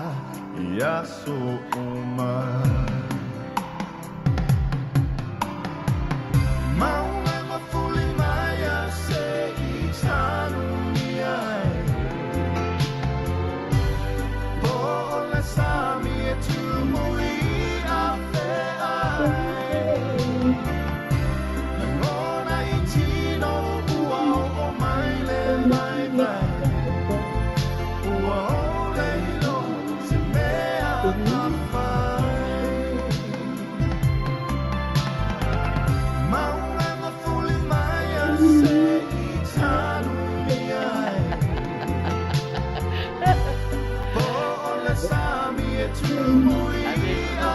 i aso uma Maunga ma fuli mai a se i tanumi ai Po o le sami e tumu i afe ai Lagona i tino ua oo mai le vaivai Ua ole ilo se mea a fai Maunga ma fuli mai a se i tanumi ai Po o le sami e tumu i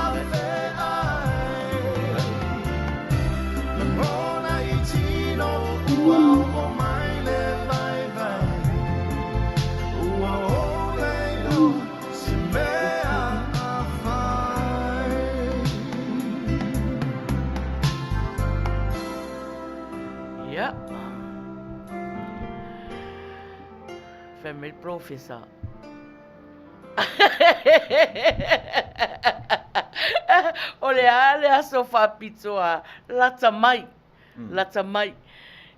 afe ai Lagona i tino ua oo mai le vaivai Ua ole ilo se mea a fai. Ia. Fai mai le Professor. O le a le aso faapitoa lata mai, lata mai.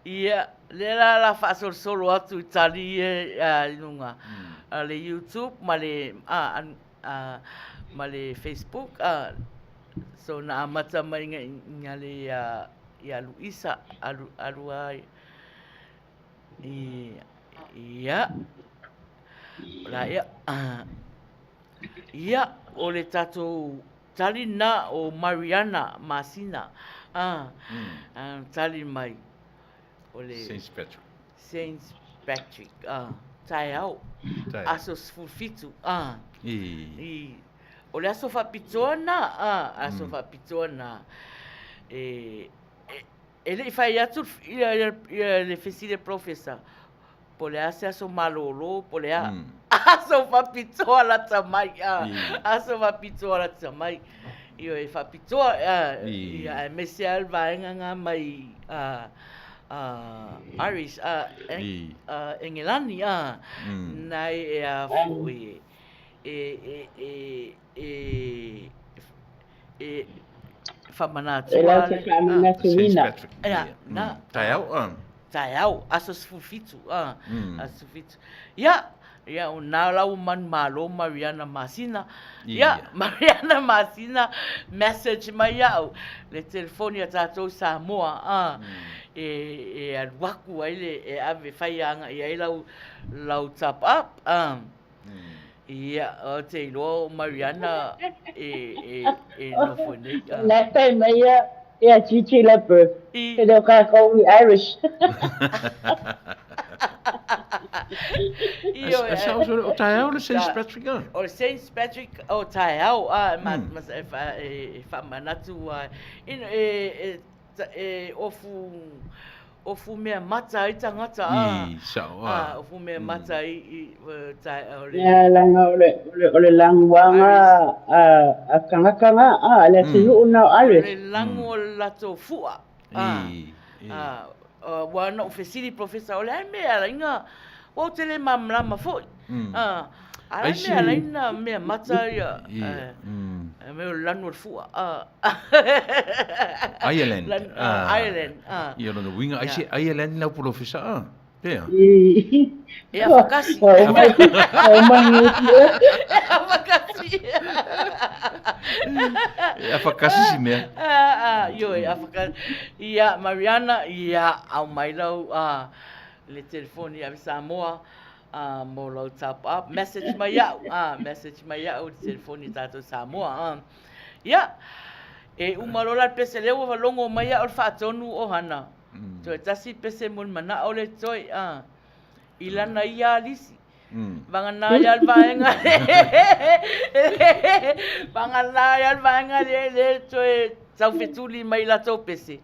Ia, lea la la faasolosolo atu i tali ia i luga le YouTube ma le ma le Facebook. So na amata mai nga le ia Luisa alu alu ai i ia la ia ia o le tatou tali na o Mariana Masina a tali mai o le Saint Patrick. Saint Patrick a. Taeao, aso 17, a. I. O le aso faapitoa na, a, aso faapitoa na. E, e, e le i fai atu ia, ia, ia le fesili a Professor, po o le a se aso malōlō, po o le a. Aso faapitoa lata mai, a. Aso faapitoa lata mai. Ioe, faapitoa, a, ia, aemaise lava le vaega nga mai, a, a, Irish, a, a, Engelani, a, nai e a foi, e, e, e, e, e, faamanatua E latou te faamanatuina. Ia, na. Taeao, a. Taeao, aso 17, a, aso 17. Ia, ia, o nā la ua manumalo Mariana Masina. Ia, Mariana Masina message mai iaʻu le telefoni a tātou i Samoa, a, e, e alu aku ai le, e ave fai agaʻi ai lau, lau top up, a. Ia, ou te iloa o Mariana e, e, e nofo nei. A. Last time mai ia, ia Gigi Leper, e le o kākou i Irish. Ioe, o taeao le Saint Patrick a? O le Saint Patrick o taeao, a, ma, ma, e, e, e faamanatu a, e, e, e ofu, ofu mea mata ai tagata a. I, sao a. A, ofu mea mata ai i, tae, o le. Ia, leaga o le, o le, o le laguaga a, a tagata na, a, le atunuu na o Irish. O le lagu o le latou fua. A, a, ua na ou fesili Professor, o le a le mea e ala ai na, ua ou te le malamalama foi. A, a le mea e ala ai na mea mata ia, e mea o le lanu o le fua. A. Ireland. Ireland. Ia lona uiga, ai se Ireland lau polofesa a? Pea? E afakasi. Ua uma, ua uma ni E afakasi. E afakasi si mea. Ioe, afakasi. Ia, Mariana, ia, aumai lau a, le telefoni ave Samoa a, mo lau top up. Message mai iaʻu, a, message mai iaʻu le telefoni tātou Samoa. A. Ia, e uma loa la le pese lea ua logo mai iaʻu le faatonu ohana. Toe tasi pese mo le manao le toe a i lana ia alisi. Vagana ia le vaega vagana ia le vaega le le toe taufetuli mai latou pese.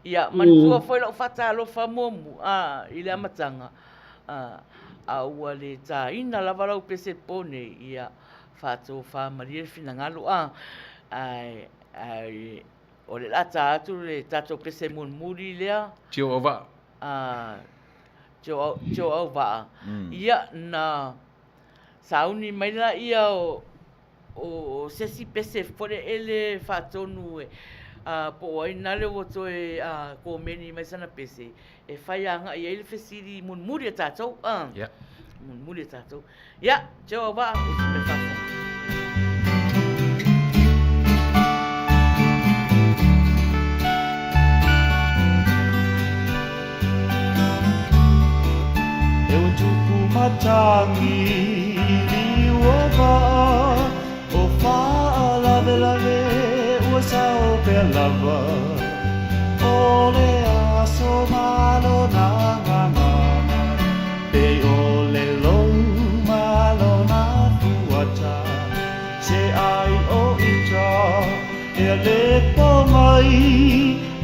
Ia, manatua foi lau faatalofa muamua a i le amataga a a ua le tāina lava lau pese po nei, ia faatofa malie le finagalo a ae ae O le lata atu le tatou pese mulimuli lea. Tio Auvaa. A, Tio, Tio Auvaa. Ia, na sauni mai laia o, o se isi pese faleele faatonu e, a, po o ai nale ua toe a, komeni mai sana pese, e fai agai ai le fesili mulimuli a tatou. A, yeah. Mulimuli a tatou. Ia, Tio Auvaa, usi mai fafo. E ua tupu matangi i liu o vaa, o faalavelave ua sao pea lava. O le aso malo na gagana, pei o le lou malo na fuata. Se ai o ita e le po mai,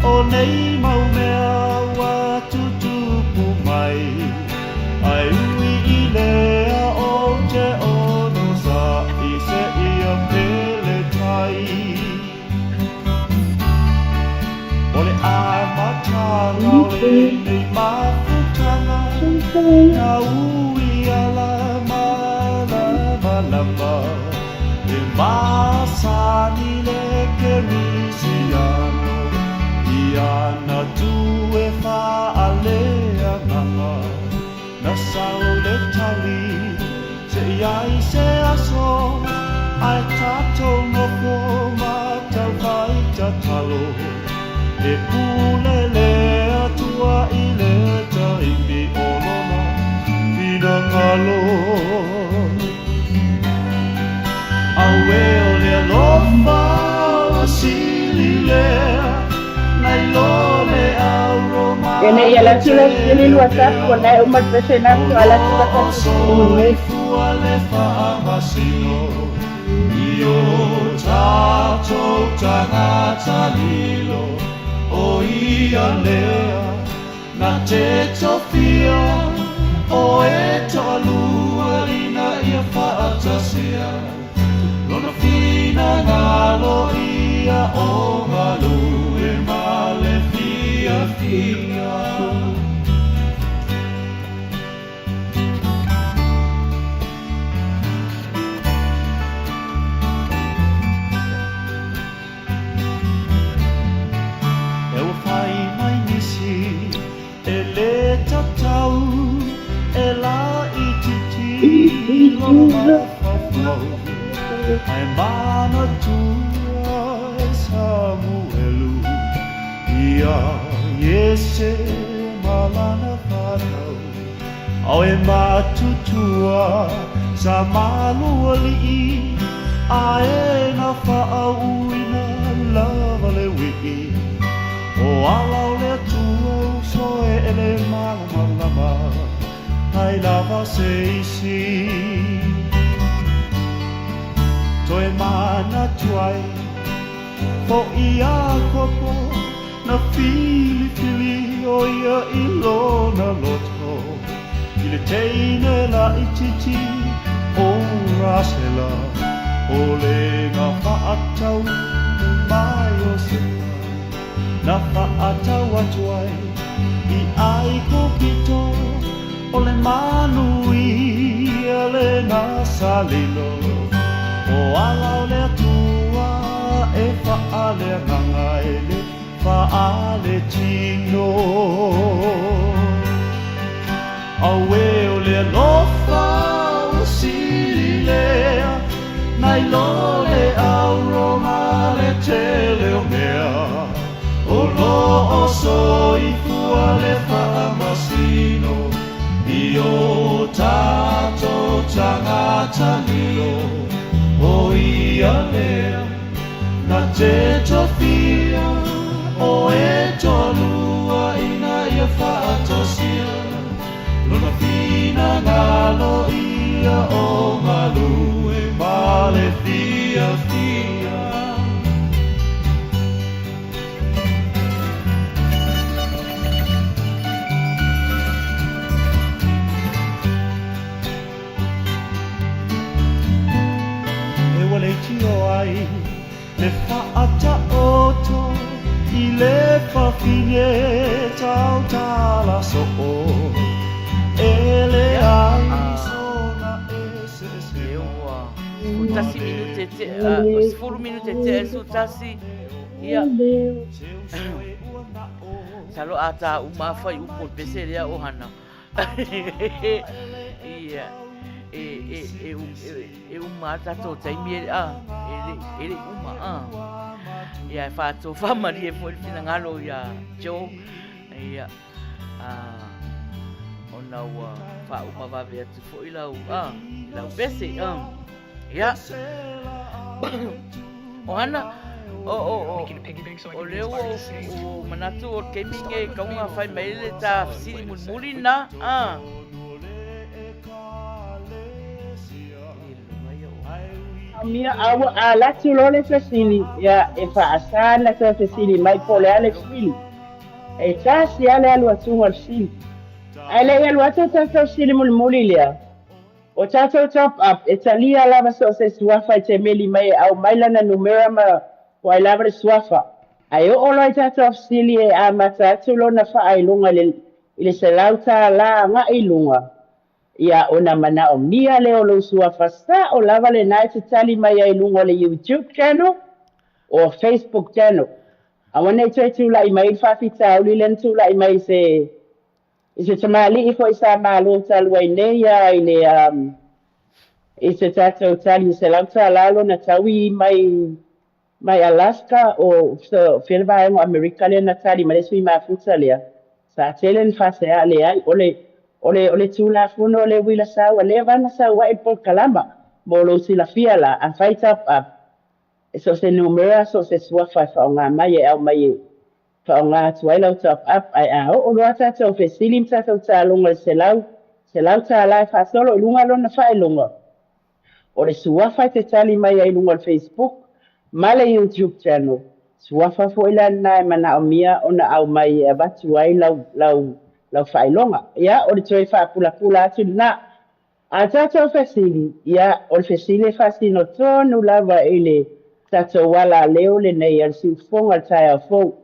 o nei mau mea ua tutupu mai. Ai ui i lea o te ono sa i se ia pele tai. O le amataga o lenei mafutaga, Na ui ala malamalama, E masani le Kerisiano, I ana tu e faaleagaga. Na sau le tali, se i ai se aso, Ae tatou nofo ma tauhai tatalo, E pule le Atua i le taimi o lona finagalo. Auē o le alofa ua sili lea, Nai lo le auro ma Ina ia alu atu le fesili 21 ona e uma le pese lena faatoa alu atu la tatou fesili mulimuli. Soifua le faamasino i o tatou tagata lilo o ia lea na te tofia o e toalua ina ia faatasia lona finagalo ia o galue ma le fiafia. E ua fai mai nisi e lē tatau e laitiiti lona mafaufau ae manatua e Samuelu ia Iese ma lana fanau ao e matutua sa malualii ae na faauuina lava le uii o ala o le Atua uso e e le malamalama ai lava se isi toe manatu ai fo'i Iakopo na filifili o ia i lona loto i le teine laitiiti o Rasela o le gafaatau ma Iosefa na faatau atu ai i Aikupito o le manuia lena sa lilo o ala o le Atua e faaleagaga e le faaletino auē o le alofa ua sili lea nai lo le auroga le tele o mea o loo soifua le faamasino i o tatou tagata lilo o ia lea na te tofia o e toalua ina ia faatasia lona finagalo ia o galue ma le fiafia. E ua leitio ai le faataoto i le fafine tautala soo e leai sona Lea eseesega ua 11 minute tea, 10 minute tea i le 11, ia, masalo a tā uma lava fuaiupu o le pese lea o Hana. Ia, e, e, e, e, e uma lava le tatou taimi e, a, e le, e le i uma, a. Ia, e faatofamalie foi le finagalo iā Joe, ia, a, ona ua faauma vave atu foi lau, a, lau pese, a. Ia. O Hana, o, o, o, o lea ua ou manatu o le taimi lenei e tatau ona fai mai ai le ta fesili mulimuli lena, a. Mia, a ua alu atu loa le fesili, ia, e faasa ona toe fesili mai po o le a le fesili. E tasi lava le alu atuga o le fesili. Ae le i alu atu o tatou fesili mulimuli lea, O tatou top up e talia lava so o se suafa i te meli mai e aumai lana numera ma po ai lava le suafa. Ae oo loa i tatou fesili e amata atu lona faailoga i le i le $100 agai i luga, ia ona manaomia lea o lou suafa sao lava lena e te tali mai ai i luga o le YouTube channel or Facebook channel. Aua ne i toe tulai mai le faafitauli lea na tulai mai i se I se tamalii foi sa malo talu ai nei ia i le i se tatou tali i $100 lona taui mai mai Alaska o fea le vaega o Amerika lea na tali mai le sui mafuta lea sa tele na faasea leai o le o le o le tulafono o le uila sau a leva na sau ai le polokalama mo lou silafia la afai top up e so o se numera so o se suafa e faaaoga mai e aumai e Faaaoga atu ai lau top up ae a oo loa tatou fesili ma tatou taloga i le $100 e faasolo i luga lona faailoga o le suafa e te tali mai ai i luga o le Facebook ma le YouTube channel. Suafa foi la lena e manaomia ona aumai e avatu ai lau lau lau faailoga. Ia, o le toe faapulapula atu lena. A tatou fesili, ia, o le fesili e faasino tonu lava i le tatou alaleo lenei a le siufofoga i le taeao fou.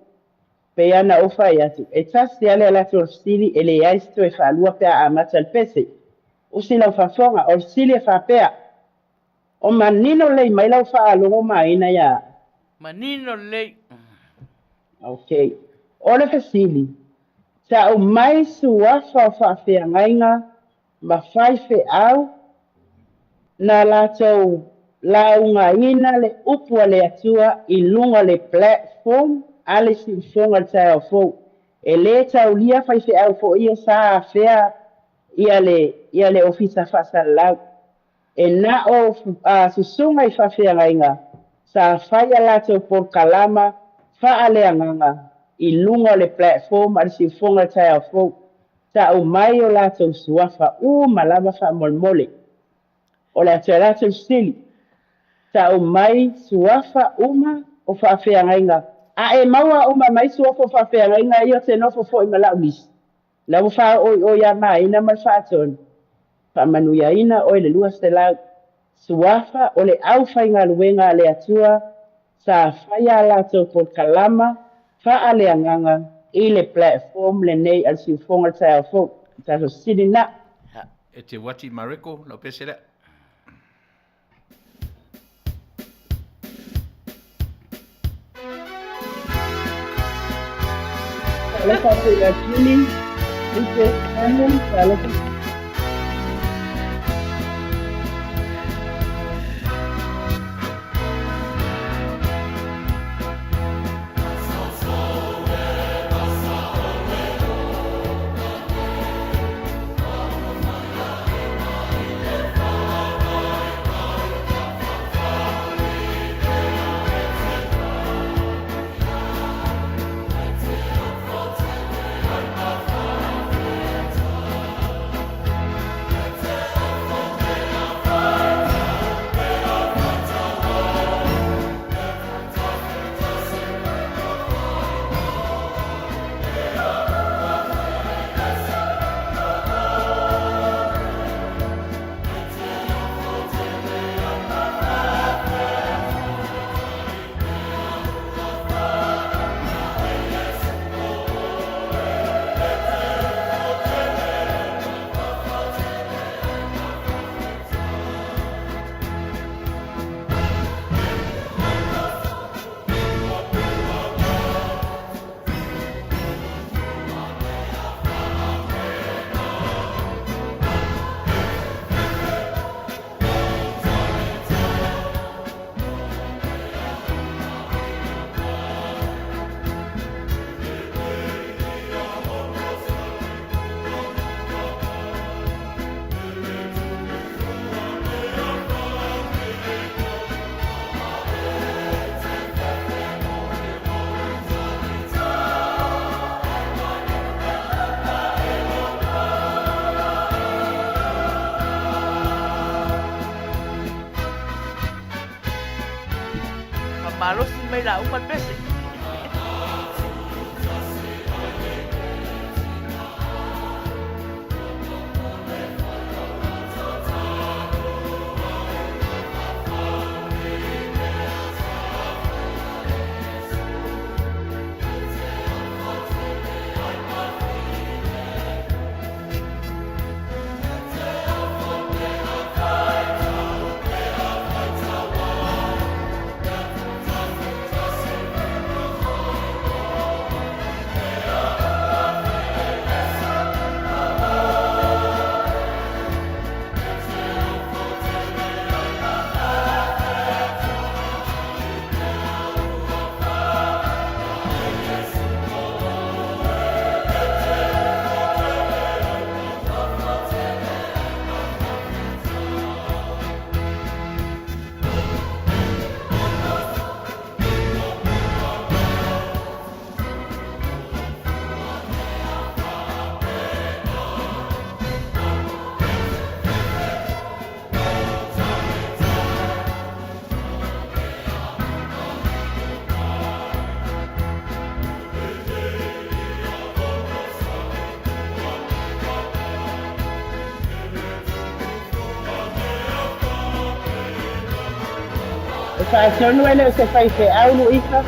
Pei lava ona ou fai atu, e tasi lava le ala atu o le fesili, e leai se toe faalua pe a amata le pese. Usi lau faafofoga, o le fesili e faapea, O manino lelei mai lau faalogo maina ia au? Manino lelei. Ok. O le fesili, Tau mai suafa o faafeagaiga ma faifeau na latou laugaina le upu a le Atua i luga o le platform a le siufofoga i le taeao fou. E le taulia faifeau foi ia sa afea ia le ia le ofisa faasalalau. E na o susuga i faafeagaiga sa fai a latou polokalama faaleagaga i luga o le platform a le siufofoga i le taeao fou. Tau mai o latou suafa uma lava faamolemole. O le a toe alu atu le fesili. Tau mai suafa uma o faafeagaiga. A e maua uma mai suafa o faafeagaiga ia ou te nofo foi ma lau lisi. La ua faaoioi ia Maina ma le Faatonu. Faamanuiaina oe le 200. Suafa o le aufaigaluega a le Atua sa faia a latou polokalama faaleagaga i le platform lenei a le Siufofoga i le taeao fou. O tatou fesili lena. E te oati Mareko, lau pese lea. Talofa atu ia Julie, Lupe, Simon, talofa. Faamalosi mai la uma le pese. faatonu e le o se faifeau Luisa.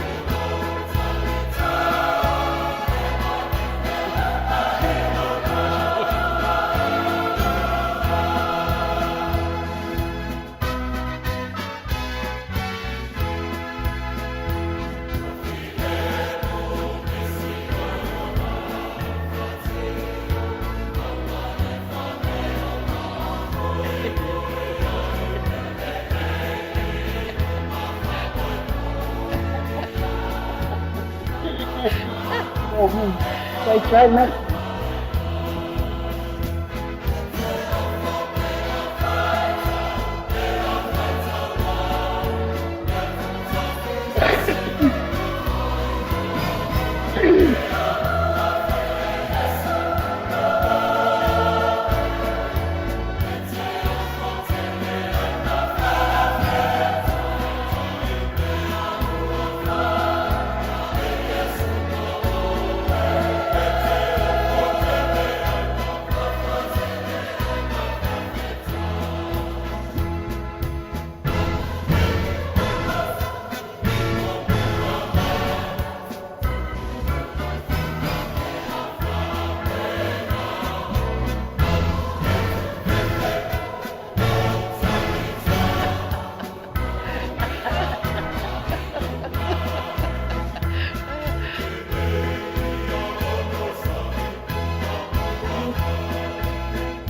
Try mai.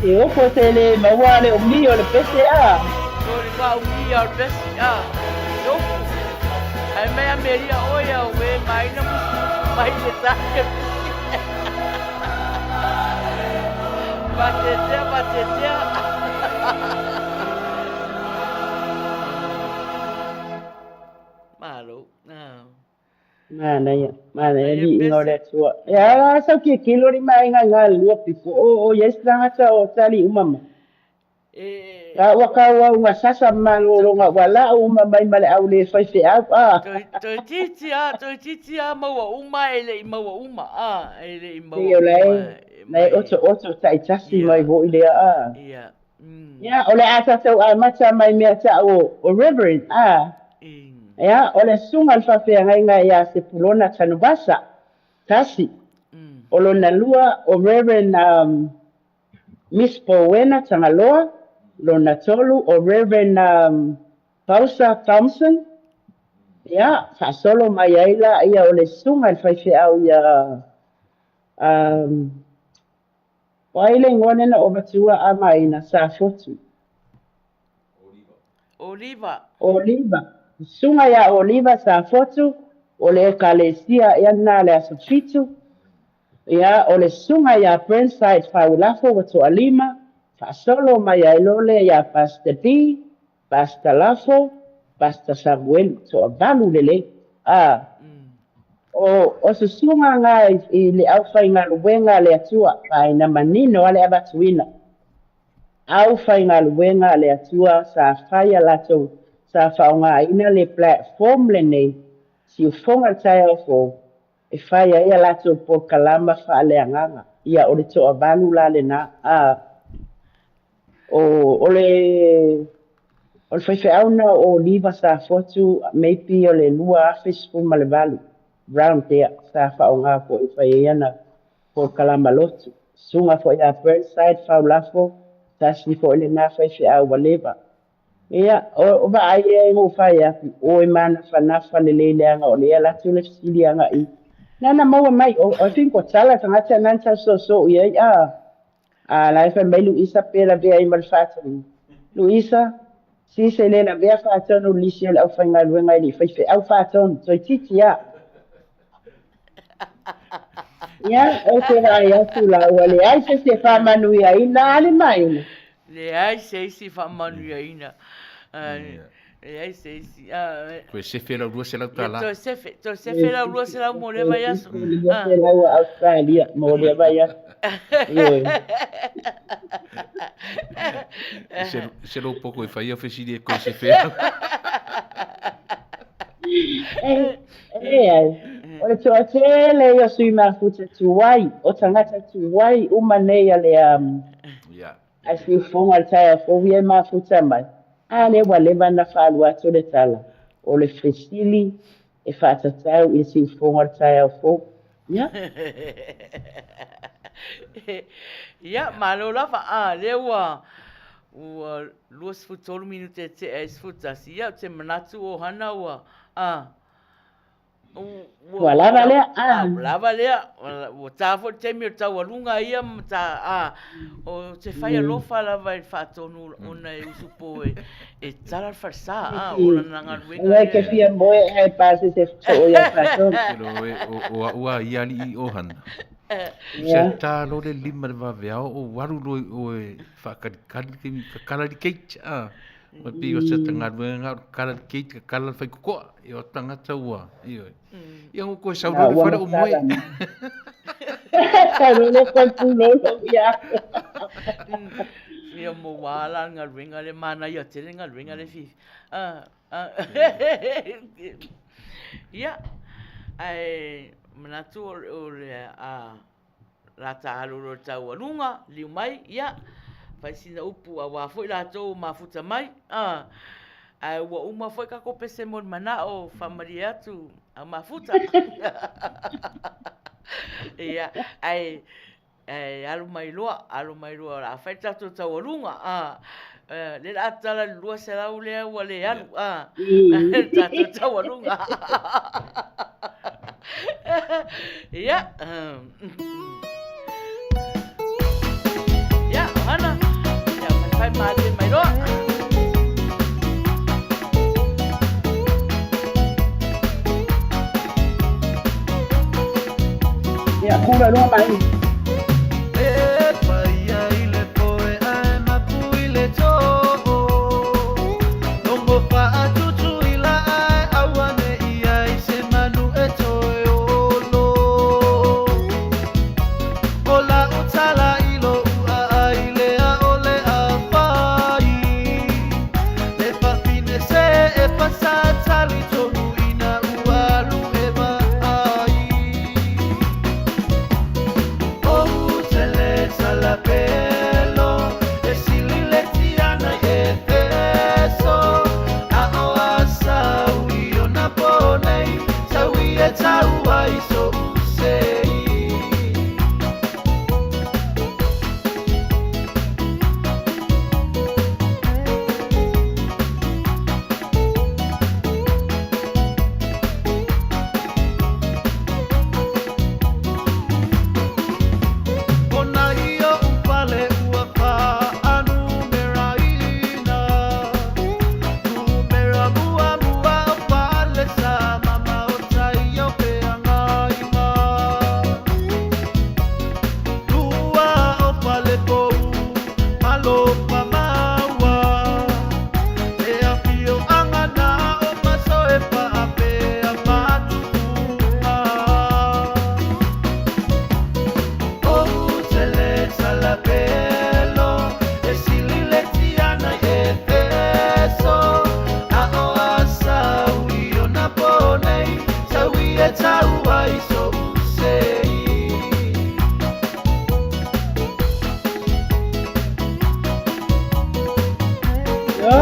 E ofo te le maua le umi o le pese a. O le wa umi o le pese a. E ofo. Ai mai a meria oia o e mai na musu mai le take pese. Patetea, patetea. Malo. Manaia, manaia li inga o le Atua. E ala sau ki kilo ri mai nga nga lua piko o o yes tangata o tali umama. E Ka ua ka ua unga sasa malolo nga wala uma mai male au le fai fe au a. Toi titi a, toi titi a maua uma e le i maua uma a, e le i maua Ia uma. Lai oto oto tai tasi mai ho i lea a. Ia. Ia, o le ata tau a mata mai mea ta o Reverend a. Ia, o le sunga le faafeagaiga ia Sepulona Tanuvasa, tasi. O lona lua o Reverend Miss Powena Tagaloa, lona tolu o Reverend Pausa Thompson. Ia, faasolo mai ai la ia o le suga le faifeau ia o ai le igoa lena o matua a maina sa fotu. Oliva. Oliva. Suga ia Oliva sa fotu o le ekalesia ia na le aso 7. Ia, o le suga ia Burnside Faulafo ua toalima, faasolo mai ai lole ia Pastor D, Pastor Lafo, Pastor Samuel, toavalu lelei. A, o susuga ga i le aufaigaluega a le Atua, aina manino a le avatuina. Aufaigaluega a le Atua sa fai a latou sa faaaogāina le platform lenei, siufoga le taeao fou, e fai ai a latou polokalama faaleagaga. Ia o le toavalu la lena. A, o le faifeau na o Oliva sa fotu, maybe o le 2018, round there, sa faaaogā foi fai ai ana polokalama lotu. Suga foi ia Burnside Faulafo, tasi foi lena faifeau ua leva. Ia, o vaai e ngou fai aku, o e manafanafa lelei leaga o lea latou le fesili agaʻi. Nana maua mai, o think o tala tagata nana tausoosoo i ai a. A la e fai mai Luisa pe lavea ai ma le faatonu. Luisa, si se le lavea faatonu lisi o le aufaigaluega e le i faifeau faatonu, toeitiiti a. Ia, o te vaai atu la ua leai se se faamanuiaina a le maina. Leai se isi faamanuiaina. Leai se isi. Toe sefe lau $200. Toe sefe lau $200 mo lea vaiaso. $200 Australia mo lea vaiaso. Ioe. Se lou poko e whai au fesili e koe sefe au. E ai. O le toatele ia o sui mafuta tuai, o tagata tuai uma nei a le a siufoga le taeao fou ia e mafuta mai. A lea ua leva ona faalua atu le tala. O le fesili e faatatau i le siufofoga o le taeao fou. Ia. Ia, malo lava. A, lea ua ua 23 minute e tea ai 11. Ia, ou te manatu o Hana ua, a, Ua lava lea, a. Ua lava lea. Ua ta foi le taimi o le taualuga ia ma ta, a, ou te fai alofa lava i le faatonu ona e usupo e tala le falesa, a, o lana galuega lea. Aua e te fia moe ae pasese soo ia faatonu. O au a ia alii ohana. Se ta lo le lima le vaveao o alu loa i o e faakalikali le taimi kakala le gate, a. Ua pei o se ata galuega o le kala le gate, kakala le faikokoa. Ia o tagata ua, ioe. Ia ua koe sau loa i le fale o moe. Sau loa le koe pulolo ia. Ia mo wā la galuega le manaia tele galuega le fifi. Ia, ae manatu o le a lata alu loa i le taualuga, liu mai, ia, fai sina upu aua foi latou ua mafuta mai, a, ae ua uma foi tatou pese mo le manao, faamalie atu au mafuta. Ia, ae, ae alu mai loa, alu mai loa o le a fai le tatou taualuga, a, lea o le a tala i le 200 lea ua le alu, a, le tatou taualuga. Ia, ia, Ohana, ia, faifai malie mai loa. Ia, kula loa mai. E paia i le poe ae mapu i le too. Logo faatutu i la ae aua ne i ai se manu e toe olo. O la utala i lo ua ai lea o le a fai. Le fafine se e pasa tali tonu ina ua alu e vaai. O tele tala pelo e sili le tiana i Efeso. A o a sau i ona po nei, sau i e tau ai so usei. Ona i o upale ua whaanumeraina. Numera mua mua o pale sa mama o tai o pe angainga. Tua o pale pou malopa maua. E awhio anga nā o maso e whaape a matupunga. O tele tala pelo e sili le tiana i Efeso. A o a sau i ona po nei, sau i e tau ai so usei. Ia.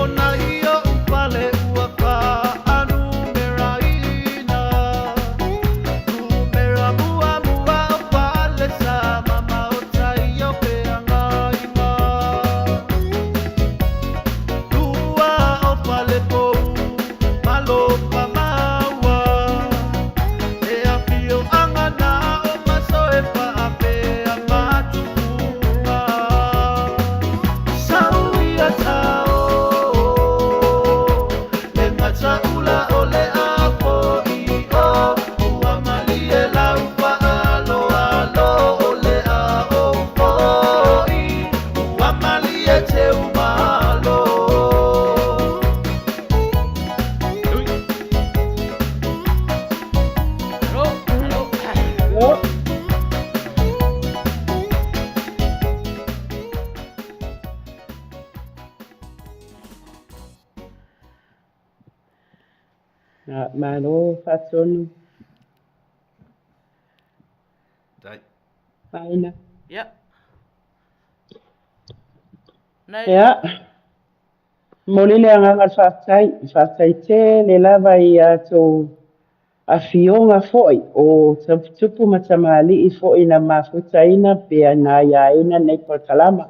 Ona i o upale ua whaanumeraina. Numera mua mua o pale sa mama o tai o pe angainga. Tua o pale pou malopa maua. E awhio anga nā o maso e whaape a matupunga. Sau ia tao, le mataula o le apo i o. Ua malie lau whaalo alo o le a o foi. Ua malie te umalo. Alo, alo. Alo. Ia, malo faatonu. Maina. Ia. Nai. Ia. Momoli le agaga o le faafetai, faafetai tele lava i a outou afioga foi o tupu ma tamalii foi na mafutaina pe na aiaina lenei polokalama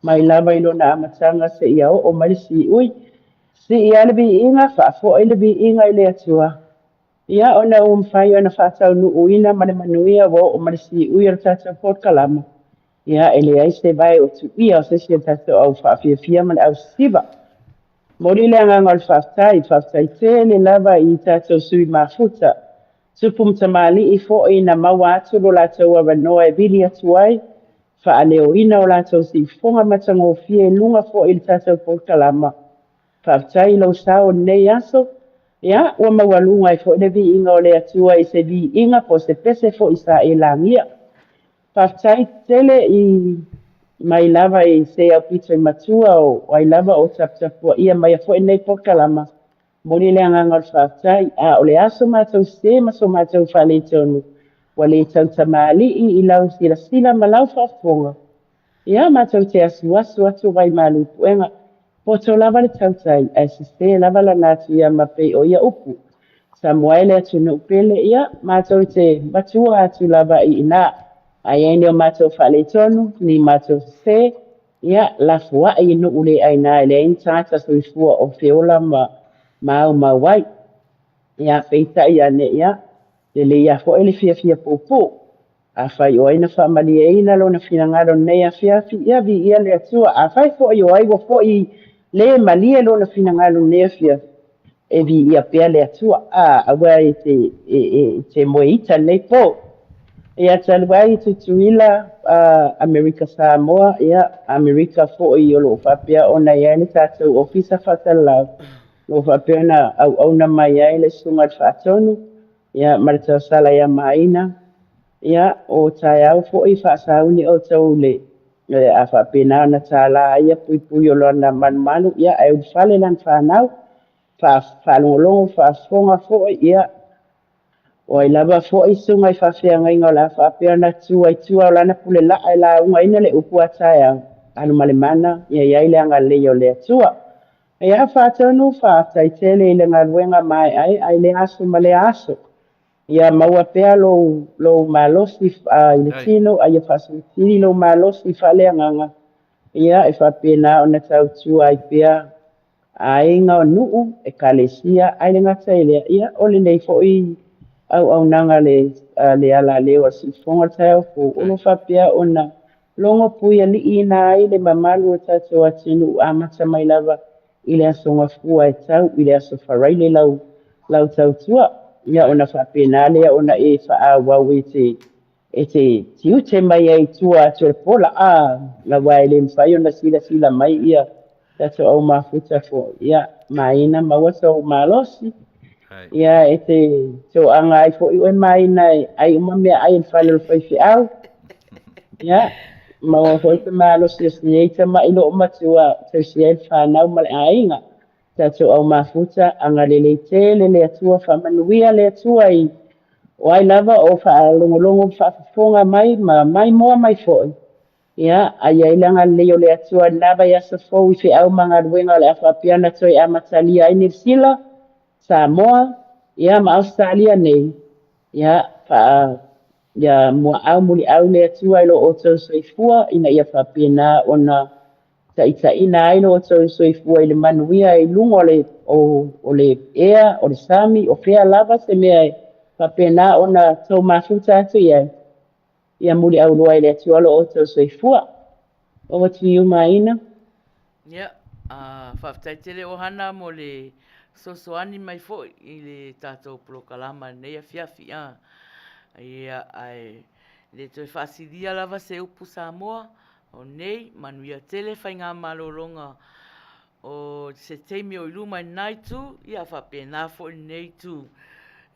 mai lava i lona amataga seia oo mai le siui. Sii lava le viiga, faafoi le viiga i le Atua. Ia, ona ua mafai ona faataunuuina ma le manuia ua oo mai le siui o le tatou polokalama. Ia, e leai se vae o tuia o se isi o tatou au faafiafia ma le au sisiva. Momoli le agaga o le faafetai, faafetai tele lava i tatou sui mafuta, tupu ma tamalii foi na maua atu lo latou avanoa e vili atu ai, faaleoina o latou siufofoga matagofie i luga foi i le tatou polokalama. Faafetai i lou sao i lenei aso. Ia, ua maualuga ai foi le viiga o le Atua i se viiga po o se pese foi sa e lagia. Faafetai tele i mai lava i se aupito i matua o ai lava o taputapuaia maia foi lenei polokalama. Momoli le agaga o le faafetai. A o le a so matou sē ma so matou faaletonu, ua le tautamalii i lau silasila ma lau faafofoga. Ia, matou te asuasu atu vaimalu puega, poto lava le tautai, ae sese lava lana atuiama pei o ia upu. Samoa e le atunuu pele, ia, matou te matua atu lava i ina. A i ai ni o matou faaletonu, ni matou sese, ia, lafoai i nuu le aina e leai ni tagata soifua o feola ma maumau ai. Ia, peitai ane, ia, lelei lava foi le fiafia puupuu. Afai o ai na faamalieina lona finagalo i lenei afiafi, ia viia le Atua. Afai foi o ai ua foi le malie lona finagalo i lenei afiafi, e viia pea le Atua. A, aua e te, e, e te moe ita i lenei po. Ia, talu ai Tutuila, Amerika Samoa, ia, Amerika foi o lo o faapea ona i ai le tatou Ofisa Faasalalau, o lo o faapea ona auauna mai ai le Susuga i le Faatonu, Ia, ma le tausala ia Maina, ia, o taeao foi faasauni outou i le, a faapena ona tala ai ia puipui o lana malumalu, ia, ae ulufale lana fanau, faalogologo, faafofoga foi, ia, o ai lava foi susuga i faafeagaiga o le a faapea ona tu ai tua o lana pulelaa e laugaina le upu a taeao, alu ma le mana, ia i ai le agalelei o le Atua. Ia faatonu, faafetai tele i le galuega maeaea i lea aso ma lea aso. Ia maua pea lou, lou malosi i le tino, a ia faasilisili lou malosi faaleagaga, ia e faapena ona tautua ai pea aiga o nuu, ekalesia, ae le gata i lea, ia o lenei foi auaunaga a le, a le alaleo a le Siufofoga o le Taeao Fou, o lo o faapea ona Logo puialiiina ai le mamalu o tatou atunuu amata mai lava i le Aso Gafua e tau i le Aso Faraile lau lau tautua, ia ona faapena lea ona e faaauau e te e te tiute mai ai i tua atu o le pola, a, aua e le mafai ona silasila mai ia tatou au mafuta foi, ia Maina maua sou malosi, ia e te toaga ai foi oe Maina e ai uma meaai a le fale o le faifeau, ia maua foi se malosi o si tama'i loomatua tausi ai le fanau ma le aiga. Tatou au mafuta, agalelei tele le Atua, faamanuia le Atua i o ai lava o faalogologo ma faafofoga mai ma maimoa mai foi. Ia, a i ai le agalelei o le Atua i lena vaiaso fou i feau ma galuega o le a faapea ona toe amatalia ai Niu Sila, Samoa, ia ma Ausetalia nei, ia, faa, ia muaau muliau le Atua i lo outou soifua ina ia faapena ona taitaiina ai lo outou soifua i le manuia i luga o le, o, o le ea, o le sami, o fea lava se mea e faapena ona tou mafuta atu i ai. Ia muliauloa e le Atua lo outou soifua. Over to you Maina. Ia, faafetai tele Ohana mo le fesoasoani mai foi i le tatou polokalama i lenei afiafi. Ia, ae le toe faasilia lava se upu Samoa o nei, manuia tele faigamalologa O se taimi o i luma i lena itu, ia faapena foi lenei itu.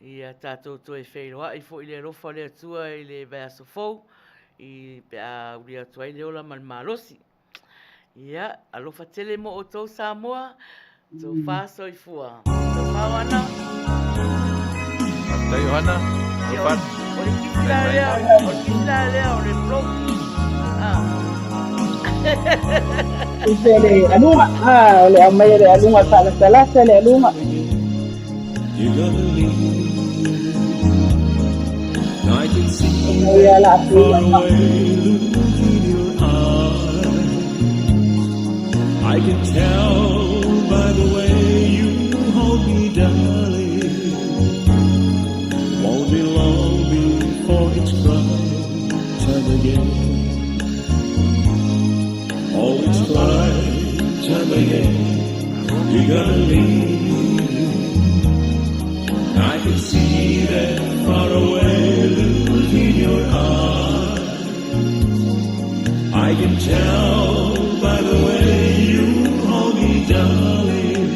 Ia tatou toe feiloai foi i le alofa o le Atua i le vaiaso fou, i pe a uli atu ai le ola ma le malosi. Ia, alofa tele mo outou Samoa, tofa soifua. Tofa Oana. Faafetai Ohana. Tofa. O le kisi la lea, o le kisi la lea o le bloki. Ah. Tusa le aluga, ah, o le aumai le aluga faalasalasa le aluga. Ona ia la afu I can tell by the way you hold me, darling. Won't be long before it's crying time again. Oh, it's crying time again. You gotta leave. I can see that faraway look in your eyes. I can tell by the way you hold me, darling.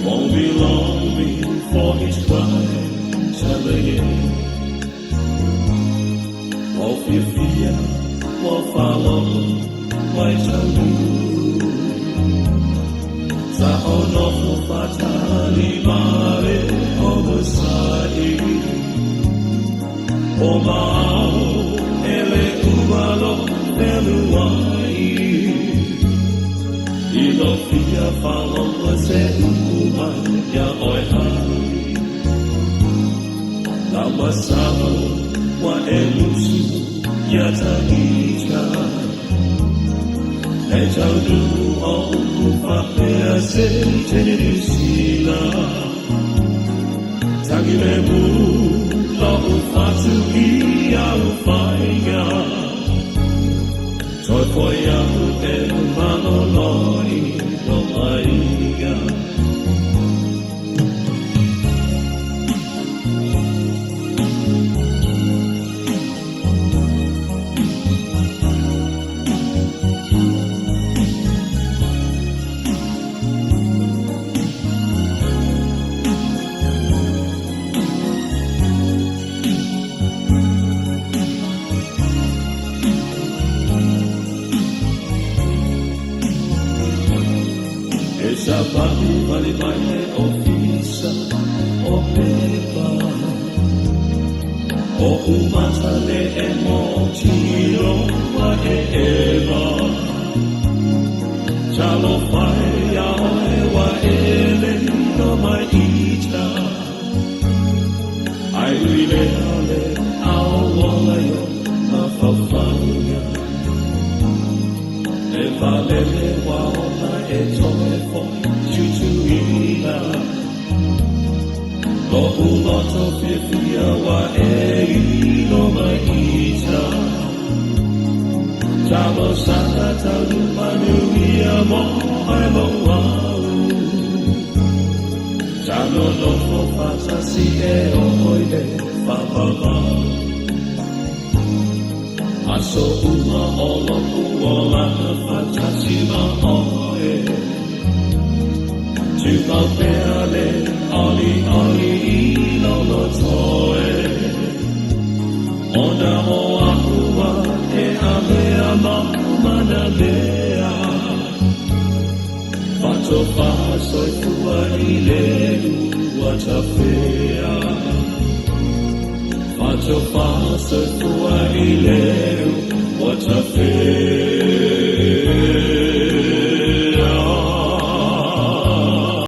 Won't be long before it's crying time again. Oh, fiafia, ua faalogo mai taunu. Sa o nofo faatali ma le onosai. O maau e le uma lou fealuai. I lou fia faalogo se upu mai iā oe honey. Lau masalo ua e musu iā ta ita. E taunuu o upu faapea se teine Niu Sila. Tagi lemu lou fatu i au faiga. Toe foi aku e malolo i lou aiga. E savali vale mai le ofisa o pepa. O umata le e mo tiro wa e eva. Talo fai a oe wa ele no mai ita. Ai ui le ale au ola yo ma faufauga. E valele wa ona e toe foi tutuila. Lo'u loto fiafia ua e ilo mai ita. Talosaga taunuu manuia mo oe mo'u au. Ta nonofo faatasi e oo i le faavavau. Aso uma o lo'u olaga faatasi ma oe. Tumau pea le olioli i lou loto e. Ona o a'u ua e avea ma ou manamea. Faatofa soifua i le ua tafea. Faatofa soifua i le ua tafea.